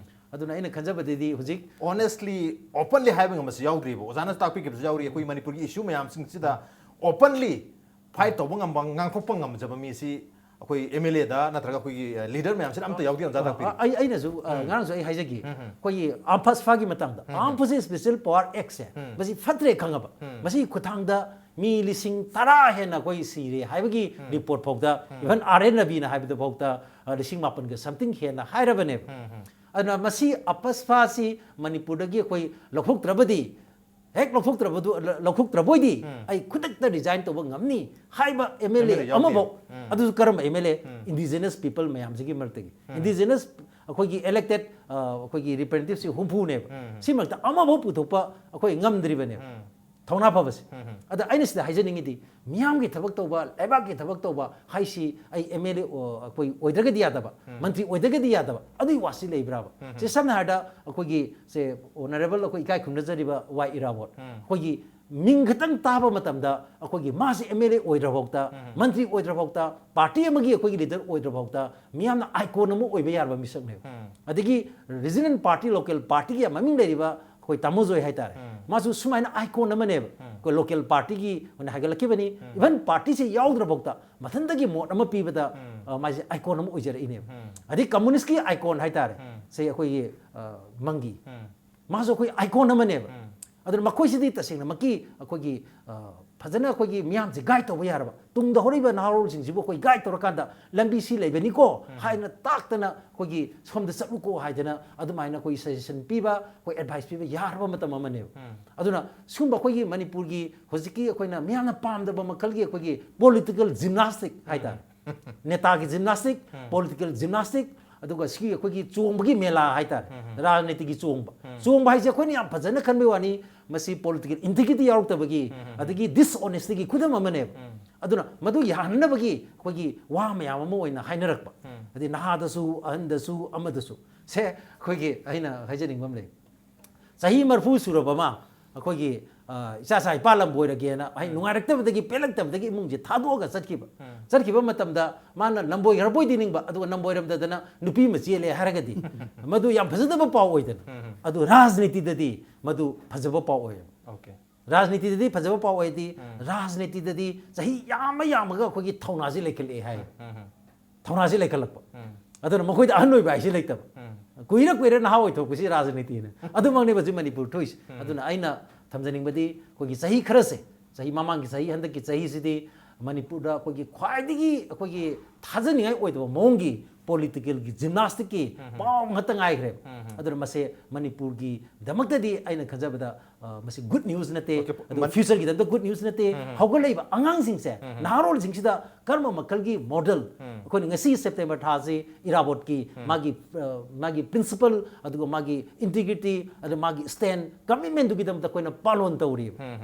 ꯑꯗꯨꯅ ꯑꯩꯅ ꯈꯟꯖꯕꯗꯗꯤ ꯍꯧꯖꯤꯛ ꯑꯣꯅꯦꯁꯂꯤ, ꯑꯣꯄꯟꯂꯤ ꯍꯥꯏꯕ ꯉꯝꯕꯁꯨ ꯌꯥꯎꯗ꯭ꯔꯤꯕ꯫ ꯑꯣꯖꯥꯅ ꯇꯥꯛꯄꯤꯈꯤꯕꯁꯨ ꯌꯥꯎꯔꯤ꯫ ꯑꯩꯈꯣꯏ ꯃꯅꯤꯄꯨꯔꯒꯤ ꯏꯁꯨ ꯃꯌꯥꯝꯁꯤꯡꯁꯤꯗ ꯑꯣꯄꯟꯂꯤ ꯐꯥꯏꯠ ꯇꯧꯕ ꯉꯝꯕ, ꯉꯥꯡꯊꯣꯛꯄ ꯉꯝꯖꯕ ꯃꯤꯁꯤ ꯑꯩꯈꯣꯏ ꯑꯦꯝ ꯑꯦꯜ ꯑꯦꯗ ꯅꯠꯇ꯭ꯔꯒ ꯑꯩꯈꯣꯏꯒꯤ, ꯑ, ꯂꯤꯗꯔ ꯃꯌꯥꯝꯁꯤꯅ ꯑꯝꯇ ꯌꯥꯎꯗꯦ, ꯑꯣꯖꯥ ꯇꯥꯛꯄꯤꯔꯤ꯫ ꯑ, ꯑꯩ, ꯑꯩꯅꯁꯨ, ꯑ, ꯉꯔꯥꯡꯁꯨ ꯑꯩ ꯍꯥꯏꯖꯈꯤ꯫ ꯑꯩꯈꯣꯏꯒꯤ ꯑꯥꯝ ꯐꯁꯐꯥꯒꯤ ꯃꯇꯥꯡꯗ, ꯑꯥꯝ ꯐꯣꯔꯁꯦꯁ ꯁ꯭ꯄꯦꯁꯦꯜ ꯄꯋꯥꯔ ꯑꯦꯛꯁꯦ, ꯃꯁꯤ ꯐꯠꯇ꯭ꯔꯦ ꯈꯪꯉꯕ꯫ ꯃꯁꯤꯒꯤ ꯈꯨꯠꯊꯥꯡꯗ ꯃꯤ ꯂꯤꯁꯤꯡ ꯇꯔꯥ ꯍꯦꯟꯅ ꯑꯩꯈꯣꯏ ꯁꯤꯔꯦ ꯍꯥꯏꯕꯒꯤ ꯔꯤꯄꯣꯔꯠ ꯐꯥꯎꯗ, ꯏꯚꯟ ꯑꯥꯔ ꯑꯦꯟ ꯔꯕꯤꯅ ꯍꯥꯏꯕꯗ ꯐꯥꯎꯗ, ꯑ, ꯂꯤꯁꯤꯡ ꯃꯥꯄꯟꯒ something ꯍꯦꯟꯅ ꯍꯥꯏꯔꯕꯅꯦꯕ꯫ ꯑꯗꯨꯅ ꯃꯁꯤ ꯑꯄꯁꯐꯥꯁꯤ ꯃꯅꯤꯄꯨꯔꯗꯒꯤ ꯑꯩꯈꯣꯏ ꯂꯧꯊꯣꯛꯇ꯭ꯔꯕꯗꯤ, ꯍꯦꯛ ꯂꯧꯊꯣꯛꯇ꯭ꯔꯕꯗꯨ, ꯂ-, ꯂꯧꯊꯣꯛꯇ꯭ꯔꯕꯣꯏꯗꯤ ꯑꯩ ꯈꯨꯗꯛꯇ ꯔꯤꯖꯥꯏꯟ ꯇꯧꯕ ꯉꯝꯅꯤ ꯍꯥꯏꯕ ꯑꯦꯝ ꯑꯦꯜ ꯑꯦ ꯑꯃꯐꯥꯎ, ꯑꯗꯨꯁꯨ ꯀꯔꯝꯕ M L A? Indigenous people ꯃꯌꯥꯝꯁꯤꯒꯤ ꯃꯔꯛꯇꯒꯤ꯫ ꯏꯟꯗꯤꯖꯤꯅꯁ ꯑꯩꯈꯣꯏꯒꯤ ꯏꯂꯦꯛꯇꯦꯠ, ꯑ, ꯑꯩꯈꯣꯏꯒꯤ ꯔꯤꯄ꯭ꯔꯦꯖꯦꯟꯇꯦꯇꯤꯚꯁꯤ ꯍꯨꯝꯐꯨꯅꯦꯕ꯫ ꯁꯤ ꯃꯔꯛꯇ ꯑꯃꯐꯥꯎ ꯄꯨꯊꯣꯛꯄ ꯑꯩꯈꯣꯏ ꯉꯝꯗ꯭ꯔꯤꯕꯅꯦꯕ꯫ ꯊꯧꯅꯥ ꯐꯕꯁꯦ꯫ ꯑꯗ ꯑꯩꯅ ꯁꯤꯗ ꯍꯥꯏꯖꯅꯤꯡꯉꯤꯗꯤ, ꯃꯤꯌꯥꯝꯒꯤ ꯊꯕꯛ ꯇꯧꯕ, ꯂꯩꯕꯥꯛꯀꯤ ꯊꯕꯛ ꯇꯧꯕ ꯍꯥꯏꯁꯤ ꯑꯩ ꯑꯦꯝ ꯑꯦꯜ ꯑꯦ ꯑꯩꯈꯣꯏ ꯑꯣꯏꯗ꯭ꯔꯒꯗꯤ ꯌꯥꯗꯕ, ꯃꯟꯇ꯭ꯔꯤ ꯑꯣꯏꯗ꯭ꯔꯒꯗꯤ ꯌꯥꯗꯕ, ꯑꯗꯨꯒꯤ ꯋꯥꯁꯤ ꯂꯩꯕ꯭ꯔꯥꯕ? ꯁꯤ ꯁꯝꯅ ꯍꯥꯏꯔꯕꯗ ꯑꯩꯈꯣꯏꯒꯤ ꯁꯦ ꯑꯣꯅꯔꯦꯕꯜ ꯑꯩꯈꯣꯏ ꯏꯀꯥꯏ ꯈꯨꯝꯅꯖꯔꯤꯕ ꯋꯥꯏ ꯏꯔꯥꯕꯣꯠ, ꯑꯩꯈꯣꯏꯒꯤ ꯃꯤꯡ ꯈꯛꯇꯪ ꯇꯥꯕ ꯃꯇꯝꯗ ꯑꯩꯈꯣꯏꯒꯤ ꯃꯥꯁꯦ ꯑꯦꯝ ꯑꯦꯜ ꯑꯦ ꯑꯣꯏꯗ꯭ꯔꯐꯥꯎꯗ, ꯃꯟꯇ꯭ꯔꯤ ꯑꯣꯏꯗ꯭ꯔꯐꯥꯎꯗ, ꯄꯥꯔꯇꯤ ꯑꯃꯒꯤ ꯑꯩꯈꯣꯏꯒꯤ ꯂꯤꯗꯔ ꯑꯣꯏꯗ꯭ꯔꯐꯥꯎꯗ ꯃꯤꯌꯥꯝꯅ ꯑꯥꯏꯀꯣꯟ ꯑꯃ ꯑꯣꯏꯕ ꯌꯥꯔꯕ ꯃꯤꯁꯛꯅꯦꯕ꯫ ꯑꯗꯒꯤ ꯔꯤꯖꯅꯦꯜ ꯄꯥꯔꯇꯤ, ꯂꯣꯀꯦꯜ ꯄꯥꯔꯇꯤꯒꯤ ꯌꯥꯝ ꯃꯃꯤꯡ ꯂꯩꯔꯤꯕ ꯑꯩꯈꯣꯏ ꯇꯥꯃꯣ ꯖꯣꯏ ꯍꯥꯏꯇꯥꯔꯦ, ꯃꯥꯁꯨ ꯁꯨꯃꯥꯏꯅ ꯑꯥꯏꯀꯣꯟ ꯑꯃꯅꯦꯕ꯫ ꯑꯩꯈꯣꯏ ꯂꯣꯀꯦꯜ ꯄꯥꯔꯇꯤꯒꯤ ꯑꯣꯏꯅ ꯍꯥꯏꯒꯠꯂꯛꯈꯤꯕꯅꯤ꯫ ꯏꯚꯟ ꯄꯥꯔꯇꯤꯁꯦ ꯌꯥꯎꯗ꯭ꯔꯐꯥꯎꯗ ꯃꯊꯟꯇꯒꯤ ꯃꯣꯠ ꯑꯃ ꯄꯤꯕꯗ, ꯑ, ꯃꯥꯁꯦ ꯑꯥꯏꯀꯣꯟ ꯑꯃ ꯑꯣꯏꯖꯔꯛꯏꯅꯦꯕ꯫ ꯑꯗꯩ ꯀꯝꯃꯨꯅꯤꯁꯀꯤ ꯑꯥꯏꯀꯣꯟ ꯍꯥꯏꯇꯥꯔꯦ, ꯁꯦ ꯑꯩꯈꯣꯏꯒꯤ, ꯑ, ꯃꯪꯒꯤ, ꯃꯥꯁꯨ ꯑꯩꯈꯣꯏ ꯑꯥꯏꯀꯣꯟ ꯑꯃꯅꯦꯕ꯫ ꯑꯗꯨꯅ ꯃꯈꯣꯏꯁꯤꯗꯤ ꯇꯁꯦꯡꯅꯃꯛꯀꯤ ꯑꯩꯈꯣꯏꯒꯤ, ꯑ, ꯐꯖꯅ ꯑꯩꯈꯣꯏꯒꯤ ꯃꯤꯌꯥꯝꯁꯦ ꯒꯥꯏꯗ ꯇꯧꯕ ꯌꯥꯔꯕ, ꯇꯨꯡꯗ ꯍꯧꯔꯛꯏꯕ ꯅꯍꯥꯔꯣꯜꯁꯤꯡꯁꯤꯕꯨ ꯑꯩꯈꯣꯏ ꯒꯥꯏꯗ ꯇꯧꯔꯀꯥꯟꯗ ꯂꯝꯕꯤ ꯁꯤ ꯂꯩꯕꯅꯤꯀꯣ ꯍꯥꯏꯅ ꯇꯥꯛꯇꯅ ꯑꯩꯈꯣꯏꯒꯤ ꯁꯣꯝꯗ ꯆꯠꯂꯨꯀꯣ ꯍꯥꯏꯗꯅ ꯑꯗꯨꯃꯥꯏꯅ ꯑꯩꯈꯣꯏ ꯁꯖꯦꯁꯟ ꯄꯤꯕ, ꯑꯩꯈꯣꯏ ꯑꯦꯗꯚꯥꯏꯁ ꯄꯤꯕ ꯌꯥꯔꯕ ꯃꯇꯝ ꯑꯃꯅꯦꯕ꯫ ꯑꯗꯨꯅ ꯁꯨꯝꯕ ꯑꯩꯈꯣꯏꯒꯤ ꯃꯅꯤꯄꯨꯔꯒꯤ ꯍꯧꯖꯤꯛꯀꯤ ꯑꯩꯈꯣꯏꯅ ꯃꯤꯌꯥꯝꯅ ꯄꯥꯝꯗꯕ ꯃꯈꯜꯒꯤ ꯑꯩꯈꯣꯏꯒꯤ ꯄꯣꯂꯤꯇꯤꯀꯦꯜ ꯖꯤꯝꯅꯥꯁꯇꯤꯛ ꯍꯥꯏꯇꯥꯔꯦ, ꯅꯦꯇꯥꯒꯤ ꯖꯤꯝꯅꯥꯁꯇꯤꯛ, ꯄꯣꯂꯤꯇꯤꯀꯦꯜ ꯖꯤꯝꯅꯥꯁꯇꯤꯛ, ꯑꯗꯨꯒ ꯁꯤꯒꯤ ꯑꯩꯈꯣꯏꯒꯤ ꯆꯣꯡꯕꯒꯤ ꯃꯦꯂꯥ ꯍꯥꯏꯇꯥꯔꯦ, ꯔꯥꯖꯅꯤꯇꯤꯒꯤ ꯆꯣꯡꯕ꯫ ꯆꯣꯡꯕ ꯍꯥꯏꯁꯦ ꯑꯩꯈꯣꯏꯅ ꯌꯥꯝ ꯐꯖꯅ ꯈꯟꯕꯩ ꯋꯥꯅꯤ, ꯃꯁꯤ ꯄꯣꯂꯤꯇꯤꯀꯦꯜ ꯏꯟꯇꯤꯒ꯭ꯔꯤꯇꯤ ꯌꯥꯎꯔꯛꯇꯕꯒꯤ, ꯑꯗꯒꯤ ꯗꯤꯁꯑꯣꯅꯦꯁꯇꯤꯒꯤ ꯈꯨꯗꯝ ꯑꯃꯅꯦꯕ꯫ ꯑꯗꯨꯅ ꯃꯗꯨ ꯌꯥꯍꯟꯅꯕꯒꯤ ꯑꯩꯈꯣꯏꯒꯤ ꯋꯥ ꯃꯌꯥꯝ ꯑꯃ ꯑꯣꯏꯅ ꯍꯥꯏꯅꯔꯛꯄ, ꯑꯗꯩ ꯅꯍꯥꯗꯁꯨ, ꯑꯍꯟꯗꯁꯨ, ꯑꯃꯗꯁꯨ꯫ ꯁꯦ ꯑꯩꯈꯣꯏꯒꯤ ꯑꯩꯅ ꯍꯥꯏꯖꯅꯤꯡꯕ ꯑꯃ ꯂꯩ꯫ ꯆꯍꯤ ꯃꯔꯤꯐꯨ ꯁꯨꯔꯕ ꯑꯃ, ꯑꯩꯈꯣꯏꯒꯤ, ꯑ, ꯏꯆꯥ ꯏꯆꯥ ꯏꯄꯥ ꯂꯝꯕꯣꯏꯔꯒꯦꯅ ꯍꯥꯏ, ꯅꯨꯡꯉꯥꯏꯔꯛꯇꯕꯗꯒꯤ, ꯄꯦꯜꯂꯛꯇꯕꯗꯒꯤ ꯏꯃꯨꯡꯁꯦ ꯊꯥꯗꯣꯛꯑꯒ ꯆꯠꯈꯤꯕ꯫ ꯆꯠꯈꯤꯕ ꯃꯇꯝꯗ ꯃꯥꯅ ꯂꯝꯕꯣꯏꯈ꯭ꯔꯕꯣꯏꯗꯤ ꯅꯤꯡꯕ, ꯑꯗꯨꯒ ꯂꯝꯕꯣꯏꯔꯝꯗꯗꯅ ꯅꯨꯄꯤ ꯑꯃ ꯆꯦꯜꯂꯦ ꯍꯥꯏꯔꯒꯗꯤ ꯃꯗꯨ ꯌꯥꯝ ꯐꯖꯗꯕ ꯄꯥꯎ ꯑꯣꯏꯗꯅ꯫ ꯑꯗꯨ ꯔꯥꯖꯅꯤꯇꯤꯗꯗꯤ ꯃꯗꯨ ꯐꯖꯕ ꯄꯥꯎ ꯑꯣꯏꯌꯦꯕ꯫ ꯑꯣꯀꯦ꯫ ꯔꯥꯖꯅꯤꯇꯤꯗꯗꯤ ꯐꯖꯕ ꯄꯥꯎ ꯑꯣꯏꯗꯤ, ꯔꯥꯖꯅꯤꯇꯤꯗꯗꯤ ꯆꯍꯤ ꯌꯥꯝꯃ ꯌꯥꯝꯃꯒ ꯑꯩꯈꯣꯏꯒꯤ ꯊꯧꯅꯥꯁꯤ ꯂꯩꯈꯠꯂꯛꯑꯦ ꯍꯥꯏ꯫ ꯊꯧꯅꯥꯁꯤ ꯂꯩꯈꯠꯂꯛꯄ꯫ ꯑꯗꯨꯅ ꯃꯈꯣꯏꯗ ꯑꯍꯟ ꯑꯣꯏꯕ ꯍꯥꯏꯁꯤ ꯂꯩꯇꯕ꯫ ꯀꯨꯏꯔ ꯀꯨꯏꯔ ꯅꯍꯥ ꯑꯣꯏꯊꯣꯛꯄꯁꯤ ꯔꯥꯖꯅꯤꯇꯤꯅ꯫ ꯑꯗꯨꯃꯛꯅꯦꯕ ꯍꯧꯖꯤꯛ ꯃꯅꯤꯄꯨꯔ ꯊꯣꯛꯏꯁꯦ꯫ ꯑꯗꯨꯅ ꯑꯩꯅ ꯊꯝꯖꯅꯤꯡꯕꯗꯤ ꯑꯩꯈꯣꯏꯒꯤ ꯆꯍꯤ ꯈꯔꯁꯦ, ꯆꯍꯤ ꯃꯃꯥꯡꯒꯤ ꯆꯍꯤ, ꯍꯟꯗꯛꯀꯤ ꯆꯍꯤꯁꯤꯗꯤ ꯃꯅꯤꯄꯨꯔꯗ ꯑꯩꯈꯣꯏꯒꯤ ꯈ꯭ꯋꯥꯏꯗꯒꯤ ꯑꯩꯈꯣꯏꯒꯤ ꯊꯥꯖꯅꯤꯡꯉꯥꯏ ꯑꯣꯏꯗꯕ ꯃꯑꯣꯡꯒꯤ ꯄꯣꯂꯤꯇꯤꯀꯦꯜꯒꯤ ꯖꯤꯝꯅꯥꯁꯇꯤꯛꯀꯤ ꯄꯥꯎ ꯉꯥꯛꯇ ꯉꯥꯏꯈ꯭ꯔꯦꯕ꯫ ꯑꯗꯨꯅ ꯃꯁꯦ ꯃꯅꯤꯄꯨꯔꯒꯤꯗꯃꯛꯇꯗꯤ ꯑꯩꯅ ꯈꯟꯖꯕꯗ, ꯑ, ꯃꯁꯤ ꯒꯨꯗ ꯅ꯭ꯌꯨꯁ ꯅꯠꯇꯦ꯫ Okay, ꯑꯗꯨꯒ ꯃꯟ- ꯐ꯭ꯌꯨꯆꯔꯒꯤꯗꯃꯛꯇ ꯒꯨꯗ ꯅ꯭ꯌꯨꯁ ꯅꯠꯇꯦ꯫ ꯍꯧꯒꯠꯂꯛꯏꯕ ꯑꯉꯥꯡꯁꯤꯡꯁꯦ, ꯅꯍꯥꯔꯣꯜꯁꯤꯡꯁꯤꯗ ꯀꯔꯝꯕ ꯃꯈꯜꯒꯤ ꯃꯣꯗꯦꯜ, ꯑꯩꯈꯣꯏꯅ ꯉꯁꯤ ꯁꯦꯞꯇꯦꯝꯕꯔ ꯊꯥꯁꯤ ꯏꯔꯥꯕꯣꯠꯀꯤ ꯃꯥꯒꯤ, ꯑ, ꯃꯥꯒꯤ ꯄ꯭ꯔꯤꯟꯁꯤꯄꯜ, ꯑꯗꯨꯒ ꯃꯥꯒꯤ ꯏꯟꯇꯤꯒ꯭ꯔꯤꯇꯤ, ꯑꯗꯨ ꯃꯥꯒꯤ ꯁ꯭ꯇꯦꯟ ꯀꯃꯤꯠꯃꯦꯟꯗꯨꯒꯤꯗꯃꯛꯇ ꯑꯩꯈꯣꯏꯅ ꯄꯥꯂꯣꯟ ꯇꯧꯔꯤꯕ,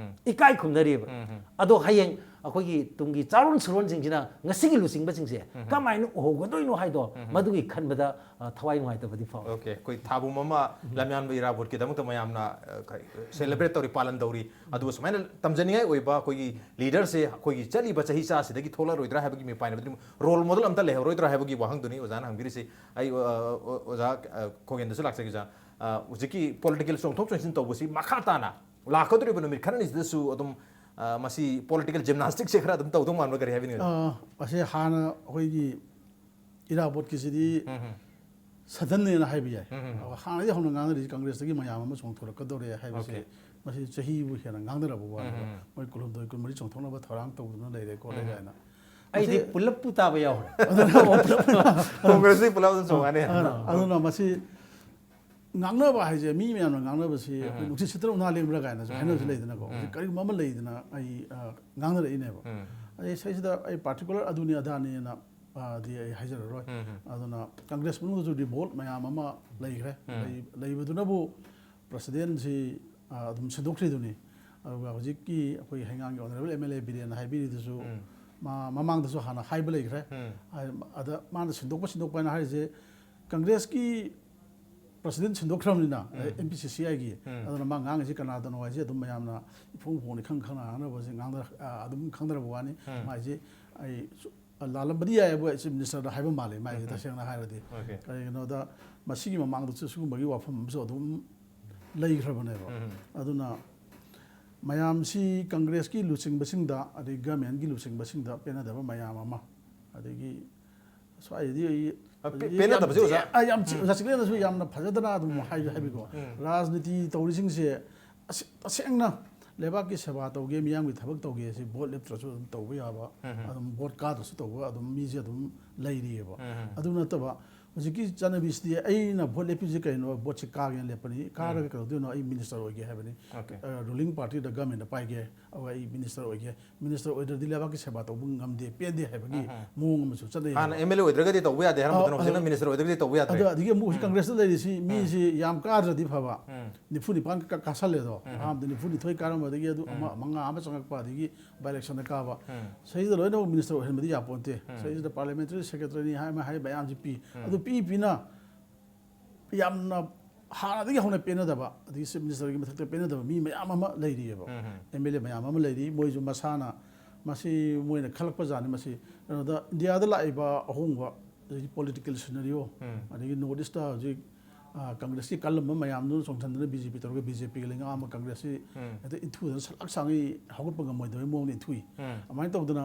ꯏꯀꯥꯏ ꯈꯨꯝꯅꯔꯤꯕ꯫ ꯑꯗꯣ ꯍꯌꯦꯡ ꯑꯩꯈꯣꯏꯒꯤ ꯇꯨꯡꯒꯤ ꯆꯥꯔꯣꯟ ꯁꯨꯔꯣꯟꯁꯤꯡꯁꯤꯅ ꯉꯁꯤꯒꯤ ꯂꯨꯆꯤꯡꯕꯁꯤꯡꯁꯦ ꯀꯃꯥꯏꯅ ꯎꯍꯧꯒꯗꯣꯏꯅꯣ ꯍꯥꯏꯗꯣ, ꯃꯗꯨꯒꯤ ꯈꯟꯕꯗ, ꯑ, ꯊꯋꯥꯏ ꯅꯨꯡꯉꯥꯏꯇꯕꯗꯤ ꯐꯥꯎꯏ꯫ Okay, ꯑꯩꯈꯣꯏ ꯊꯥꯕꯨꯝ ꯑꯃ ꯂꯝꯌꯥꯟꯕ ꯏꯔꯥꯕꯣꯠꯀꯤꯗꯃꯛꯇ ꯃꯌꯥꯝꯅ, ꯑ, ꯀꯩ, ꯁꯦꯂꯦꯕ꯭ꯔꯦꯠ ꯇꯧꯔꯤ, ꯄꯥꯂꯟ ꯇꯧꯔꯤ꯫ ꯑꯗꯨꯒ ꯁꯨꯃꯥꯏꯅ ꯇꯝꯖꯅꯤꯡꯉꯥꯏ ꯑꯣꯏꯕ ꯑꯩꯈꯣꯏꯒꯤ ꯂꯤꯗꯔꯁꯦ ꯑꯩꯈꯣꯏꯒꯤ ꯆꯠꯂꯤꯕ ꯆꯍꯤ ꯆꯥꯁꯤꯗꯒꯤ ꯊꯣꯛꯂꯛꯑꯔꯣꯏꯗ꯭ꯔꯥ ꯍꯥꯏꯕꯒꯤ ꯃꯤꯄꯥꯏꯅꯕꯗꯤ, ꯔꯣꯜ ꯃꯣꯗꯦꯜ ꯑꯝꯇ ꯂꯩꯍꯧꯔꯣꯏꯗ꯭ꯔꯥ ꯍꯥꯏꯕꯒꯤ ꯋꯥꯍꯪꯗꯨꯅꯤ ꯑꯣꯖꯥꯅ ꯍꯪꯕꯤꯔꯤꯁꯤ꯫ ꯑꯩ, ꯑ, ꯑ, ꯑꯣꯖꯥ, ꯑ, ꯈꯣꯒꯦꯟꯗꯁꯨ ꯂꯥꯛꯆꯒꯦ, ꯑꯣꯖꯥ꯫ ꯑ, ꯍꯧꯖꯤꯛꯀꯤ ꯄꯣꯂꯤꯇꯤꯀꯦꯜ ꯆꯣꯡꯊꯣꯛ ꯆꯣꯡꯁꯤꯟ ꯇꯧꯕꯁꯤ ꯃꯈꯥ ꯇꯥꯅ ꯂꯥꯛꯀꯗꯧꯔꯤꯕ ꯅꯨꯃꯤꯠ ꯈꯔꯅꯤꯁꯤꯗꯁꯨ ꯑꯗꯨꯝ, ꯑ, ꯃꯁꯤ ꯄꯣꯂꯤꯇꯤꯀꯦꯜ ꯖꯤꯝꯅꯥꯁꯇꯤꯛꯁꯦ ꯈꯔ ꯑꯗꯨꯝ ꯇꯧꯗꯧ ꯃꯥꯟꯕ꯭ꯔꯥ, ꯀꯔꯤ ꯍꯥꯏꯕꯤꯅꯤꯡꯉꯤ? ꯑ, ꯃꯁꯤ ꯍꯥꯟꯅ ꯑꯩꯈꯣꯏꯒꯤ ꯏꯔꯥꯕꯣꯠꯀꯤꯁꯤꯗꯤ ꯁꯗꯟꯅꯦꯅ ꯍꯥꯏꯕ ꯌꯥꯏ꯫ ꯑꯗꯣ ꯍꯥꯟꯅꯗꯤ ꯍꯧꯅ ꯉꯥꯡꯅꯔꯤꯁꯤ ꯀꯪꯒ꯭ꯔꯦꯁꯇꯒꯤ ꯃꯌꯥꯝ ꯑꯃ ꯆꯣꯡꯊꯣꯔꯛꯀꯗꯧꯔꯦ ꯍꯥꯏꯕꯁꯦ, ꯃꯁꯤ ꯆꯍꯤꯕꯨ ꯍꯦꯟꯅ ꯉꯥꯡꯅꯔꯕ ꯋꯥꯅꯦꯕ꯫ ꯃꯣꯏ ꯀꯨꯟꯍꯨꯝꯗꯣꯏ, ꯀꯨꯟꯃꯔꯤ ꯆꯣꯡꯊꯣꯛꯅꯕ ꯊꯧꯔꯥꯡ ꯇꯧꯗꯨꯅ ꯂꯩꯔꯦ ꯈꯣꯠꯂꯦ ꯀꯥꯏꯅ꯫ ꯑꯩꯗꯤ ꯃꯁꯤ ꯄꯨꯂꯞꯄꯨ ꯇꯥꯕ ꯌꯥꯎꯔꯦ꯫ ꯀꯣꯡꯒ꯭ꯔꯦꯁꯇꯤ ꯄꯨꯂꯞ ꯑꯗꯨꯝ ꯆꯣꯡꯉꯅꯤ꯫ ꯑꯗꯨꯅ, ꯑꯗꯨꯅ ꯃꯁꯤ ꯉꯥꯡꯅꯕ ꯍꯥꯏꯁꯦ, ꯃꯤ ꯃꯌꯥꯝꯅ ꯉꯥꯡꯅꯕꯁꯤ ꯑꯩꯈꯣꯏ ꯅꯨꯡꯁꯤꯠ ꯁꯤꯠꯇꯅ ꯎꯅꯥ ꯂꯦꯡꯕ꯭ꯔꯥ ꯀꯥꯏꯅꯁꯨ ꯍꯥꯏꯅꯕꯁꯨ ꯂꯩꯗꯅꯀꯣ꯫ ꯍꯧꯖꯤꯛ ꯀꯔꯤꯒꯨꯝꯕ ꯑꯃ ꯂꯩꯗꯅ ꯑꯩ, ꯑ, ꯉꯥꯡꯅꯔꯛꯏꯅꯦꯕ꯫ ꯑꯩ ꯁꯤꯗꯩꯁꯤꯗ ꯑꯩ ꯄꯥꯔꯇꯤꯀꯨꯂꯔ ꯑꯗꯨꯅꯤ ꯑꯗꯥꯅꯤꯅ, ꯑ, ꯗꯤ ꯑꯩ ꯍꯥꯏꯖꯔꯔꯣꯏ꯫ ꯑꯗꯨꯅ ꯀꯪꯒ꯭ꯔꯦꯁ ꯃꯅꯨꯡꯗꯁꯨ ꯔꯤꯚꯣꯜꯠ ꯃꯌꯥꯝ ꯑꯃ ꯂꯩꯈ꯭ꯔꯦ꯫ ꯂꯩ-, ꯂꯩꯕꯗꯨꯅꯕꯨ ꯄ꯭ꯔꯁꯤꯗꯦꯟꯁꯤ, ꯑ, ꯑꯗꯨꯝ ꯁꯤꯟꯗꯣꯛꯈ꯭ꯔꯤꯗꯨꯅꯤ꯫ ꯑꯗꯨꯒ ꯍꯧꯖꯤꯛꯀꯤ ꯑꯩꯈꯣꯏ ꯍꯩꯉꯥꯡꯒꯤ ꯑꯣꯅꯔꯦꯕꯜ ꯑꯦꯝ ꯑꯦꯜ ꯑꯦ ꯕꯤꯔꯦꯟꯅ ꯍꯥꯏꯕꯤꯔꯤꯗꯨꯁꯨ ꯃꯥ ꯃꯃꯥꯡꯗꯁꯨ ꯍꯥꯟꯅ ꯍꯥꯏꯕ ꯂꯩꯈ꯭ꯔꯦ꯫ ꯑ-, ꯑꯗ ꯃꯥꯅ ꯁꯤꯟꯗꯣꯛꯄ ꯁꯤꯟꯗꯣꯛꯄ ꯍꯥꯏꯅ ꯍꯥꯏꯔꯤꯁꯦ ꯀꯪꯒ꯭ꯔꯦꯁꯀꯤ ꯄ꯭ꯔꯁꯤꯗꯦꯟ ꯁꯤꯟꯗꯣꯛꯈ꯭ꯔꯕꯅꯤꯅ, ꯑꯦꯝ ꯄꯤ ꯁꯤ ꯁꯤ ꯑꯥꯏꯒꯤ꯫ ꯑꯗꯨꯅ ꯃꯥ ꯉꯥꯡꯉꯤꯁꯤ ꯀꯅꯥꯗꯅꯣ ꯍꯥꯏꯁꯦ ꯑꯗꯨꯝ ꯃꯌꯥꯝꯅ ꯏꯐꯣꯡ ꯐꯣꯡꯅ ꯏꯈꯪ ꯈꯪꯅ ꯉꯥꯡꯅꯕꯁꯦ ꯉꯥꯡꯅ-, ꯑ, ꯑꯗꯨꯝ ꯈꯪꯅꯔꯕ ꯋꯥꯅꯤ꯫ ꯃꯥꯏꯁꯦ ꯑꯩ ꯁꯨ-, ꯂꯥꯜꯂꯝꯕꯗꯤ ꯌꯥꯏ, ꯑꯩꯈꯣꯏ ꯆꯤꯐ ꯃꯤꯅꯤꯁꯇꯔꯗ ꯍꯥꯏꯕ ꯃꯥꯜꯂꯦ ꯃꯥꯏꯁꯦ, ꯇꯁꯦꯡꯅ ꯍꯥꯏꯔꯗꯤ꯫ Okay. ꯀꯔꯤꯒꯤꯅꯣꯗ ꯃꯁꯤꯒꯤ ꯃꯃꯥꯡꯗꯁꯨ ꯁꯤꯒꯨꯝꯕꯒꯤ ꯋꯥꯐꯝ ꯑꯃꯁꯨ ꯑꯗꯨꯝ ꯂꯩꯈ꯭ꯔꯕꯅꯦꯕ꯫ ꯑꯗꯨꯅ ꯃꯌꯥꯝꯁꯤ ꯀꯪꯒ꯭ꯔꯦꯁꯀꯤ ꯂꯨꯆꯤꯡꯕꯁꯤꯡꯗ ꯑꯗꯩ ꯒꯃꯦꯟꯒꯤ ꯂꯨꯆꯤꯡꯕꯁꯤꯡꯗ ꯄꯦꯟꯅꯗꯕ ꯃꯌꯥꯝ ꯑꯃ, ꯑꯗꯒꯤ ꯁ꯭ꯋꯥꯏꯗꯗꯤ ꯑꯩ ꯑ, ꯄꯦ-, ꯄꯦꯟꯅꯗꯕꯁꯦ, ꯑꯣꯖꯥ? ꯑ, ꯌꯥꯝ ꯆꯤ-, ꯑꯣꯖꯥ ꯆꯤꯛꯂꯦꯟꯅꯁꯨ ꯌꯥꯝꯅ ꯐꯖꯗꯅ ꯑꯗꯨꯝ ꯍꯥꯏ-, ꯍꯥꯏꯕꯤꯀꯣ꯫ ꯔꯥꯖꯅꯤꯇꯤ ꯇꯧꯔꯤꯁꯤꯡꯁꯦ ꯑꯁ-, ꯇꯁꯦꯡꯅ ꯂꯩꯕꯥꯛꯀꯤ ꯁꯦꯕꯥ ꯇꯧꯒꯦ, ꯃꯤꯌꯥꯝꯒꯤ ꯊꯕꯛ ꯇꯧꯒꯦ ꯁꯤ ꯚꯣꯠ ꯂꯦꯞꯇ꯭ꯔꯁꯨ ꯑꯗꯨꯝ ꯇꯧꯕ ꯌꯥꯕ, ꯎꯝ꯫ ꯑꯗꯨꯝ ꯚꯣꯠ ꯀꯥꯗ꯭ꯔꯁꯨ ꯇꯧꯕ ꯑꯗꯨꯝ ꯃꯤꯁꯦ ꯑꯗꯨꯝ ꯂꯩꯔꯤꯑꯕ꯫ ꯎꯝ꯫ ꯑꯗꯨ ꯅꯠꯇꯕ ꯍꯧꯖꯤꯛꯀꯤ ꯆꯠꯅꯕꯤꯁꯤꯗꯤ ꯑꯩꯅ ꯚꯣꯠ ꯂꯦꯞꯄꯤꯁꯦ ꯀꯩꯅꯣ? ꯚꯣꯠꯁꯦ ꯀꯥꯒꯦꯅ ꯂꯦꯞꯄꯅꯤ, ꯀꯥꯔꯒ ꯀꯩꯗꯧꯗꯣꯏꯅꯣ? ꯑꯩ ꯃꯤꯅꯤꯁꯇꯔ ꯑꯣꯏꯒꯦ ꯍꯥꯏꯕꯅꯤ꯫ Okay. ꯔꯨꯂꯤꯡ ꯄꯥꯔꯇꯤꯗ ꯒꯃꯦꯟꯗ ꯄꯥꯏꯒꯦ, ꯑꯗꯨꯒ ꯑꯩ ꯃꯤꯅꯤꯁꯇꯔ ꯑꯣꯏꯒꯦ꯫ ꯃꯤꯅꯤꯁꯇꯔ ꯑꯣꯏꯗ꯭ꯔꯗꯤ ꯂꯩꯕꯥꯛꯀꯤ ꯁꯦꯕꯥ ꯇꯧꯕ ꯉꯝꯗꯦ, ꯄꯦꯟꯗꯦ ꯍꯥꯏꯕꯒꯤ ꯎꯝ꯫ ꯃꯑꯣꯡ ꯑꯃꯁꯨ ꯆꯠꯅꯩ꯫ ꯍꯥꯟꯅ ꯑꯦꯝ ꯑꯦꯜ ꯑꯦ ꯑꯣꯏꯗ꯭ꯔꯒꯗꯤ ꯇꯧꯕ ꯌꯥꯗꯦ ꯍꯥꯏꯔꯝꯕꯗꯨꯅ ꯑ, ꯍꯧꯖꯤꯛꯅ ꯑ, ꯃꯤꯅꯤꯁꯇꯔ ꯑꯣꯏꯗ꯭ꯔꯒꯗꯤ ꯇꯧꯕ ꯌꯥꯗ꯭ꯔꯦ꯫ ꯑꯗꯣ ꯑꯗꯒꯤ ꯑꯃꯨꯛ ꯍꯧꯖꯤꯛ ꯀꯪꯒ꯭ꯔꯦꯁꯇ ꯂꯩꯔꯤꯁꯤ ꯃꯤꯁꯤ ꯌꯥꯝ ꯀꯥꯗ꯭ꯔꯗꯤ ꯐꯕ꯫ ꯎꯝ꯫ ꯅꯤꯐꯨ ꯅꯤꯄꯥꯟ ꯀ-, ꯀꯥꯁꯜꯂꯦ ꯑꯗꯣ꯫ ꯎꯝ꯫ ꯑꯍꯥꯟꯕꯗ ꯅꯤꯐꯨꯅꯤꯊꯣꯏ ꯀꯥꯔꯝꯕꯗꯒꯤ ꯑꯗꯨ ꯑꯃ, ꯃꯉꯥ ꯑꯃ ꯆꯪꯉꯛꯄ, ꯑꯗꯒꯤ ꯕꯥꯏ ꯏꯂꯦꯛꯁꯟꯗ ꯀꯥꯕ꯫ ꯎꯝ꯫ ꯁꯤꯗꯩꯁꯤꯗ ꯂꯣꯏꯅꯃꯛ ꯃꯤꯅꯤꯁꯇꯔ ꯑꯣꯏꯍꯟꯕꯗꯤ ꯌꯥꯄꯣꯟꯇꯦ꯫ ꯎꯝ꯫ ꯁꯤꯗꯩꯁꯤꯗ ꯄꯥꯔꯂꯤꯌꯥꯃꯦꯟꯇꯔꯤ ꯁꯦꯀ꯭ꯔꯦꯇꯔꯤꯅꯤ ꯍꯥꯏ ꯑꯃ ꯍꯥꯏ ꯃꯌꯥꯝꯁꯤ ꯄꯤ꯫ ꯎꯝ꯫ ꯑꯗꯨ ꯄꯤ ꯄꯤꯅ ꯌꯥꯝꯅ ꯍꯥꯟꯅꯗꯒꯤ ꯍꯧꯅ ꯄꯦꯟꯅꯗꯕ, ꯑꯗꯒꯤ ꯆꯤꯐ ꯃꯤꯅꯤꯁꯇꯔꯒꯤ ꯃꯊꯛꯇ ꯄꯦꯟꯅꯗꯕ ꯃꯤ ꯃꯌꯥꯝ ꯑꯃ ꯂꯩꯔꯤꯑꯕ꯫ ꯎꯝ꯫ ꯑꯦꯝ ꯑꯦꯜ ꯑꯦ ꯃꯌꯥꯝ ꯑꯃ ꯂꯩꯔꯤ꯫ ꯃꯣꯏꯁꯨ ꯃꯁꯥꯅ, ꯃꯁꯤ ꯃꯣꯏꯅ ꯈꯜꯂꯛꯄ ꯖꯥꯠꯅꯤ꯫ ꯃꯁꯤ ꯀꯩꯅꯣꯗ, ꯏꯟꯗꯤꯌꯥꯗ ꯂꯥꯛꯏꯕ ꯑꯍꯣꯡꯕ, ꯑꯗꯒꯤ ꯄꯣꯂꯤꯇꯤꯀꯦꯜ ꯁꯤꯅꯔꯤꯑꯣ, ꯎꯝ꯫ ꯑꯗꯒꯤ ꯅꯣꯔꯠ ꯏꯁꯇ ꯍꯧꯖꯤꯛ, ꯑ, ꯀꯪꯒ꯭ꯔꯦꯁꯀꯤ ꯀꯜꯂꯝꯕ ꯃꯌꯥꯝꯗꯨꯅ ꯆꯣꯡꯁꯤꯟꯗꯅ ꯕꯤ ꯖꯦ ꯄꯤ ꯇꯧꯔꯒ ꯕꯤ ꯖꯦ ꯄꯤꯒꯤ ꯂꯩꯉꯥꯛ ꯑꯃ ꯀꯪꯒ꯭ꯔꯦꯁꯁꯤ ꯎꯝ꯫ ꯍꯦꯛꯇ ꯏꯟꯊꯨꯗꯅ ꯁꯂꯥꯛ ꯁꯥꯡꯉꯩ ꯍꯧꯒꯠꯄ ꯉꯝꯃꯣꯏꯗꯕꯒꯤ ꯃꯑꯣꯡꯗ ꯏꯟꯊꯨꯏ꯫ ꯎꯝ꯫ ꯑꯗꯨꯃꯥꯏꯅ ꯇꯧꯗꯅ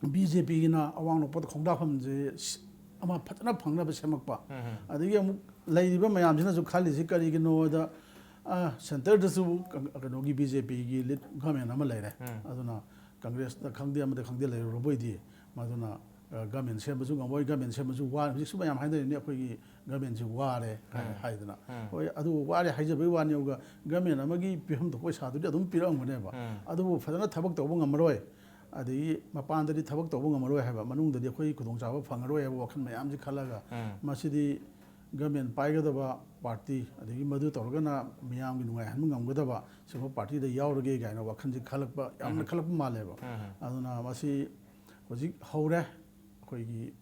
ꯕꯤ ꯖꯦ ꯄꯤꯒꯤꯅ ꯑꯋꯥꯡ ꯅꯣꯛꯄꯗ ꯈꯣꯡꯗꯥꯐꯝꯁꯦ ꯁ-, ꯑꯃ ꯐꯖꯅ ꯐꯪꯅꯕ ꯁꯦꯝꯃꯛꯄ꯫ ꯎꯝ꯫ ꯑꯗꯒꯤ ꯑꯃꯨꯛ ꯂꯩꯔꯤꯕ ꯃꯌꯥꯝꯁꯤꯅꯁꯨ ꯈꯜꯂꯤꯁꯤ ꯀꯔꯤꯒꯤꯅꯣꯗ, ꯑ, ꯁꯦꯟꯇꯔꯗꯁꯨ ꯀ-, ꯀꯩꯅꯣꯒꯤ ꯕꯤ ꯖꯦ ꯄꯤꯒꯤ ꯂꯤꯠ ꯒꯚꯔꯟꯃꯦꯟ ꯑꯃ ꯂꯩꯔꯦ꯫ ꯎꯝ꯫ ꯑꯗꯨꯅ ꯀꯪꯒ꯭ꯔꯦꯁꯇ ꯈꯪꯗꯦ, ꯑꯃꯗ ꯈꯪꯗꯦ, ꯂꯩꯔꯨꯔꯕꯣꯏꯗꯤ꯫ ꯃꯗꯨꯅ, ꯑ, ꯒꯚꯔꯟꯃꯦꯟ ꯁꯦꯝꯕꯁꯨ ꯉꯝꯃꯣꯏ, ꯒꯚꯔꯟꯃꯦꯟ ꯁꯦꯝꯕꯁꯨ ꯋꯥ-, ꯍꯧꯖꯤꯛꯁꯨ ꯃꯌꯥꯝ ꯍꯥꯏꯅꯔꯤꯅꯤ, ꯑꯩꯈꯣꯏꯒꯤ ꯒꯚꯔꯟꯃꯦꯟꯁꯤ ꯋꯥꯔꯦ ꯍꯥꯏ-, ꯎꯝ꯫ ꯍꯥꯏꯗꯅ꯫ ꯎꯝ꯫ ꯍꯣꯏ, ꯑꯗꯨ ꯋꯥꯔꯦ ꯍꯥꯏꯖꯕꯩ ꯋꯥꯅꯤ, ꯑꯗꯨꯒ ꯒꯚꯔꯟꯃꯦꯟ ꯑꯃꯒꯤ ꯄꯤꯐꯝ ꯊꯣꯛꯄ ꯄꯩꯁꯥꯗꯨꯗꯤ ꯑꯗꯨꯝ ꯄꯤꯔꯛꯑꯝꯒꯅꯦꯕ꯫ ꯎꯝ꯫ ꯑꯗꯨꯕꯨ ꯐꯖꯅ ꯊꯕꯛ ꯇꯧꯕ ꯉꯝꯃꯔꯣꯏ, ꯑꯗꯒꯤ ꯃꯄꯥꯟꯗꯗꯤ ꯊꯕꯛ ꯇꯧꯕ ꯉꯝꯃꯔꯣꯏ ꯍꯥꯏꯕ, ꯃꯅꯨꯡꯗꯗꯤ ꯑꯩꯈꯣꯏꯒꯤ ꯈꯨꯗꯣꯡꯆꯥꯕ ꯐꯪꯉꯔꯣꯏ ꯍꯥꯏꯕ ꯋꯥꯈꯜ ꯃꯌꯥꯝꯁꯤ ꯈꯜꯂꯒ, ꯎꯝ꯫ ꯃꯁꯤꯗꯤ ꯒꯚꯔꯟꯃꯦꯟ ꯄꯥꯏꯒꯗꯕ ꯄꯥꯔꯇꯤ, ꯑꯗꯒꯤ ꯃꯗꯨ ꯇꯧꯔꯒꯅ ꯃꯤꯌꯥꯝꯒꯤ ꯅꯨꯡꯉꯥꯏꯍꯟꯕ ꯉꯝꯒꯗꯕ ꯁꯤꯒꯨꯝꯕ ꯄꯥꯔꯇꯤꯗ ꯌꯥꯎꯔꯒꯦ ꯀꯥꯏꯅ ꯋꯥꯈꯜꯁꯤ ꯈꯜꯂꯛꯄ, ꯌꯥꯝꯅ ꯎꯝ꯫ ꯈꯜꯂꯛꯄ ꯃꯥꯜꯂꯦꯕ꯫ ꯎꯝ꯫ ꯑꯗꯨꯅ ꯃꯁꯤ ꯍꯧꯖꯤꯛ ꯍꯧꯔꯦ꯫ ꯑꯩꯈꯣꯏꯒꯤ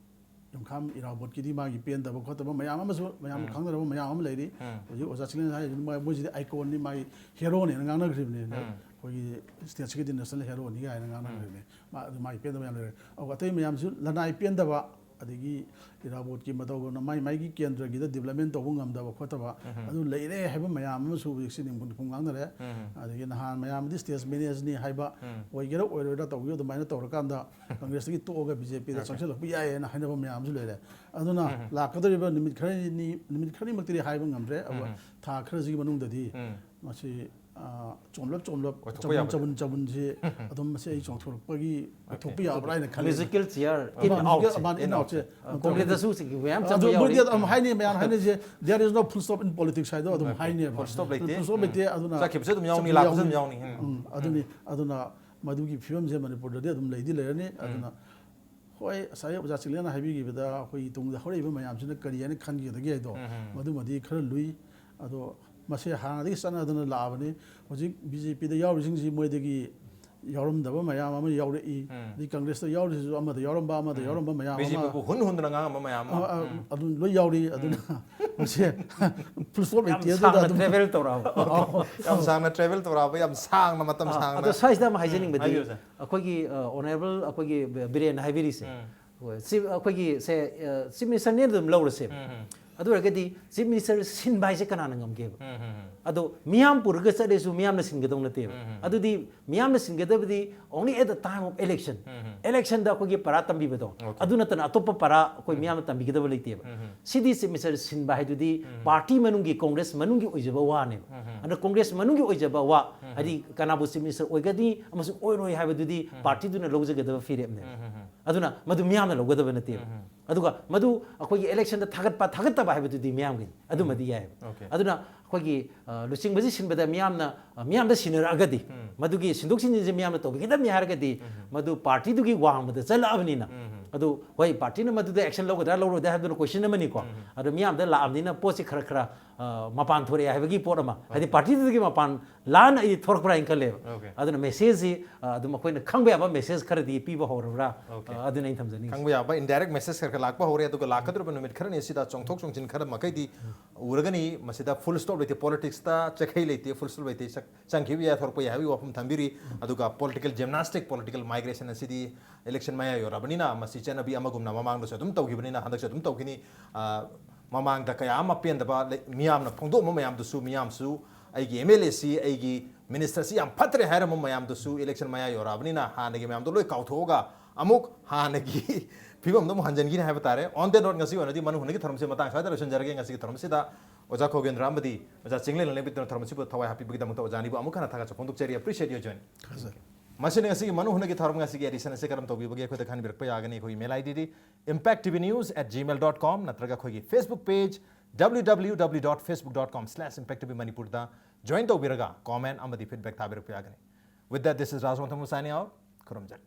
ꯌꯨꯝꯈꯥꯝ ꯏꯔꯥꯕꯣꯠꯀꯤꯗꯤ ꯃꯥꯒꯤ ꯄꯦꯟꯗꯕ ꯈꯣꯠꯇꯕ ꯃꯌꯥꯝ ꯑꯃꯁꯨ ꯃꯌꯥꯝꯅ ꯎꯝ꯫ ꯈꯪꯅꯔꯕ ꯃꯌꯥꯝ ꯑꯃ ꯂꯩꯔꯤ꯫ ꯎꯝ꯫ ꯍꯧꯖꯤꯛ ꯑꯣꯖꯥ ꯆꯤꯡꯂꯦꯟ ꯍꯥꯏꯔꯤꯁꯤꯅ ꯃꯥ-, ꯃꯣꯏꯁꯤꯗꯤ ꯑꯥꯏꯀꯣꯟꯅꯤ, ꯃꯥꯒꯤ ꯍꯦꯔꯣꯅꯦꯅ ꯉꯥꯡꯅꯈ꯭ꯔꯤꯕꯅꯤ꯫ ꯎꯝ꯫ ꯑꯩꯈꯣꯏꯒꯤ ꯁ꯭ꯇꯦꯠꯁꯤꯒꯤꯗꯤ ꯅꯦꯁꯅꯦꯜ ꯍꯦꯔꯣꯅꯤ ꯀꯥꯏꯅ ꯉꯥꯡꯅꯈ꯭ꯔꯤꯕꯅꯤ꯫ ꯃꯥ-, ꯑꯗꯨ ꯃꯥꯒꯤ ꯄꯦꯟꯗꯕ ꯌꯥꯝ ꯂꯩꯔꯦ꯫ ꯑꯗꯨꯒ ꯑꯇꯩ ꯃꯌꯥꯝꯁꯨ ꯂꯅꯥꯏ ꯄꯦꯟꯗꯕ, ꯑꯗꯒꯤ ꯏꯔꯥꯕꯣꯠꯀꯤ ꯃꯇꯧꯗꯧꯅ ꯃꯥꯏ ꯃꯥꯏꯒꯤ ꯀꯦꯟꯗ꯭ꯔꯒꯤꯗ ꯗꯤꯕꯂꯞꯃꯦꯟ ꯇꯧꯕ ꯉꯝꯗꯕ ꯈꯣꯠꯇꯕ, ꯎꯝ꯫ ꯑꯗꯨ ꯂꯩꯔꯦ ꯍꯥꯏꯕ ꯃꯌꯥꯝ ꯑꯃꯁꯨ ꯍꯧꯖꯤꯛꯁꯤ ꯅꯤꯡꯐꯨ ꯅꯤꯡꯐꯨ ꯉꯥꯡꯅꯔꯦ꯫ ꯎꯝ꯫ ꯑꯗꯒꯤ ꯅꯍꯥꯟ ꯃꯌꯥꯝꯗꯤ ꯁ꯭ꯇꯦꯠꯁ ꯃꯦꯅꯦꯖꯅꯤ ꯍꯥꯏꯕ, ꯎꯝ꯫ ꯑꯣꯏꯒꯦꯔꯥ ꯑꯣꯏꯔꯣꯏꯔꯥ ꯇꯧꯕꯤꯌꯨ, ꯑꯗꯨꯃꯥꯏꯅ ꯇꯧꯔꯀꯥꯟꯗ ꯀꯪꯒ꯭ꯔꯦꯁꯇꯒꯤ ꯇꯣꯛꯑꯒ ꯕꯤ ꯖꯦ ꯄꯤꯗ Okay. ꯆꯪꯁꯤꯜꯂꯛꯄ ꯌꯥꯏꯌꯦꯅ ꯍꯥꯏꯅꯕ ꯃꯌꯥꯝꯁꯨ ꯂꯩꯔꯦ꯫ ꯑꯗꯨꯅ ꯎꯝ꯫ ꯂꯥꯛꯀꯗꯧꯔꯤꯕ ꯅꯨꯃꯤꯠ ꯈꯔꯅꯤ, ꯅꯨꯃꯤꯠ ꯈꯔꯅꯤꯃꯛꯇꯗꯤ ꯍꯥꯏꯕ ꯉꯝꯗ꯭ꯔꯦ꯫ ꯑꯗꯨꯒ ꯎꯝ꯫ ꯊꯥ ꯈꯔꯁꯤꯒꯤ ꯃꯅꯨꯡꯗꯗꯤ ꯎꯝ꯫ ꯃꯁꯤ ꯑ, ꯆꯣꯝꯂꯞ ꯆꯣꯝꯂꯞ, ꯑꯣꯏꯊꯣꯛꯄ ꯆꯕꯨꯟ ꯌꯥꯕꯗꯤ꯫ ꯆꯕꯨꯟ ꯆꯕꯨꯟꯁꯦ ꯑꯗꯨꯝ ꯃꯁꯤ ꯑꯩ ꯆꯣꯡꯊꯣꯔꯛꯄꯒꯤ ꯑꯣꯏꯊꯣꯛꯄ ꯌꯥꯕ꯭ꯔꯥ ꯍꯥꯏꯅ ꯈꯜꯂꯤ꯫ Musical chair, ꯑꯗꯨꯝ in out, ꯑꯃꯅ in in out. outꯁꯦ ꯑ, ꯀꯣꯡꯒ꯭ꯔꯦꯁꯇꯁꯨ ꯍꯧꯖꯤꯛ ꯃꯌꯥꯝ ꯑꯗꯨ ꯆꯪꯕ ꯌꯥꯎꯔꯤ꯫ ꯃꯣꯏꯗꯤ ꯑꯗꯨꯝ ꯍꯥꯏꯅꯤ ꯃꯌꯥꯝ ꯍꯥꯏꯅꯁꯦ, "There is no full stop in politics" ꯍꯥꯏꯗꯣ ꯑꯗꯨꯝ ꯍꯥꯏꯅꯦꯕ꯫ Full stop ꯂꯩꯇꯦ꯫ Full stop ꯂꯩꯇꯦ꯫ ꯑꯗꯨꯅ ꯆꯠꯈꯤꯕꯁꯨ ꯑꯗꯨꯝ ꯌꯥꯎꯅꯤ, ꯆꯠꯈꯤꯕꯁꯨ ꯂꯥꯛꯄꯁꯨ ꯑꯗꯨꯝ ꯌꯥꯎꯅꯤ꯫ ꯎꯝ꯫ ꯎꯝ, ꯑꯗꯨꯅꯤ꯫ ꯑꯗꯨꯅ ꯃꯗꯨꯒꯤ ꯐꯤꯕꯝꯁꯦ ꯃꯅꯤꯄꯨꯔꯗꯗꯤ ꯑꯗꯨꯝ ꯂꯩꯗꯤ ꯂꯩꯔꯅꯤ꯫ ꯑꯗꯨꯅ ꯍꯣꯏ, ꯉꯁꯥꯏ ꯑꯣꯖꯥ ꯆꯤꯡꯂꯦꯟꯅ ꯍꯥꯏꯕꯤꯈꯤꯕꯗ ꯑꯩꯈꯣꯏꯒꯤ ꯇꯨꯡꯗ ꯍꯧꯔꯛꯏꯕ ꯃꯌꯥꯝꯁꯤꯅ ꯀꯔꯤ ꯍꯥꯏꯅ ꯈꯟꯒꯗꯒꯦ ꯍꯥꯏꯗꯣ, ꯃꯗꯨꯃꯗꯤ ꯈꯔ ꯂꯨꯏ꯫ ꯑꯗꯣ ꯃꯁꯦ ꯍꯥꯟꯅꯗꯒꯤ ꯆꯠꯅꯗꯅ ꯂꯥꯛꯑꯕꯅꯤ꯫ ꯍꯧꯖꯤꯛ ꯕꯤ ꯖꯦ ꯄꯤꯗ ꯌꯥꯎꯔꯤꯁꯤꯡꯁꯤ ꯃꯣꯏꯗꯒꯤ ꯌꯥꯎꯔꯝꯗꯕ ꯃꯌꯥꯝ ꯑꯃ ꯌꯥꯎꯔꯛꯏ꯫ ꯑꯗꯩ ꯀꯪꯒ꯭ꯔꯦꯁꯇ ꯌꯥꯎꯔꯤꯁꯤꯁꯨ ꯑꯃꯗ ꯌꯥꯎꯔꯝꯕ, ꯑꯃꯗ ꯌꯥꯎꯔꯝꯕ ꯃꯌꯥꯝ ꯕꯤ ꯖꯦ ꯑꯃ ꯄꯤꯕꯨ ꯍꯨꯟ ꯍꯨꯟꯗꯅ ꯉꯥꯡꯉꯝꯕ ꯃꯌꯥꯝ ꯑꯃ꯫ ꯑ, ꯑ, ꯑꯗꯨꯝ ꯂꯣꯏ ꯌꯥꯎꯔꯤ꯫ ꯑꯗꯨꯅ ꯃꯁꯦ full stop ꯌꯥꯝ ꯂꯩꯇꯦ꯫ ꯑꯗꯨꯗ ꯁꯥꯡꯅ ꯑꯗꯨꯝ travel ꯇꯧꯔꯛꯑꯕ꯫ ꯌꯥꯝ ꯁꯥꯡꯅ travel ꯇꯧꯔꯛꯑꯕ, ꯌꯥꯝ ꯁꯥꯡꯅ ꯃꯇꯝ ꯑ, ꯁꯥꯡꯅ꯫ ꯑꯗꯣ ꯁ꯭ꯋꯥꯏꯁꯤꯗ ꯑꯃ ꯍꯥꯏꯖꯅꯤꯡꯕꯗꯤ, ꯍꯥꯏꯕꯤꯌꯨ, ꯁꯥꯔ꯫ ꯑꯩꯈꯣꯏꯒꯤ, ꯑ, honourable ꯑꯩꯈꯣꯏꯒꯤ ꯕꯤꯔꯦꯟꯅ ꯍꯥꯏꯕꯤꯔꯤꯁꯦ, ꯍꯣꯏ, ꯁꯤ ꯑꯩꯈꯣꯏꯒꯤ ꯁꯦ, ꯑ, chief ministerꯅꯦ ꯑꯗꯨꯝ ꯂꯧꯔꯁꯦꯕ꯫ ꯑꯗꯨ ꯑꯣꯏꯔꯒꯗꯤ chief minister ꯁꯤꯟꯕ ꯍꯥꯏꯁꯦ ꯀꯅꯥꯅ ꯉꯝꯒꯦꯕ? ꯑꯗꯣ ꯃꯤꯌꯥꯝ ꯄꯨꯔꯒ ꯆꯠꯂꯁꯨ ꯃꯤꯌꯥꯝꯅ ꯁꯤꯟꯒꯗꯧ ꯅꯠꯇꯦꯕ꯫ ꯑꯗꯨꯗꯤ ꯃꯤꯌꯥꯝꯅ ꯁꯤꯟꯒꯗꯕꯗꯤ only at the time of election꯫ Electionꯗ ꯑꯩꯈꯣꯏꯒꯤ ꯄꯔꯥ ꯇꯝꯕꯤꯕꯗꯣ, Okay. ꯑꯗꯨ ꯅꯠꯇꯅ ꯑꯇꯣꯞꯄ ꯄꯔꯥ ꯑꯩꯈꯣꯏ ꯃꯤꯌꯥꯝꯅ ꯇꯝꯕꯤꯒꯗꯕ ꯂꯩꯇꯦꯕ꯫ ꯁꯤꯗꯤ chief minister ꯁꯤꯟꯕ ꯍꯥꯏꯗꯨꯗꯤ party ꯃꯅꯨꯡꯒꯤ, ꯀꯣꯡꯒ꯭ꯔꯦꯁ ꯃꯅꯨꯡꯒꯤ ꯑꯣꯏꯖꯕ ꯋꯥꯅꯦꯕ꯫ ꯑꯗꯨꯅ ꯀꯣꯡꯒ꯭ꯔꯦꯁ ꯃꯅꯨꯡꯒꯤ ꯑꯣꯏꯖꯕ ꯋꯥ, ꯍꯥꯏꯗꯤ ꯀꯅꯥꯕꯨ chief minister ꯑꯣꯏꯒꯅꯤ ꯑꯃꯁꯨꯡ ꯑꯣꯏꯔꯣꯏ ꯍꯥꯏꯕꯗꯨꯗꯤ partyꯗꯨꯅ ꯂꯧꯖꯒꯗꯕ ꯐꯤꯔꯦꯞꯅꯦꯕ꯫ ꯑꯗꯨꯅ ꯃꯗꯨ ꯃꯤꯌꯥꯝꯅ ꯂꯧꯒꯗꯕ ꯅꯠꯇꯦꯕ꯫ ꯑꯗꯨꯒ ꯃꯗꯨ ꯑꯩꯈꯣꯏꯒꯤ electionꯗ ꯊꯥꯒꯠꯄ ꯊꯥꯒꯠꯇꯕ ꯍꯥꯏꯕꯗꯨꯗꯤ ꯃꯤꯌꯥꯝꯒꯤꯅꯤ, ꯑꯗꯨꯃꯗꯤ ꯌꯥꯏꯑꯕ꯫ Okay. ꯑꯗꯨꯅ ꯑꯩꯈꯣꯏꯒꯤ, ꯑ, ꯂꯨꯆꯤꯡꯕꯁꯤ ꯁꯤꯟꯕꯗ ꯃꯤꯌꯥꯝꯅ, ꯑ, ꯃꯤꯌꯥꯝꯗ ꯁꯤꯟꯅꯔꯛꯑꯒꯗꯤ, ꯃꯗꯨꯒꯤ ꯁꯤꯟꯗꯣꯛ ꯁꯤꯟꯖꯤꯟꯁꯦ ꯃꯤꯌꯥꯝꯅ ꯇꯧꯕꯤꯒꯗꯕꯅꯤ ꯍꯥꯏꯔꯒꯗꯤ, ꯃꯗꯨ partyꯗꯨꯒꯤ ꯋꯥꯡꯃꯗ ꯆꯠꯂꯛꯑꯕꯅꯤꯅ, ꯑꯗꯨ ꯍꯣꯏ, partyꯅ ꯃꯗꯨꯗ action ꯂꯧꯒꯗ꯭ꯔꯥ ꯂꯧꯔꯣꯏꯗ꯭ꯔꯥ ꯍꯥꯏꯕꯗꯨꯅ question ꯑꯃꯅꯤꯀꯣ꯫ ꯑꯗꯣ ꯃꯤꯌꯥꯝꯗ ꯂꯥꯛꯑꯕꯅꯤꯅ ꯄꯣꯠꯁꯤ ꯈꯔ ꯈꯔ, ꯑ, ꯃꯄꯥꯟ ꯊꯣꯔꯛꯑꯦ ꯍꯥꯏꯕꯒꯤ ꯄꯣꯠ ꯑꯃ, ꯍꯥꯏꯗꯤ partyꯗꯨꯗꯒꯤ ꯃꯄꯥꯟ ꯂꯥꯟꯅ ꯑꯩꯗꯤ ꯊꯣꯔꯛꯄ꯭ꯔꯥ ꯍꯥꯏꯅ ꯈꯜꯂꯦꯕ꯫ Okay. ꯑꯗꯨꯅ messageꯁꯤ, ꯑ, ꯑꯗꯨꯝ ꯑꯩꯈꯣꯏꯅ ꯈꯪꯕ ꯌꯥꯕ message ꯈꯔꯗꯤ ꯄꯤꯕ ꯍꯧꯔꯕ꯭ꯔꯥ? Okay. ꯑ, ꯑꯗꯨꯅ ꯑꯩꯅ ꯊꯝꯖꯅꯤꯡꯉꯤ꯫ ꯈꯪꯕ ꯌꯥꯕ indirect message ꯈꯔ ꯈꯔ ꯂꯥꯛꯄ ꯍꯧꯔꯦ, ꯑꯗꯨꯒ ꯂꯥꯛꯀꯗꯧꯔꯤꯕ ꯅꯨꯃꯤꯠ ꯈꯔꯅꯤ ꯑꯁꯤꯗ ꯆꯣꯡꯊꯣꯛ ꯆꯣꯡꯁꯤꯟ ꯈꯔ ꯃꯈꯩꯗꯤ ꯎꯔꯒꯅꯤ꯫ ꯃꯁꯤꯗ full stop ꯂꯩꯇꯦ, politicsꯇ ꯆꯈꯩ ꯂꯩꯇꯦ, full stop ꯂꯩꯇꯦ, ꯆꯪꯈꯤꯕ ꯌꯥꯏ, ꯊꯣꯔꯛꯄ ꯌꯥꯏ ꯍꯥꯏꯕꯒꯤ ꯋꯥꯐꯝ ꯊꯝꯕꯤꯔꯤ꯫ ꯑꯗꯨꯒ political gymnastic, political migration ꯑꯁꯤꯗꯤ election ꯃꯌꯥ ꯌꯧꯔꯛꯑꯕꯅꯤꯅ ꯃꯁꯤ ꯆꯠꯅꯕꯤ ꯑꯃꯒꯨꯝꯅ ꯃꯃꯥꯡꯗꯁꯨ ꯑꯗꯨꯝ ꯇꯧꯈꯤꯕꯅꯤꯅ ꯍꯟꯗꯛꯁꯨ ꯑꯗꯨꯝ ꯇꯧꯈꯤꯅꯤ꯫ ꯑ, ꯃꯃꯥꯡꯗ ꯀꯌꯥ ꯑꯃ ꯄꯦꯟꯗꯕ ꯂꯩ-, ꯃꯤꯌꯥꯝꯅ ꯐꯣꯡꯗꯣꯛꯑꯝꯕ ꯃꯌꯥꯝꯗꯨꯁꯨ, ꯃꯤꯌꯥꯝꯁꯨ ꯑꯩꯒꯤ M L Aꯁꯤ, ꯑꯩꯒꯤ ministerꯁꯤ ꯌꯥꯝ ꯐꯠꯇ꯭ꯔꯦ ꯍꯥꯏꯔꯝꯕ ꯃꯌꯥꯝꯗꯨꯁꯨ election ꯃꯌꯥ ꯌꯧꯔꯛꯑꯕꯅꯤꯅ ꯍꯥꯟꯅꯒꯤ ꯃꯌꯥꯝꯗꯣ ꯂꯣꯏ ꯀꯥꯎꯊꯣꯛꯑꯒ ꯑꯃꯨꯛ ꯍꯥꯟꯅꯒꯤ ꯐꯤꯕꯝꯗ ꯑꯃꯨꯛ ꯍꯟꯖꯤꯟꯈꯤꯅꯤ ꯍꯥꯏꯕ ꯇꯥꯔꯦ꯫ On that note, ꯉꯁꯤ ꯑꯣꯏꯅꯗꯤ ꯃꯅꯨꯡ ꯍꯨꯠꯅꯒꯤ ꯊꯧꯔꯝꯁꯦ ꯃꯇꯥꯡ ꯁ꯭ꯋꯥꯏꯗ ꯂꯣꯏꯁꯤꯟꯖꯔꯒꯦ꯫ ꯉꯁꯤꯒꯤ ꯊꯧꯔꯝꯁꯤꯗ ꯑꯣꯖꯥ ꯈꯣꯒꯦꯟꯗ꯭ꯔ ꯑꯃꯗꯤ ꯑꯣꯖꯥ ꯆꯤꯡꯂꯦꯟ ꯂꯦꯡꯕꯤꯗꯨꯅ ꯊꯧꯔꯝ ꯑꯁꯤꯕꯨ ꯊꯋꯥꯏ ꯍꯥꯞꯄꯤꯕꯒꯤꯗꯃꯛꯇ ꯑꯣꯖꯥ ꯑꯅꯤꯕꯨ ꯑꯃꯨꯛ ꯍꯟꯅ ꯊꯥꯒꯠꯆꯕ ꯐꯣꯡꯗꯣꯛꯆꯔꯤ꯫ Appreciate your joining. ꯃꯁꯤꯅ ꯉꯁꯤꯒꯤ ꯃꯅꯨꯡ ꯍꯨꯠꯅꯒꯤ ꯊꯧꯔꯝ ꯉꯁꯤꯒꯤ edition ꯑꯁꯤ ꯀꯔꯝ ꯇꯧꯕꯤꯕꯒꯦ ꯑꯩꯈꯣꯏꯗ ꯈꯟꯕꯤꯔꯛꯄ ꯌꯥꯒꯅꯤ꯫ ꯑꯩꯈꯣꯏꯒꯤ email ID D impact T V news at gmail dot com ꯅꯠꯇ꯭ꯔꯒ ꯑꯩꯈꯣꯏꯒꯤ Facebook page W W W dot facebook dot com slash impact T V Manipur ꯗ join ꯇꯧꯕꯤꯔꯒ comment ꯑꯃꯗꯤ feedback ꯊꯥꯕꯤꯔꯛꯄ ꯌꯥꯒꯅꯤ꯫ With that, this is Raj Wangtham signing out. ꯈꯨꯔꯨꯝꯖꯔꯤ꯫